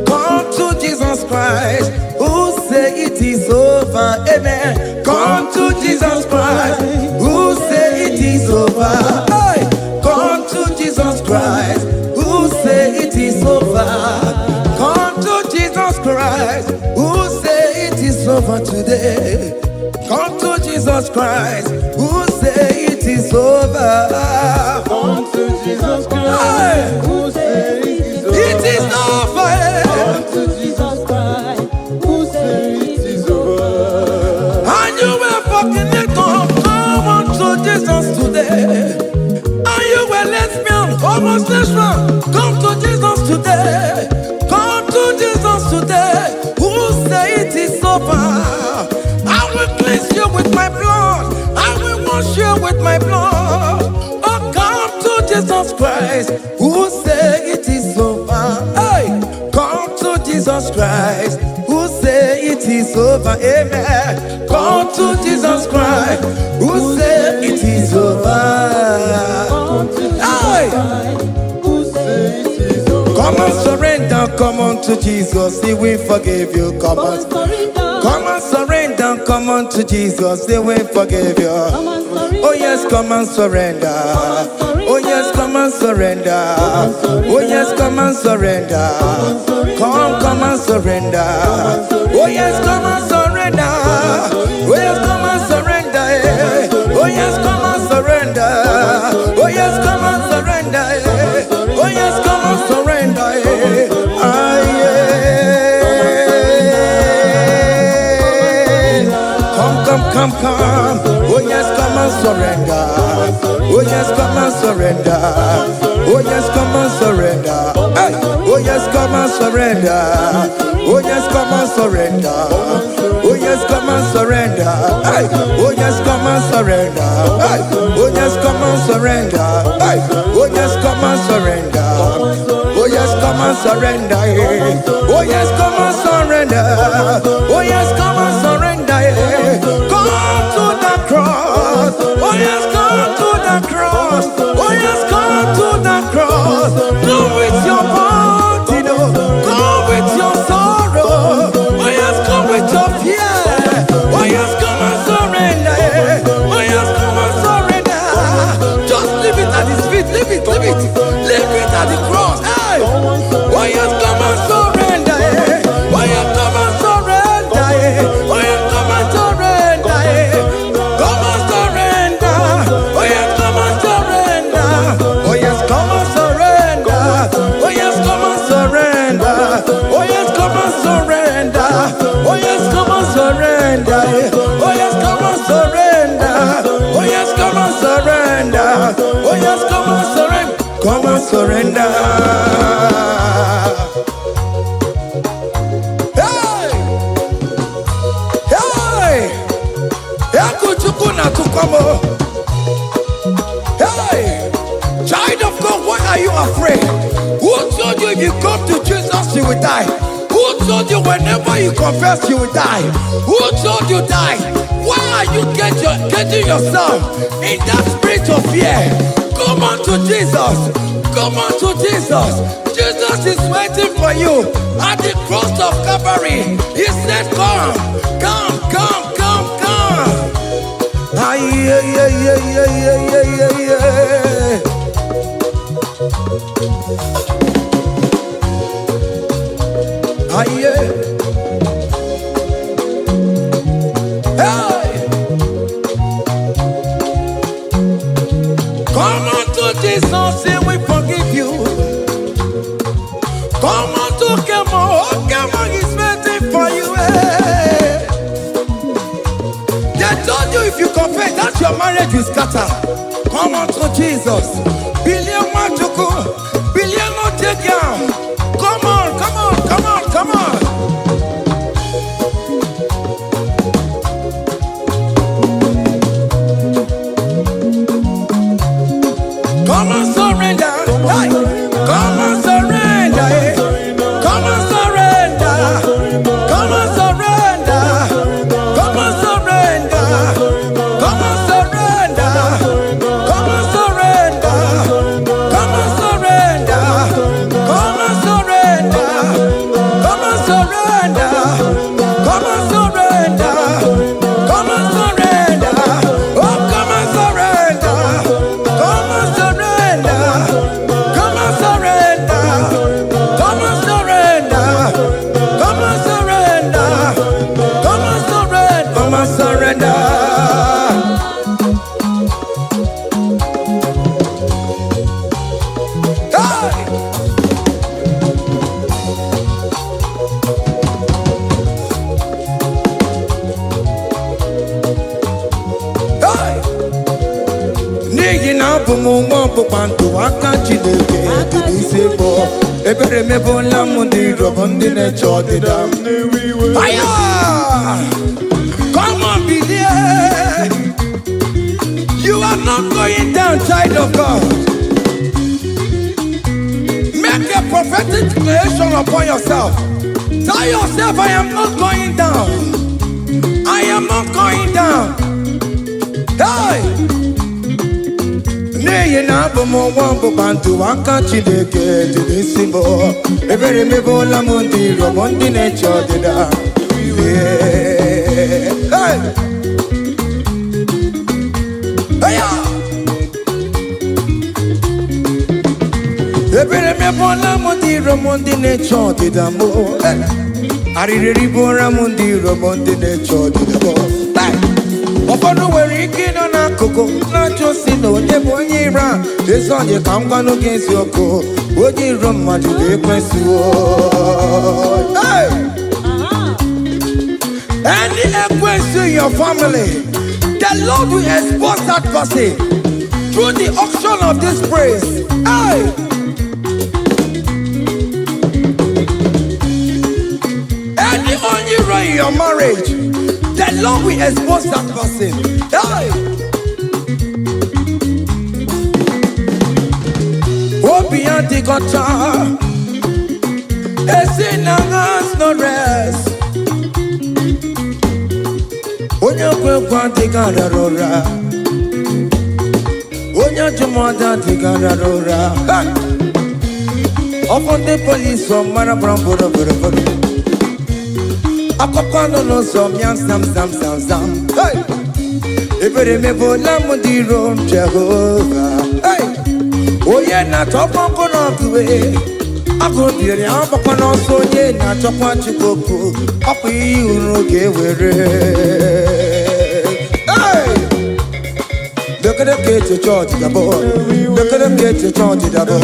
Come to Jesus Christ, who say it is over. Amen. Come to Jesus Christ, who say it is over. Hey! Come to Jesus Christ, who say it is over. Come to Jesus Christ, who say it is over today. Come to Jesus Christ, who say it is over. Come to Jesus Hey! Christ, who say it is over. It is over. Come to Jesus Christ, who say it is over. And you were fornicator, come unto Jesus today. And you were lesbian, homosexual, come to Jesus today. Come to Jesus today. Who say it is over? I will cleanse you with my blood. I will wash you with my blood. Oh, come to Jesus Christ, who say it is over. Hey, come to Jesus Christ, who say it is over. Amen. Come to Jesus Christ, who say it is over. Come to Jesus Hey! Christ, who say it is over. Come and surrender, come on to Jesus, he will forgive you. Come Come on. and surrender. Come and surrender, come on to Jesus, he will forgive you. Come and surrender. Oh yes, come and surrender. Oh yes, come and surrender. Oh yes, come and surrender. Come, come and surrender. Oh yes, come and surrender. Oh yes, come and surrender. Eh. Oh yes, come and surrender. Oh yes, come and surrender. Eh. Oh yes, come and surrender. Eh. Ah, yeah. Come, come, come, come. Oh yes, come and surrender. Oh yes, come and surrender. Oh yes, come and surrender. Hey. Oh yes, come and surrender. Oh yes, come and surrender. Oh yes, come and surrender. Hey. Oh yes, come and surrender. Hey. Oh yes, come and surrender. Hey. Oh yes, come and surrender. Oh yes, come and surrender. Eh. Oh yes, come and surrender. Oh yes, come and surrender. Eh. Come to the cross. Oh yes, come to the cross. Oh yes, come to the cross. Come with your body, no. Come with your sorrow. Oh yes, come with your fear. Oh yes, come and surrender. Eh. Oh yes, come and surrender. Just leave it at his feet. Leave it, leave it. Leave it at the cross. Hey. Oh yes, come and surrender. Eh. Oh yes, come and surrender. Eh. Oh yes, come and surrender. Eh. Come and surrender. Oh yes, come and surrender. you if you come to Jesus you will die? Who told you whenever you confess you will die? Who told you die? Why are you getting yourself in that spirit of fear? Come on to Jesus. Come on to Jesus. Jesus is waiting for you at the cross of Calvary. He said, "Come, come, come, come, come." Ay, ay, ay, ay, ay, ay, ay, ay, ay. Ay, ay. Hey! Come unto Jesus and we forgive you. Come unto Kemo, oh Kemo is waiting for you. Hey. They told you if you confess that your marriage will scatter. Come unto Jesus. Billion Machuku, billion no take down. Come on, come on, come on, come on. Come and surrender. Hey. Come and surrender. Eh. Come and surrender. Come and surrender. Come and surrender. Come and surrender. Come and surrender. Come and surrender. Come and surrender. Come and surrender. Come and surrender. Come and surrender. Oh, come and surrender. Come and surrender. Come and surrender. Come and surrender. Come and surrender. Come and surrender. Come and surrender. Hey! Hey! N'ihi na abụ m nwa ọgbụgba ndụ, aka Chineke dị n'isi bụ ebere mebụla m ndị iro bụ ndị na-eche ọdịda m. Na-ewe iwe. Fire! Come on, bilie. You are not going down, child of God. Make a prophetic declaration upon yourself. Tell yourself, "I am not going down. I am not going down." Hey! N'ihi na abụ m nwa ọgbụgba ndụ, aka Chineke dị n'isi m, ebere mebụla m ndị iro bụ ndị na-eche ọdịda. Yeah. Hey! Hey-ya! Ebere mebụla m ndị iro m ndị na-eche ọdịda m. Hey! Arịrị eribụra m ndị iro m ndị na-eche ọdịda m. Hey! Ụfọdụ nwere ike ịnọ n'akụkụ na-achụ si na onye bụ onye iro a. Ezi onye ka m gwanụ gị eziokwu, onye iro mmadụ ga-ekwesịwo. Hey! Any ekwensu in your family, the Lord will expose that person through the auction of this praise. Hey! Any onye iro in your marriage, the Lord will expose that person. Hey! Obi adịghị ọcha, esi na has no rest. Onye kwe ekwe adịghị arara ụra. Onye ajụmọdụ adịghị arara ụra. Hey! Ọkụ ndị polisi mara bụrụ bụrụ bụrụ bụrụ. Akụkọ nọ n'ụzọ mịa zam zam zam zam. Hey! Ebere mebụla m ndị iro m Jehova. Hey! Onye na-achọkwa mkpụrụ ọgụwe agụ biri agbakwa n'ọsọ, onye na-achọkwa Chukwu okwu ọkwa ihe uru ga-ewere. Hey! Lekere ka echiche ọdịda bụ, lekere ka echiche ọdịda bụ,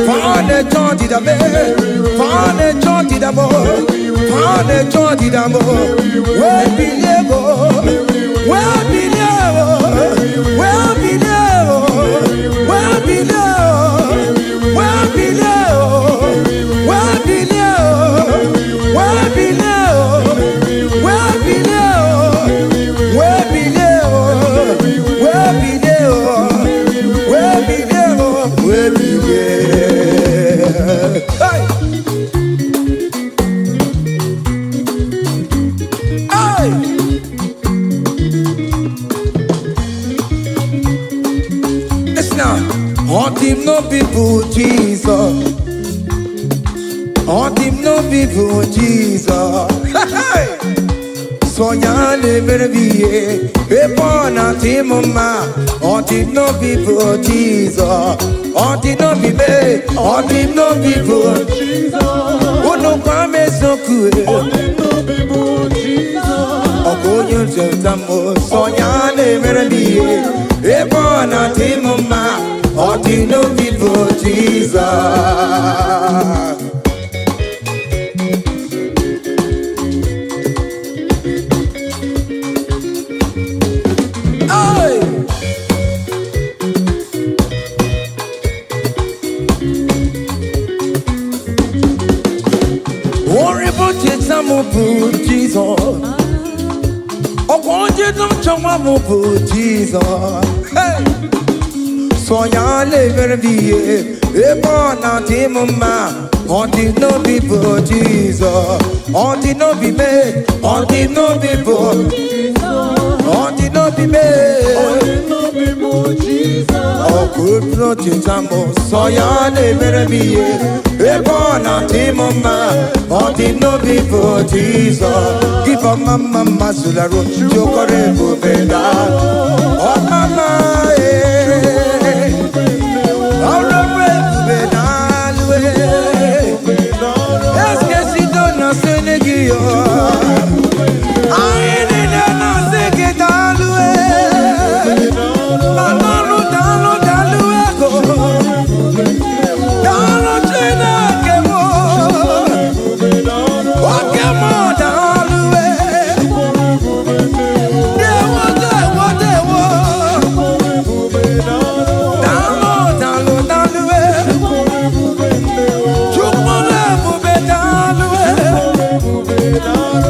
fa na-eche ọdịda mee, fa na-eche ọdịda bụ, fa na-eche ọdịda bụ, wee bilie bụ, wee bilie bụ, wee bilie bụ, wee bilie bụ, wee bilie bụ, wee bilie bụ, wee bilie bụ, wee bilie bụ, wee bilie bụ, wee bilie bụ, wee bilie bụ, wee bilie. Hey! Hey! Listen now. Ọ dị m n'obi bụ Jizọs. Ọ dị m n'obi bụ Jizọs. Hey! Sọ ya na-emere m ihe ebe ọ na-adị m mma. Ọ dị m n'obi bụ Jizọs. Ọ dị n'obi mee. Ọ dị m n'obi bụ unu gwa m eziokwu. Ọ bụ onye nzọpụta m. Sọ ya na-emere m ihe ebe ọ na-adị m mma. Ọ dị n'obi bụ Jizọs. Hey! Orí bó cheta m bụ Jizọs. Ọkwa onye nchọnwa m bụ Jizọs. Hey! Sọ ya na-emere m ihe ebe ọ na-adị m mma. Ọ dị n'obi bụ Jizọs. Ọ dị n'obi mee. Ọ dị n'obi bụ. Ọ dị n'obi mee. Ọkụ cheta m, sọ ya na-emere m ihe ebe ọ na-adị m mma. Ọ dị n'obi bụ Jizọs. Gịbọ mma mma mma zularụ jokọrọ ebube na ọmama ee. Ọrụ ebube na alụ Eskesido na sene gị yo. Anyị niile na-asị gị daalụ ee. Daalụ, daalụ, daalụ ego. Daalụ Chineke m. Oke m daalụ ee. Dewo, dewo, dewo. Daalụ, daalụ, daalụ ee. Chukwu ebube daalụ ee.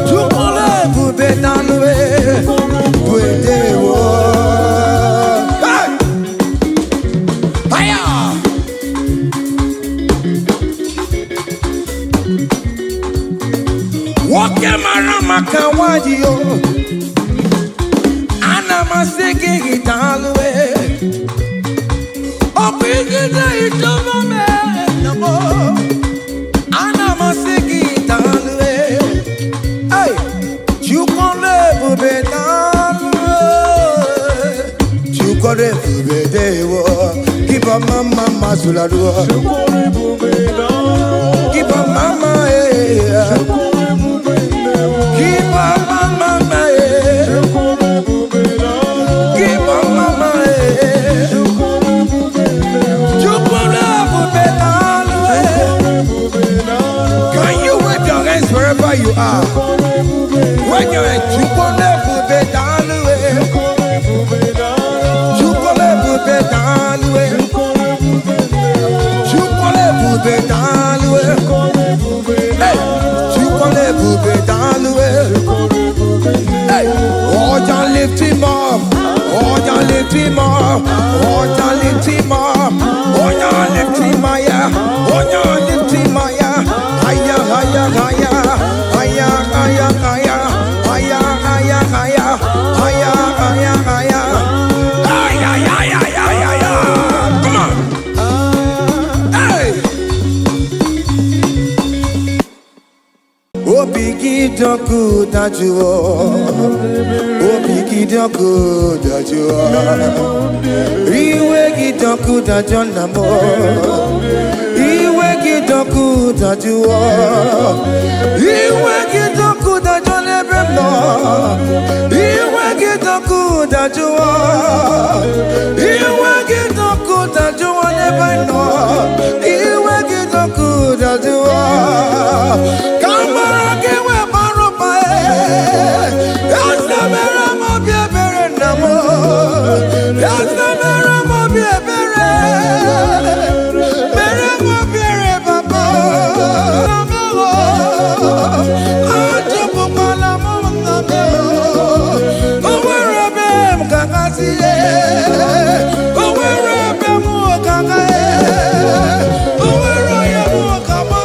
Chukwu ebube daalụ ee. Bụ edewo. Hey! Fire! Nwoke mara maka nwanyị o, ana m asị gị daalụ ee. Ọ bụ ijide ichọba m ee, ana m asị gị daalụ ee. Hey! Chukwu ebube daalụ ee. Chukwu ebube dewo. Give a mama mazularuo. Give a mama eh. Give a mama eh. Give a mama eh. Chukwu ebube daalụ eh. Can you wave your hands wherever you are? When you're in Chukwu ebube daalụ eh. Chukwu ebube daalụ eh. Chukwu ebube daalụ eh. Hey! Chukwu ebube daalụ eh. Hey! Ọjà lift him up. Ọjà lift him up. Ọjà lift him up. Ọjà lift him higher. Ọjà lift him higher. Higher, higher, higher. Higher, higher, higher. Higher, higher, higher. Higher, higher, higher. Ay, ay, ay, ay, ay, ay, ay. Come on. Hey! Obi gị dị ọkụ dajụọ. Obi gị dị ọkụ dajụọ. Iwe gị dị ọkụ dajụọ nna m. Iwe gị dị ọkụ dajụọ. Iwe gị dị ọkụ dajụọ n'ebe m nọ. Iwe gị dị ọkụ dajụọ. Iwe gị dị ọkụ dajụọ n'ebe m nọ. Iwe gị dị ọkụ dajụọ. Ka mara gị wee bara ụba ee. Eze mere m obi ebere nna m. Eze mere m obi ebere. Mere m obi ebere baba. Achọpụkwala m nna m. O nwere ebe m ga-agasị. O nwere ebe m ga-aga. O nwere onye m ga-ama.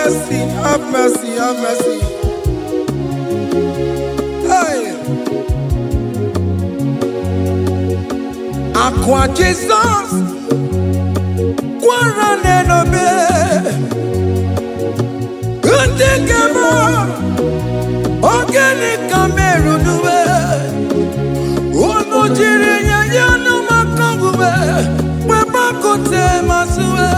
mercy, have mercy, have mercy. Hey. Akwa Jizọs kwara n'enobe ndị nke m, ogene ka merunuwe unu jiri nye ya maka omume wepakute masuwe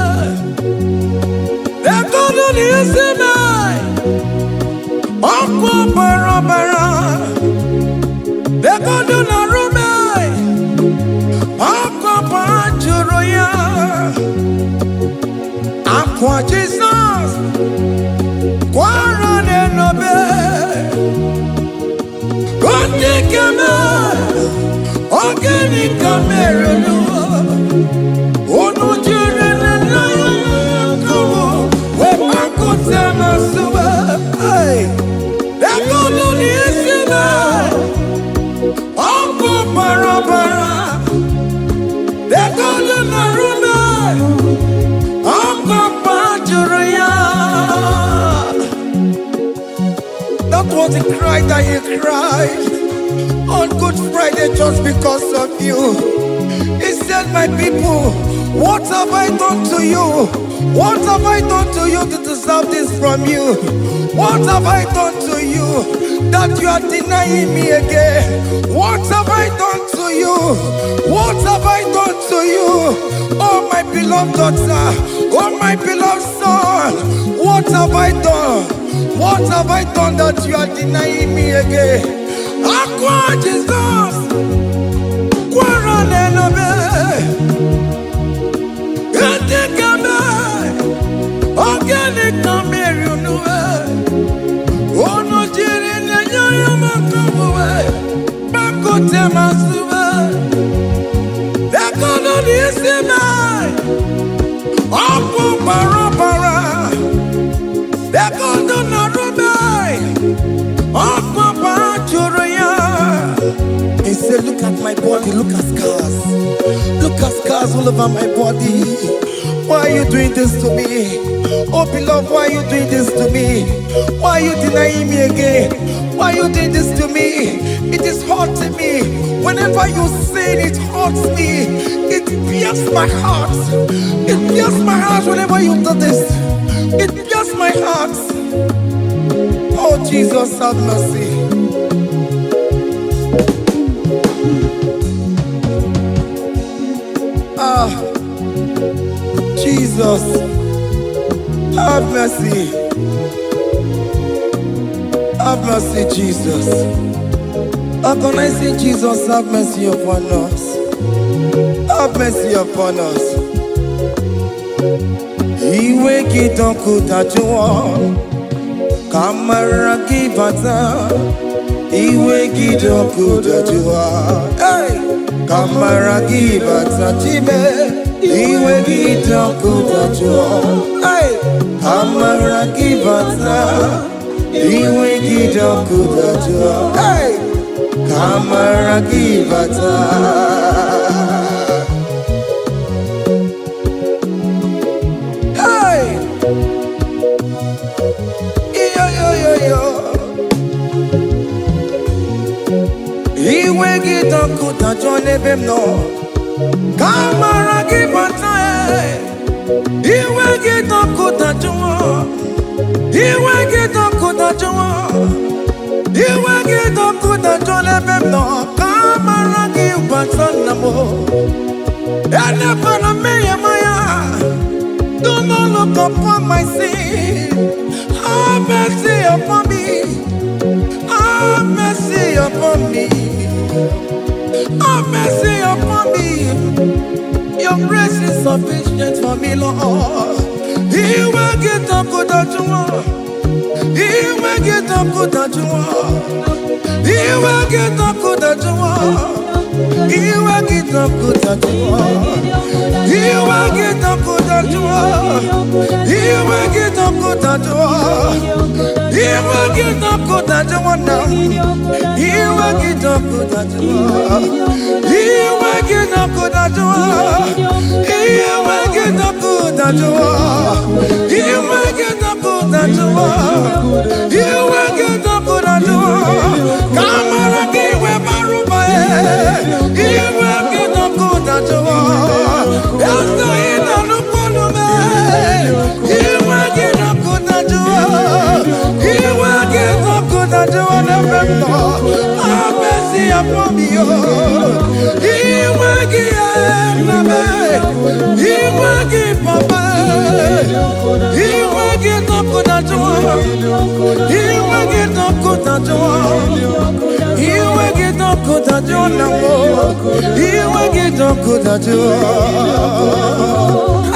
ekolu n'isi me ọkụ bara bara ekolu na rume ọkụ bara jụrụ ya. Akwa Jizọs kwara n'enobe ndị nke m, ogene ka merụnụ unu jiri nne ya kụrụ wepakute masuwe ekolu n'isi me ọkụ bara bara ekolu na rume ọkụ jụrụ ya. That was the cry that he cried on Good Friday just because of you. He said, my people, what have I done to you? What have I done to you to deserve this from you? What have I done to you that you are denying me again? What have I done to you? What have I done to you? Oh, my beloved daughter, oh, my beloved son, what have I done? What have I done that you are denying me again? Akwa Jesus, kwara n'enobe, ndị keme, ogene ka mmiri unuwe, unu jiri na-enye ya maka omume, gbakute masuwe, ekono n'isi me, ọkụ bara bara, ekono na rube, ọkụ bara jụrụ ya. He said, look at my body, look at scars. Look at scars all over my body. Why are you doing this to me? Oh, beloved, why are you doing this to me? Why are you denying me again? Why are you doing this to me? It is hurting me. Whenever you sin, it hurts me. It pierces my heart. It pierces my heart whenever you do this. It pierces my heart. Oh, Jesus, have mercy. Ah, Jesus, have mercy. Have mercy, Jesus. Agonizing Jesus, have mercy upon us. Have mercy upon us. Iwe gị dọkụ dajụọ, ka mara gị bata. Iwe gị dọkụ dajụọ, hey! Ka mara gị bata chime. Iwe gị dọkụ dajụọ, hey! Ka mara gị bata. Iwe gị dọkụ dajụọ, hey! Ka mara gị bata. Hey! Iyo yo yo yo. Iwe gị dọkụ dajụọ n'ebe m nọ. Ka mara gị bata. Iwe gị dọkụ dajụọ. Iwe gị dọkụ dajụọ. Iwe gị dọkụ dajụọ n'ebe m nọ. Ka mara gị bata nna m. Elepụla mmehie m anya. Do not look upon my sin. Have mercy upon me. Have mercy upon me. Have mercy upon me. Your grace is sufficient for me, Lord. Iwe gị dọkụ dajụọ. Iwe gị dọkụ dajụọ. Iwe gị dọkụ dajụọ. Iwe gị dọkụ dajụọ. Iwe gị dọkụ dajụọ. Iwe gị dọkụ dajụọ. Iwe gị dọkụ dajụọ na m. Iwe gị dọkụ dajụọ. Iwe gị dọkụ dajụọ. Iwe gị dọkụ dajụọ. Iwe gị dọkụ dajụọ. Iwe gị dọkụ dajụọ. Ka amara gị wee bara ụba. Iwe gị dọkụ dajụọ. Eze ị na-anụkwu olu m. Iwe gị dọkụ dajụọ. Iwe gị dọkụ dajụọ n'ebe m nọ. Have mercy upon me, oh. Iwe gị nna m. Iwe gị papa. Iwe gị dọkụ dajụọ. Iwe gị dọkụ dajụọ. Iwe gị dọkụ dajụọ na mbụ. Iwe gị dọkụ dajụọ.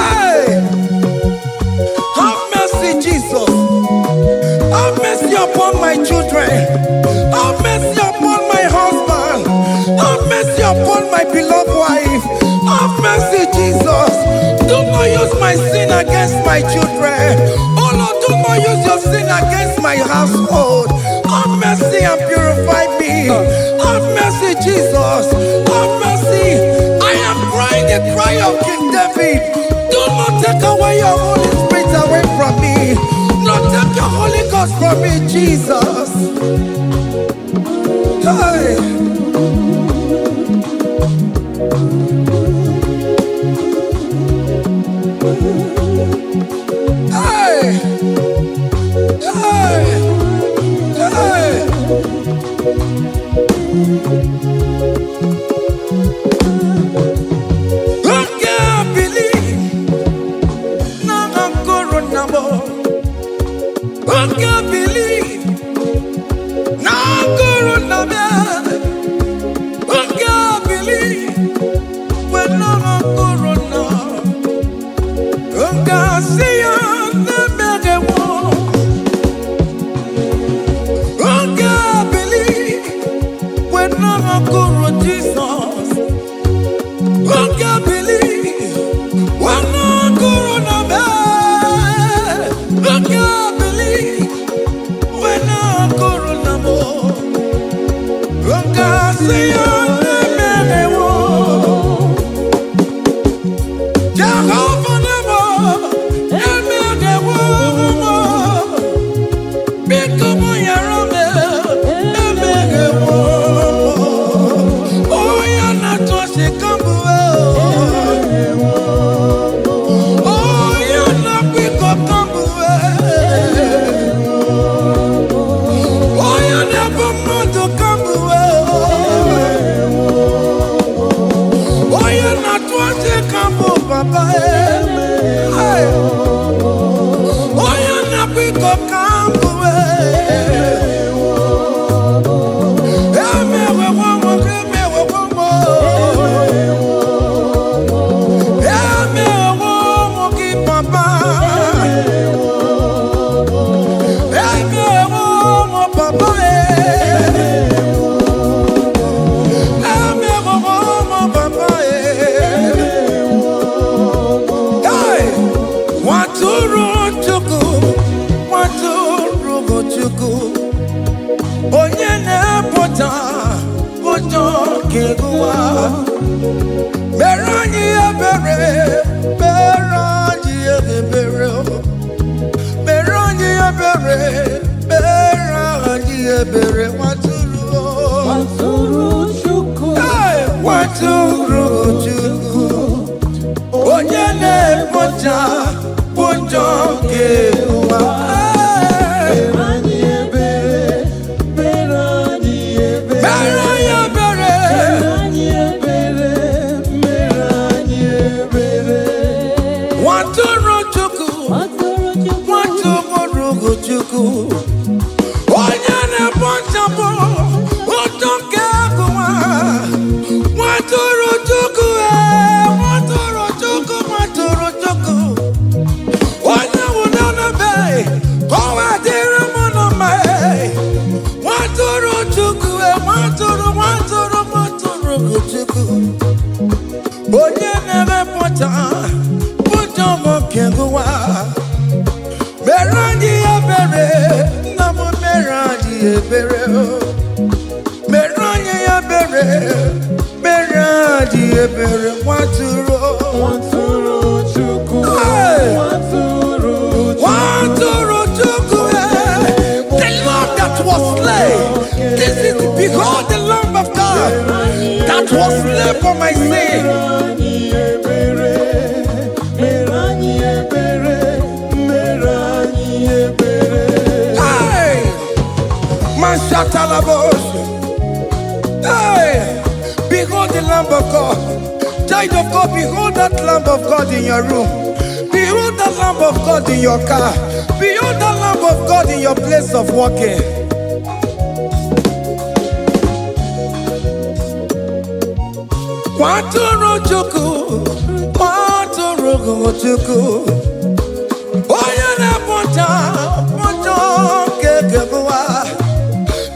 Hey! Have mercy, Jesus. Have mercy upon my children. Have mercy upon my husband. Have mercy upon my beloved wife. Have mercy, Jesus. Do not use my sin against my children. Oh Lord, do not use your sin against my household. Have mercy and purify me. Have mercy, Jesus. Have mercy. I am crying the cry of King David. Do not take away your Holy Spirit away from me. Not take your Holy Ghost from me, Jesus. Hey. Hey. Hey. Hey. Oke bili na nkoro na mo. Oke bili na nkoro na me. Oke bili we na nkoro na. Oke si ya na mere wo. Oke bili we na nkoro Jesus. Oke bili we na nkoro na me. Oke bili we na nkoro na mo. Oke si ya na mere wo. Jehovah nemo, emere wo mo. Biko mo yara me, emere wo mo. Oya na tosi kambuwe. Oya na kwiko kambuwe. Oya na bomoto kambuwe. Oya na tosi kambu papa. Hey. Oya na kwiko kambuwe. Emewe womo, emewe womo. Emewe womo ki papa. Emewe womo papa. Emewe womo papa. Hey! Nwatụrụ Chukwu, nwatụrụ Chukwu, onye na-epụta ụjọ nke ụwa. Mere anyị ebere, mere anyị ebere, mere anyị ebere, mere anyị ebere, nwatụrụ. Nwatụrụ Chukwu. Hey! Nwatụrụ Chukwu, onye na-ekpocha ụjọ nke ụwa. Hey! Mere anyị ebere, mere anyị ebere. Mere anyị ebere. Mere anyị ebere, mere anyị ebere. Nwatụrụ Chukwu, Nwatụrụ Chukwu. nwatụrụ Chukwu, onye na-ekpochapụ ụjọ nke ụwa. Nwatụrụ Chukwu, ee, nwatụrụ Chukwu, nwatụrụ Chukwu, onye nwụrụ n'ebe ka ọ wee dịrị m na mma. Ee. Nwatụrụ Chukwu, ee, nwatụrụ, nwatụrụ, nwatụrụ Chukwu, onye na-emepụta ụjọ nke ụwa. Mere anyị ebere, nna m, mere anyị ebere o. Mere anyị ebere, mere anyị ebere, nwatụrụ. Nwatụrụ Chukwu. Hey! Nwatụrụ Chukwu. Nwatụrụ Chukwu, ee. for my sin. Mere anyị ebere, mere anyị ebere, mere anyị ebere. Hey! Mashatalabos. Hey! Behold the Lamb of God. Child of God, behold that Lamb of God in your room. Behold the Lamb of God in your car. Behold the Lamb of God in your place of working. Nwatụrụ Chukwu, nwatụrụ Chukwu, onye na-ekpocha njọ nke ụwa.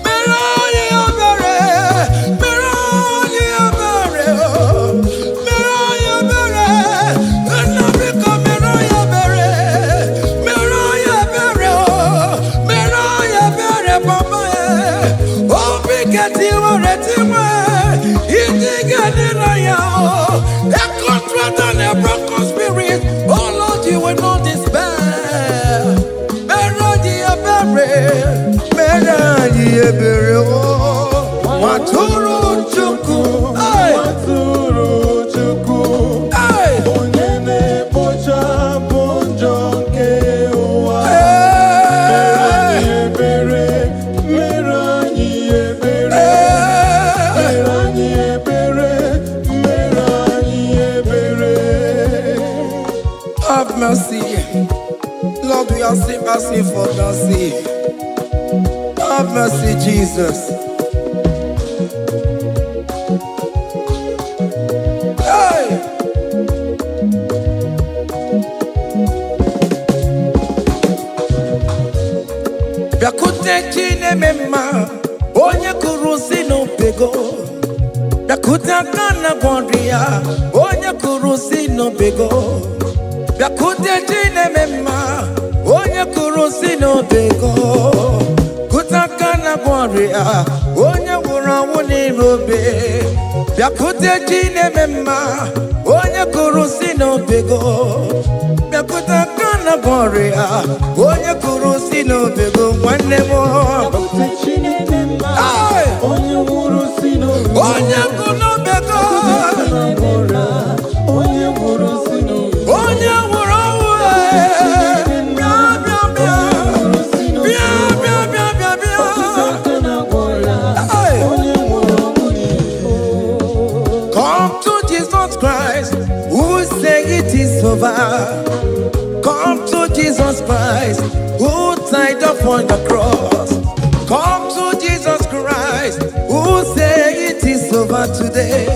Mere anyị ebere, mere anyị ebere, mere anyị ebere, nna biko mere anyị ebere, mere anyị ebere, mere anyị ebere, papa ya. Obi ketiwere tiwe, ịdị ga-adị na ya. A contrite and a broken spirit, oh Lord, you will not despair. Mere anyị ebere, mere anyị ebere, o nwatụrụ Chukwu. Hey! Nwatụrụ Chukwu, Hey! onye na-ekpochapụ njọ nke ụwa. Mere Hey! anyị ebere, mere anyị ebere, Hey! mere anyị ebere, mere anyị ebere. Have mercy. Lord, we are still asking for mercy. Have mercy, Jesus. Hey! Bịakwute Chi na-eme mma, onye kụrụ si n'obego. Bịakwute aka na gwọrọ ya, onye kụrụ si n'obego. Bịakwute Chi na-eme mma, onye kụrụ si n'obego. Kute aka na gwọrọ ya, onye nwụrụ anwụ n'ime obe. Bịakwute Chi na-eme mma, onye kụrụ si n'obego. Bịakwute aka na gwọrọ ya, onye kụrụ si n'obego, nwanne m. Bịakwute Chi na-eme mma, Hey! onye nwụrụ si n'obe. Onye kụrụ n'obego. Onye nwụrụ si n'obe. Onye nwụrụ ọnwụ, ee, bịa, bịa, bịa. Bịa, bịa, bịa, bịa, bịa. Hey! Onye nwụrụ ọnwụ n'ihu. Come to Jesus Christ, who say it is over. Come to Jesus Christ, who died upon the cross. Come to Jesus Christ, who say it is over today.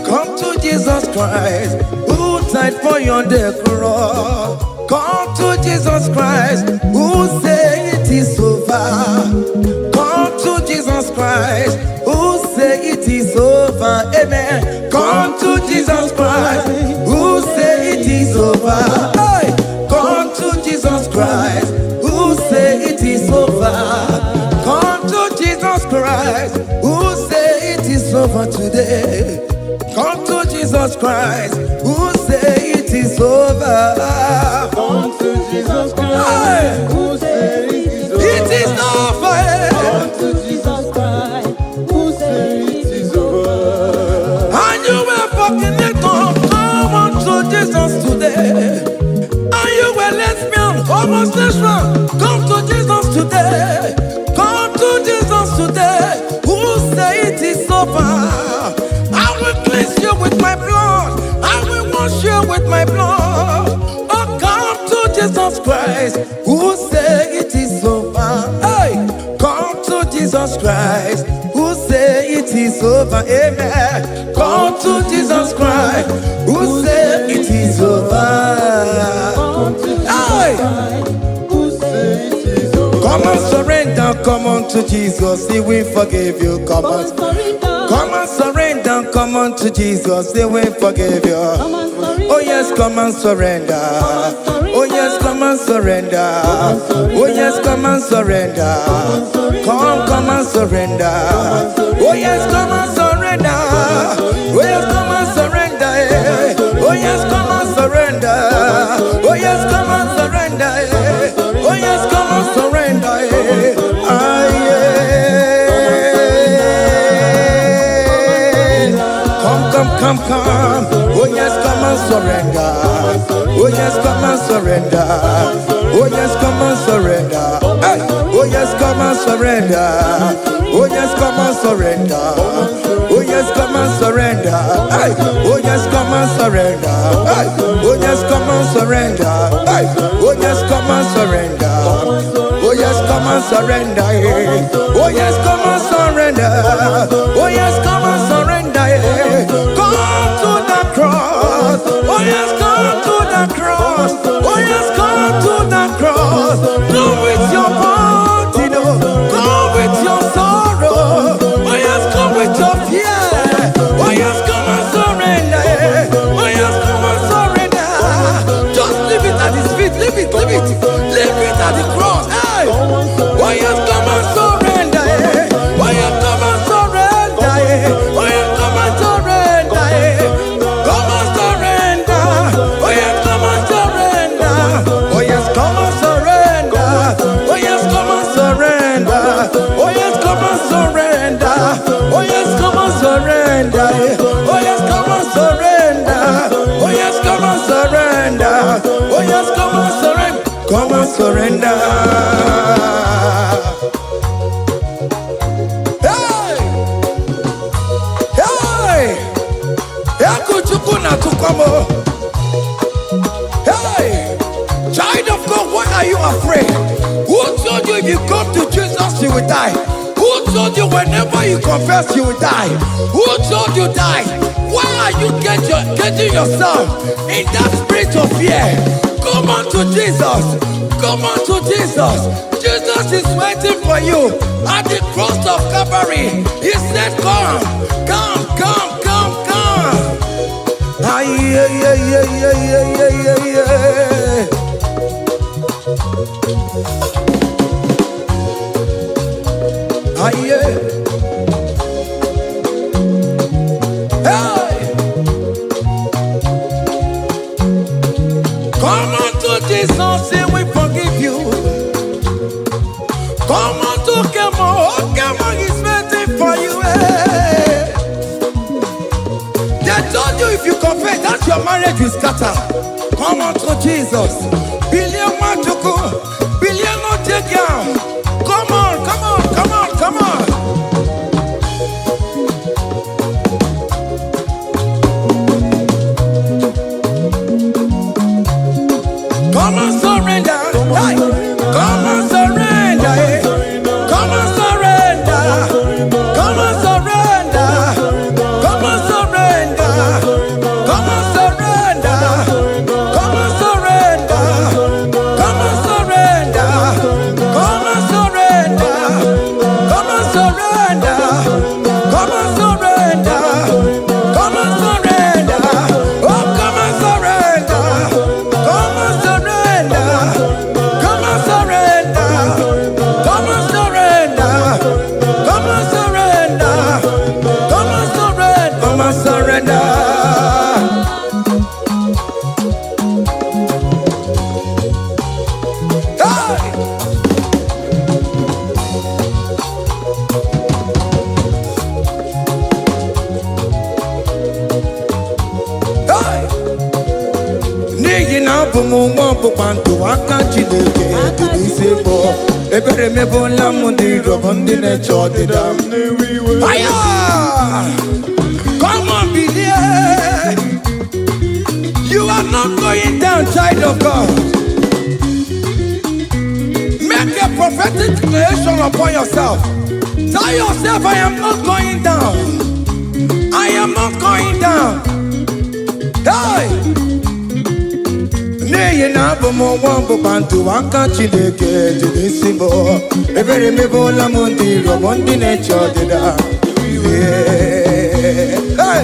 Come to Jesus Christ, who died for you on the cross. Come to Jesus Christ, who say it is over. Come to Jesus Christ, who say it is over. Amen. Come to Jesus Christ, who say it is over. Hey! Come to Jesus Christ, who say it is over. Come to Jesus Christ, who say it is over today. Come to Jesus Christ, who say it is over. Come to Jesus Hey! Christ, who said it is over. It is over. Come to Jesus Christ, who said it is over. And you were fornicator, come unto Jesus today. And you were lesbian, homosexual, come to Jesus today. Come to Jesus today. Who say it is over? I will cleanse you with my blood. I will wash you with my blood. Oh, come to Jesus Christ, who say it is over. Hey, come to Jesus Christ, who say it is over. Amen. Come to Jesus Christ, who say it is over. Come to Jesus Hey! Christ, who said it is over. Come and surrender, come on to Jesus, he will forgive you. Come on, come and surrender, come on to Jesus, he will forgive you. Oh yes, come and surrender. Oh yes, come and surrender. Oh yes, come and surrender. Come, come and surrender. Oh yes, come and surrender. Oh yes, come and surrender. Eh. Oh yes, come and surrender. Oh yes, come and surrender. Eh. Oh yes, come and surrender. Eh. Ah, yeah. Come, come, Come, come. Oh yes, come and surrender. Oh yes, come and surrender. Oh yes, come and surrender. Hey. Oh yes, come and surrender. Oh yes, come and surrender. Oh yes, come and surrender. Hey. Oh yes, come and surrender. Hey. Oh yes, come and surrender. Hey. Oh yes, come and surrender. Oh yes, come and surrender. Eh. Oh yes, come and surrender. Oh yes, come and surrender. Eh. Come to the cross. Oh yes, come to the cross. Oh yes, come to the cross. Come with your body, no. Come with your sorrow. Oh yes, come with your fear. Oh yes, come and surrender. Eh. Oh yes, come and surrender. Just leave it at his feet. Leave it, leave it. Leave it at the cross. Hey. Oh yes, come and surrender. Eh. Oh yes, come and surrender. Eh. Oh yes, come and surrender. Eh. Come and surrender. Oh yes, come and surrender. Oh yes, come and surrender. Oh yes, come and surrender. Oh yes, come and surrender. Oh yes, come and surrender. Eh. Oh yes, come and surrender. Oh yes, come and surrender. Oh yes, come and surrender. Come and surrender. Hey! Hey! Egwu Chukwu na-atụkwa m o. Hey! Child of God, why are you afraid? Who told you if you come to Jesus, you will die? Who told you whenever you confess, you will die? Who told you die? Why are you getting yourself in that spirit of fear? Come on to Jesus. Come on to Jesus. Jesus is waiting for you at the cross of Calvary. He said, "Come, come, come, come, come." Ay, ay, ay, ay, ay, ay, ay, ay, ay. Ay, ay. Hey! Come unto Jesus, and we forgive you. Come unto Kemo, oh, Kemo is waiting for you. Hey. They told you if you confess that your marriage will scatter. Come unto Jesus. Billion Nwachukwu, billion not take down. Come on, come on, come on, come on. Come and surrender. Hey. Come and surrender. Eh. Come and surrender. Come and surrender. Come and surrender. Come and surrender. Come and surrender. Come and surrender. Come and surrender. Come and surrender. Come and surrender. Come and surrender. Oh, come and surrender. Come and surrender. Come and surrender. Come and surrender. Come and surrender. Come and surrender. Come and surrender. Hey! Hey! N'ihi na abụ m nwa ọgbụgba ndụ aka Chineke dị n'isi mbụ ebere mebụla m ndị iro m ndị na-eche ọdịda m. Fire! Come on, bilie! You are not going down, child of God. Make a prophetic declaration upon yourself. Tell yourself, "I am not going down. I am not going down." Hey! N'ihi na abụ m nwa ọgbụgba ndụ aka Chineke dị n'isi m ebere mebụla m ndị iro m ndị na-eche ọdịda. Yeah. Hey!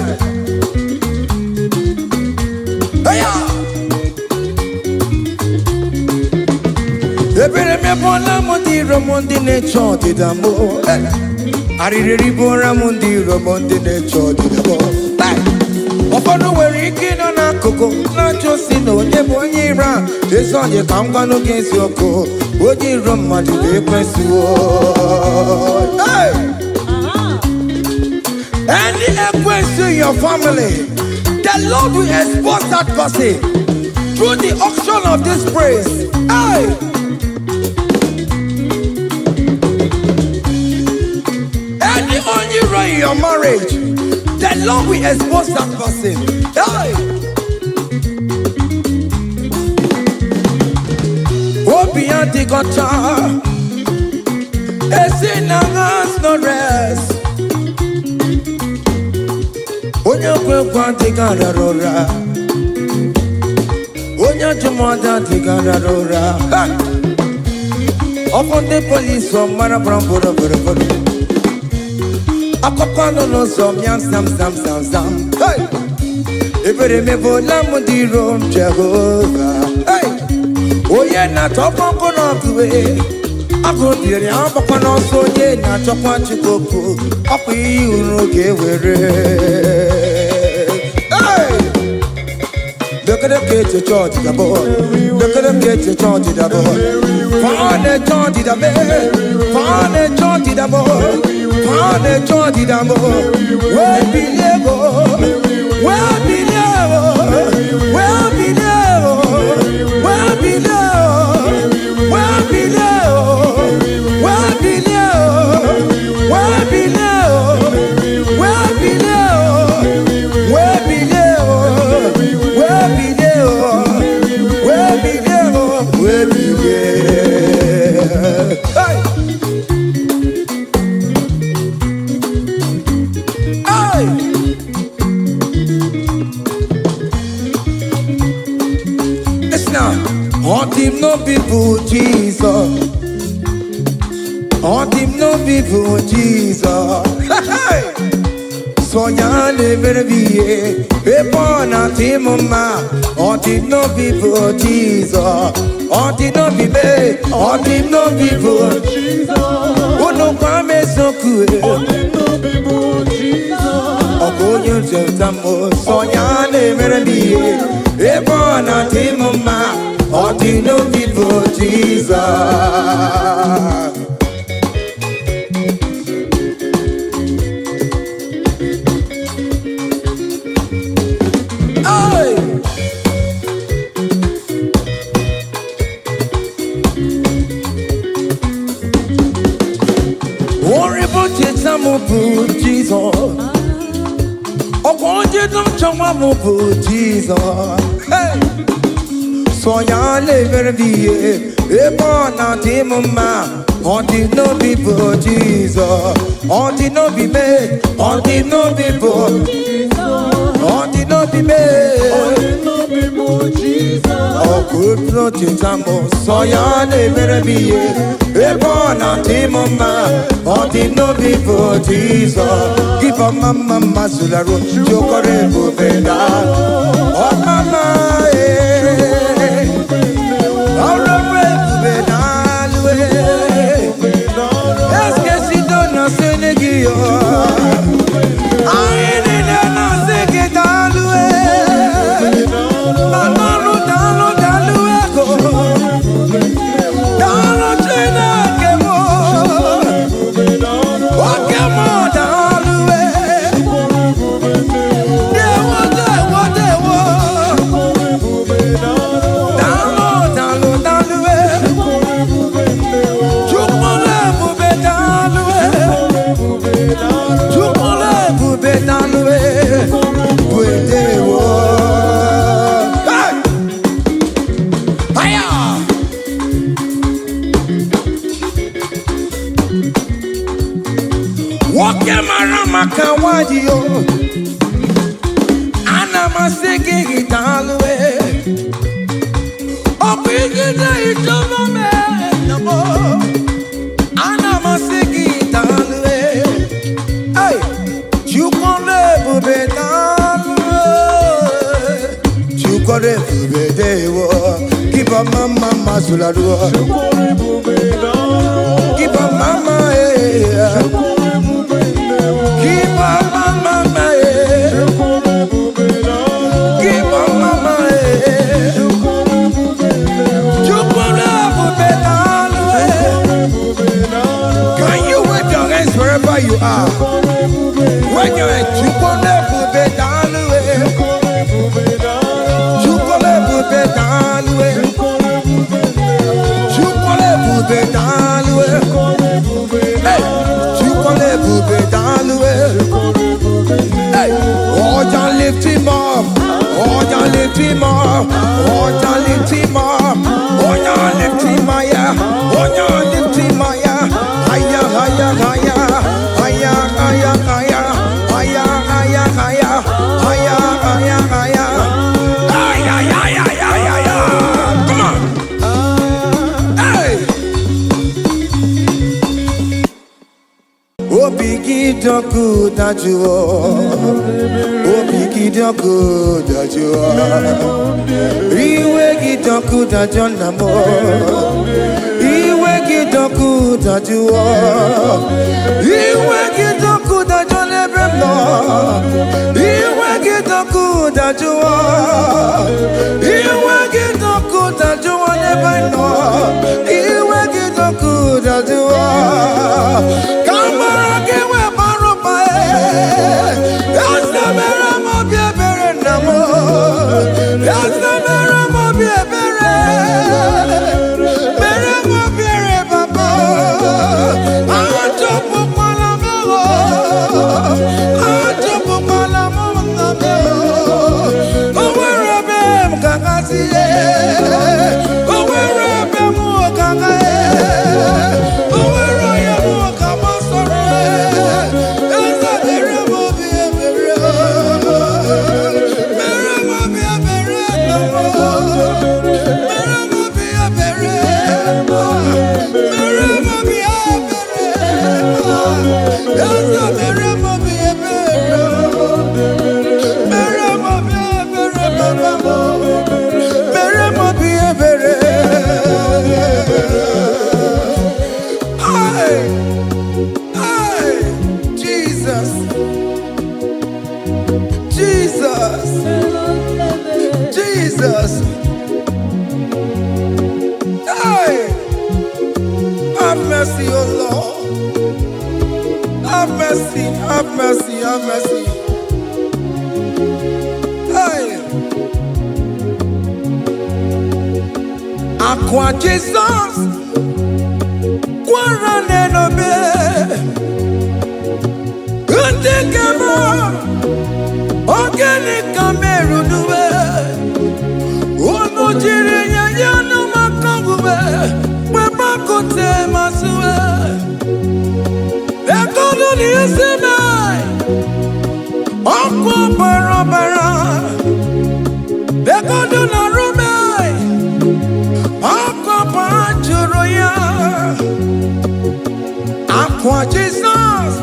Hey-ya! Ebere mebụla m ndị iro m ndị na-eche ọdịda m. Hey! Arịrị bụra m ndị iro m ndị na-eche ọdịda m. Hey! Ụfọdụ nwere ike ịnọ n'akụkụ na-ajụ si na onye bụ onye iro a. Ezi onye ka m gwanụ gị eziokwu, onye iro mmadụ bụ ekwesịwo. Hey! Any ekwensu in your family The Lord will expose that person through the auction of this praise. Hey! Any onye iro in your marriage, the Lord will expose that person. Hey! Obi adịghị ọcha, esi na has no rest. Onye kwe ekwe adịghị arara ụra. Onye ajụmọdụ adịghị arara ụra. Ha! Ọfọ ndị polisi ọmara gbara bụrụ bụrụ bụrụ. Akụkọ nọ n'ụzọ mịam sam sam sam sam. Hey! Ebere mebola m dị iro m, Jehova. Hey! Onye na-achọkwa nkụ n'ọkụ, agụ biri agbakwa n'ọsọ. Onye na-achọkwa Chukwu okwu, ọkwa ihe uru ga-ewere. Hey! Lekere ka eche chọọchị dabo, lekere ka eche chọọchị dabo, fane chọọchị dabe, fane chọọchị dabo, fane chọọchị dabo, wee bilie go, wee bilie o, wee bilie o, wee bilie o, wee bilie o, wee bilie o, wee bilie o, wee bilie o, wee bilie o, wee bilie o, wee bilie o, wee bilie. Hey! Hey! Listen now. Ọ dị m n'obi bụ Jizọs. Ọ dị m n'obi bụ Jizọs. Hey! Sọ ya na-emere m ihe ebe ọ na-adị m mma. Ọ dị m n'obi bụ Jizọs. Ọ dị n'obi m, ọ dị m n'obi bụ unu gwa m eziokwu. Ọ bụ onye nzọpụta m. Sọ ya na-emere m ihe ebe ọ na-adị m mma. Ọ dị n'obi bụ Jizọs. Hey! Orin bụ cheta m bụ Jizọs. Ọkwa onye nchọnwa m bụ Jizọs. Hey! Sọ ya na-emere m ihe ebe ọ na-adị m mma. Ọ dị n'obi bụ Jizọs. Ọ dị n'obi me, ọ dị n'obi bụ, ọ dị n'obi me. Ọkụ cheta m, sọ ya na-emere m ihe ebe ọ na-adị m mma. Ọ dị n'obi bụ Jizọs. Gịbọ mma mma mma zularụ jokọrọ ebube na ọmama ee ọrụ ebube na alụ eskesido na sene gị yo. Anyị niile na-asị gị daalụ ee. Daalụ, daalụ, daalụ ego. Daalụ Chineke m. Oke m daalụ ee. Dewo, dewo, dewo. Daalụ, daalụ, daalụ ee. Chukwu ebube daalụ ee. Chukwu ebube daalụ ee. Bụ edewo. Hey! Fire! Nwoke mara maka nwanyị o, ana m asị gị daalụ ee. Ọ bụ ijide ịchọba m ee, ana m asị gị daalụ ee. Hey! Chukwu ebube daalụ ee. Chukwu ebube dewo. Kiba mama mazularuo. Kiba mama eh. Kiba mama eh. Kiba mama eh. Chukwu ebube daalụ eh. Can you wave your hands wherever you are? When you're at Chukwu ebube daalụ eh. Ebube daalụ. Hey! Chukwu ọlụ ebube daalụ. Hey! Ọja lift him up. Ọja lift him up. Ọja lift him up. Ọja lift him higher. Ọja lift him higher. Higher, higher, higher. Higher, higher, higher. Higher, higher, higher. Higher, higher, higher. Ay, ay, ay, ay, ay, ay, ay. Come on. Hey! Obi gị dị ọkụ dajụọ. Obi gị dị ọkụ dajụọ. Iwe gị dị ọkụ dajụọ nna m. Iwe gị dị ọkụ dajụọ. Iwe gị dị ọkụ dajụọ n'ebe m nọ. Iwe gị dị ọkụ dajụọ. Iwe gị dị ọkụ dajụọ n'ebe m nọ. Iwe gị dị ọkụ dajụọ. Ka mara gị wee bara ụba. Eze mere m obi ebere nna m. Eze mere m obi ebere. Mere m obi ebere papa. Achọpụkwala m o. Achọpụkwala m nna m. O nwere ebe m ga-agazi. O nwere ebe m ga-aga. O nwere onye m ga-agbasoro. Eze mere m obi ebere. Mere m obi ebere nna m. Mere m obi ebere. Mere m obi ebere. Eze mere m obi ebere. Mere m obi ebere papa m. Mere m obi ebere. Hey! Hey! Jesus! Jesus! Jesus! Hey! Have mercy, O Lord. Have mercy, have mercy, have mercy. Hey! Akwa Jesus kwara n'enobe. Ndị nke m, ogene ka merunuwe. Unu jiri nye ya n'ụmụaka uwe, wepakute masịwe. Ekolu n'isi m, ọkụ bara bara. Ekolu na rume, ọkụ bara jụrụ ya. Akwa Jizọs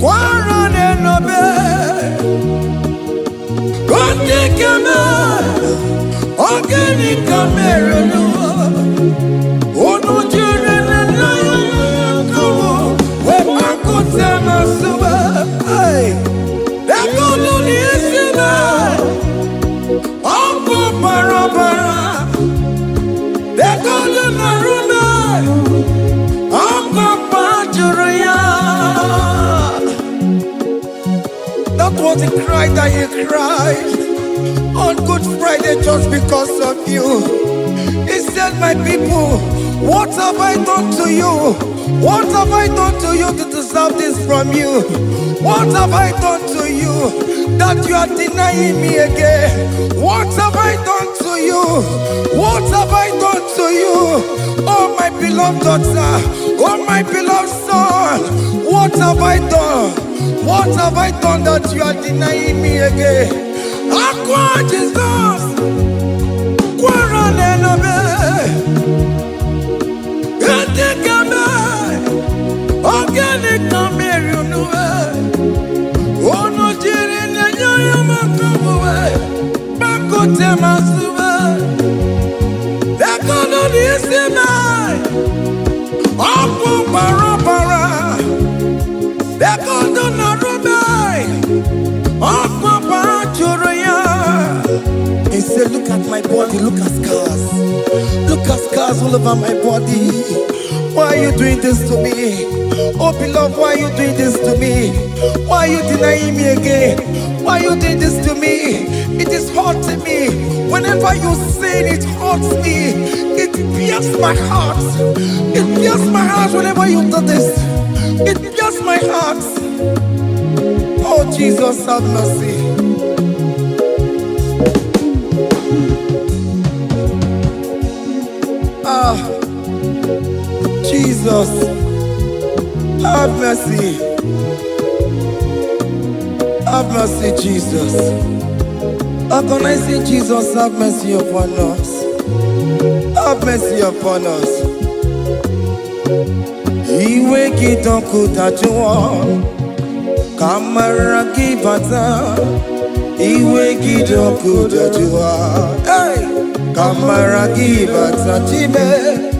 kwara n'enobe. Ndị nke m, ogene ka merunu. Unu jiri nne ya kọwọ, wepakute masịwe. Hey! Ekolu n'isi m, ọkụ bara bara. Ekolu na rume, ọkụ jụrụ ya. That was the cry that he cried on Good Friday just because of you. He said, "My people, what have I done to you? What have I done to you to deserve this from you? What have I done to you that you are denying me again? What have I done to you? What have I done to you? Oh, my beloved daughter, oh, my beloved son, what have I done? What have I done that you are denying me again?" Akwa Jesus, kwara n'enobe, ndị keme, ogene ka mere unu e? Unu jiri na-enye ya maka omume, gbakọte masịwe. Ekolu n'isi m, ọkụ bara bara. Ekolu na rube, ọkụ bara jụrụ ya. He said, "Look at my body, look at scars. Look at scars all over my body. Why are you doing this to me? Oh, beloved, why are you doing this to me? Why are you denying me again? Why you did this to me? It is hurting me. Whenever you sin, it hurts me. It pierces my heart. It pierces my heart whenever you do this. It pierces my heart. Oh, Jesus, have mercy. Ah, Jesus, have mercy. Have mercy, Jesus. Agonizing Jesus, have mercy upon us. Have mercy upon us. Iwe gị dị ọkụ dajụọ, ka amara gị bata. Iwe gị dị ọkụ dajụọ, hey! Ka amara gị bata chibe.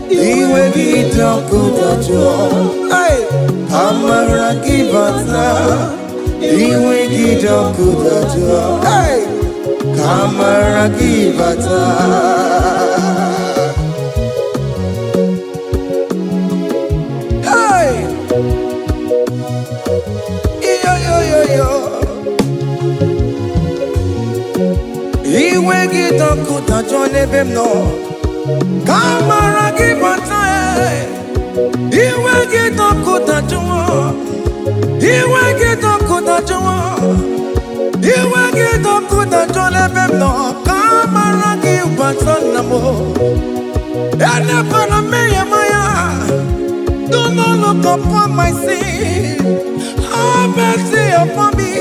Iwe gị dị ọkụ dajụọ, hey! Ka amara gị bata. Iwe gị dị ọkụ dajụọ, hey! Ka amara gị bata. Hey! Iyo yo yo yo. Iwe gị dị ọkụ dajụọ n'ebe m nọ. Ka amara gị bata. Eh. Iwe gị dị ọkụ dajụọ. Iwe gị dị ọkụ dajụọ. Iwe gị dị ọkụ dajụọ n'ebe m nọ. Ka amara gị bata nna m. Elekwala mmehie m anya. Do not look upon my sin. Have mercy upon me.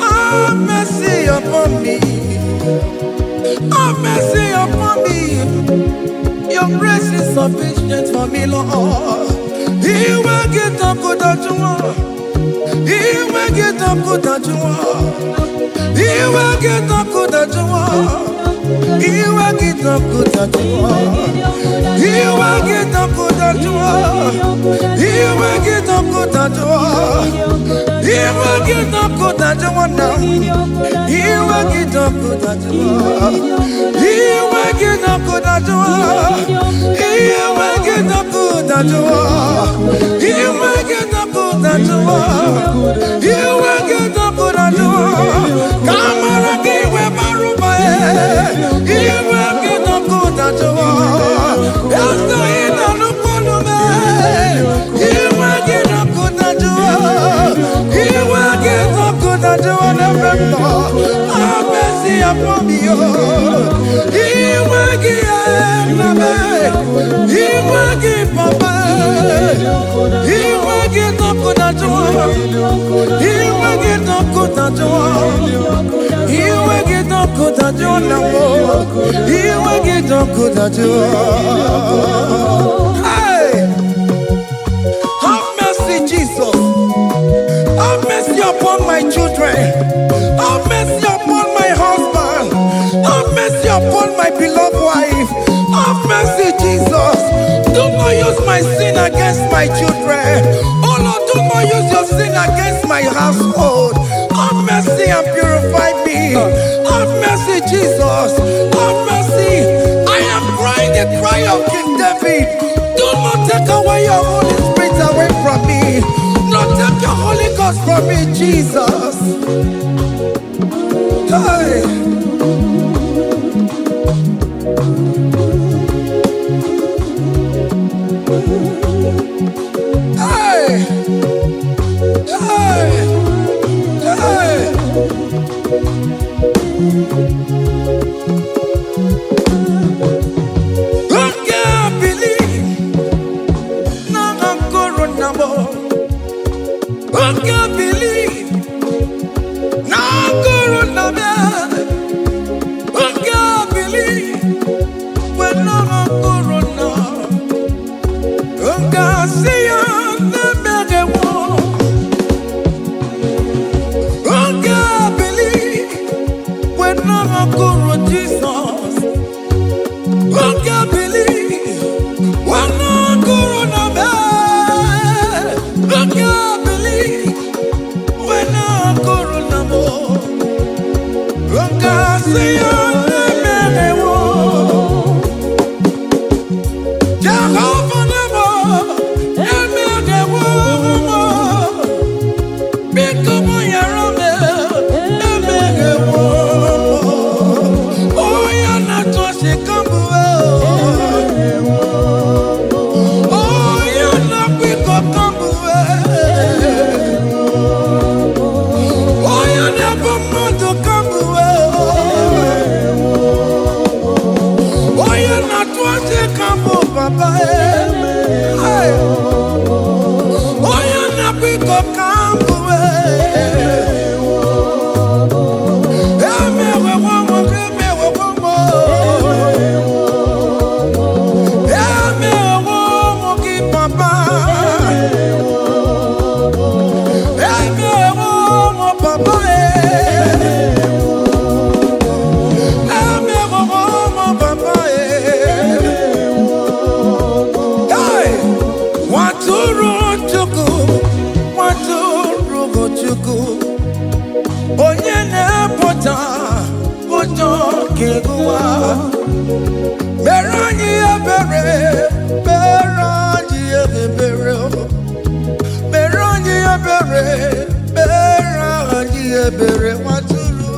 Have mercy upon me. Have mercy upon me. Your grace is sufficient for me, Lord. Iwe gị dị ọkụ dajụọ. Iwe gị dị ọkụ dajụọ. Iwe gị dị ọkụ dajụọ. Iwe gị dị ọkụ dajụọ. Iwe gị dị ọkụ dajụọ. Iwe gị dị ọkụ dajụọ. Iwe gị dị ọkụ dajụọ na m. Iwe gị dị ọkụ dajụọ. Iwe gị dị ọkụ dajụọ. Iwe gị dị ọkụ dajụọ. Iwe gị dị ọkụ dajụọ. Iwe gị dị ọkụ dajụọ. Ka amara gị wee bara ụba ya. Iwe gị dị ọkụ dajụọ. Eze ị na-anụkwu olu m. Iwe gị dị ọkụ dajụọ. Iwe gị dị ọkụ dajụọ n'ebe m nọ. Have mercy upon me, oh. Iwe gị nna m. Iwe gị papa. Iwe gị dị ọkụ dajụọ. Iwe gị dị ọkụ dajụọ. Iwe gị dị ọkụ dajụọ na m. Iwe gị dị ọkụ dajụọ. Hey! Have mercy, Jesus. Have mercy upon my children. Have mercy upon my husband. Have mercy upon my beloved wife. Have mercy, Jesus. Do not use my sin against my children. Oh Lord, do not use your sin against my household. Have mercy and purify me. Have mercy, Jesus. Have mercy. I am crying the cry of King David. Do not take away your Holy Spirit away from me. Not take your Holy Ghost from me, Jesus. Hey. Hey. Hey. Hey. Oke bili na nkoro na mo. Oke bili na nkoro na me. Oke bili we na nkoro na. Oke asiya na mere wo. Oke bili we na nkoro Jesus. Oke bili we na nkoro na me. Oke bili we na nkoro na mo. Oke asiya na mere wo. Jehovah Namo, Hey! Onye na-akwa iko ka m bụ. Emewewo m, emewewo m. Emewo m gị, papa. Emewo m, papa. Emewo m, papa. Hey! Nwatụrụ Chukwu, nwatụrụ Chukwu, onye na-epụta ụjọ nke ụwa, mere anyị ebere, mere anyị ebere, mere anyị ebere, mere anyị ebere, nwatụrụ.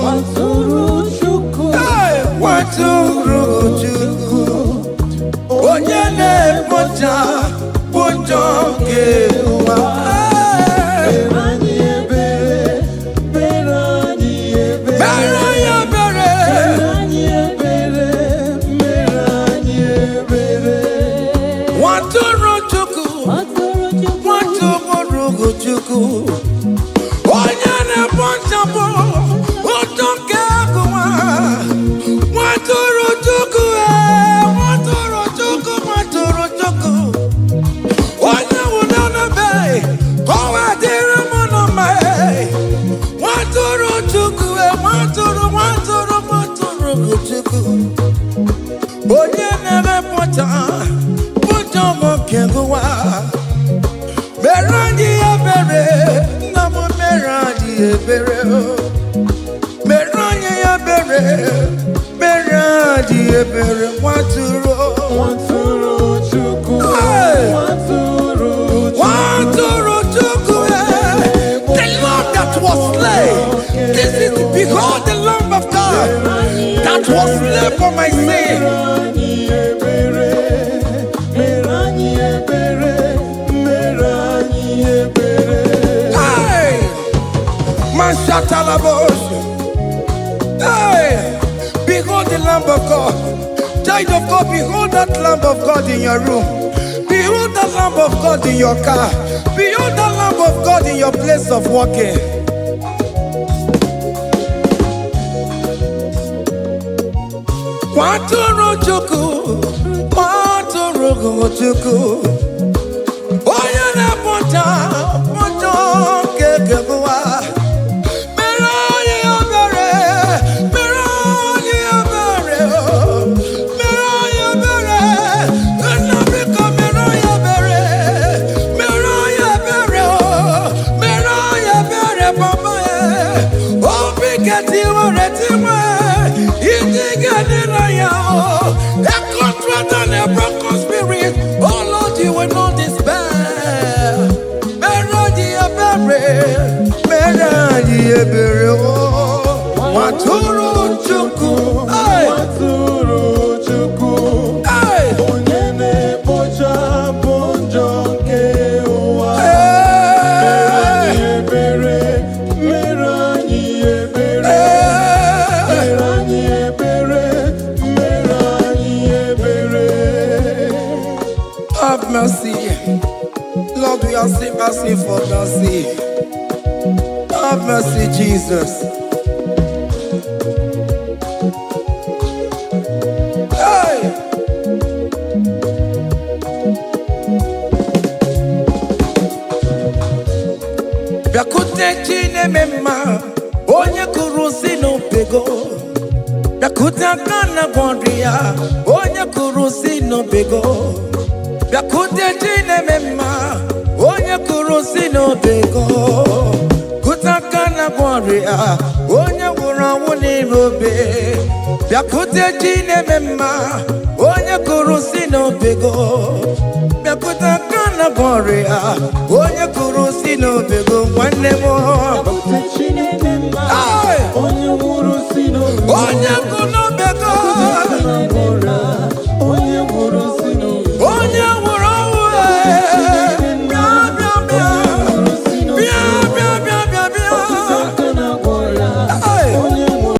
Nwatụrụ Chukwu. Hey! Nwatụrụ Chukwu, onye na-ekpocha ụjọ nke ụwa. Hey! Mere anyị ebere, mere anyị ebere. Mere anyị ebere. Mere anyị ebere, mere anyị ebere. Nwatụrụ Chukwu. Nwatụrụ Chukwu. Nwatụrụ Chukwu, onye na-ekpochapụ ụjọ nke ụwa. Nwatụrụ Chukwu, ee, nwatụrụ Chukwu, nwatụrụ Chukwu, onye nwụrụ n'ebe ka ọ wee dịrị m na mma. Ee. Nwatụrụ Chukwu, ee, nwatụrụ, nwatụrụ, nwatụrụ Chukwu, onye na-emepụta ụjọ nke ụwa, mere anyị ebere. Nna m, mere anyị ebere o. Mere anyị ebere, mere anyị ebere, nwatụrụ. Nwatụrụ Chukwu. Hey! Nwatụrụ Chukwu. Nwatụrụ Chukwu, eh, the Lamb that was slain. This is, behold the Lamb of God that was slain for my sin. Mere anyị ebere, mere anyị ebere, mere anyị ebere. Hey! Mashatalabos. Hey! Behold the Lamb of God. Child of God, behold that Lamb of God in your room. Behold the Lamb of God in your car. Behold the Lamb of God in your place of working. Nwatụrụ Chukwu, nwatụrụ Chukwu, onye na-ekpocha ụjọ nke ụwa, mere anyị ebere, mere anyị ebere, mere anyị ebere. Nna, biko, mere anyị ebere, mere anyị ebere, mere anyị ebere, papa. Obi ketiwere tiwe iji ga-adịrị ya o. A contrite and a broken spirit, oh Lord, you will not despair. Mere anyị ebere, mere anyị ebere o. Nwatụrụ Chukwu. Hey! Nwatụrụ Chukwu. Hey! Onye na-ekpochapụ njọ nke ụwa. Hey! Mere anyị ebere, mere anyị ebere. Hey! Mere anyị ebere, mere anyị ebere. Have mercy. Lord, we are still asking for mercy. Have mercy, Jesus. Hey! Bịakwute Chi na-eme mma, onye kụrụ si n'obego. Bịakwute aka na gwọrọ ya, onye kụrụ si n'obego. Bịakwute Chi na-eme mma, onye kụrụ si n'obego. Kute aka na gwọrọ ya, onye nwụrụ anwụ n'ime obe. Bịakwute Chi na-eme mma, onye kụrụ si n'obego. Bịakwute aka na gwọrọ ya, onye kụrụ si n'obego, nwanne m.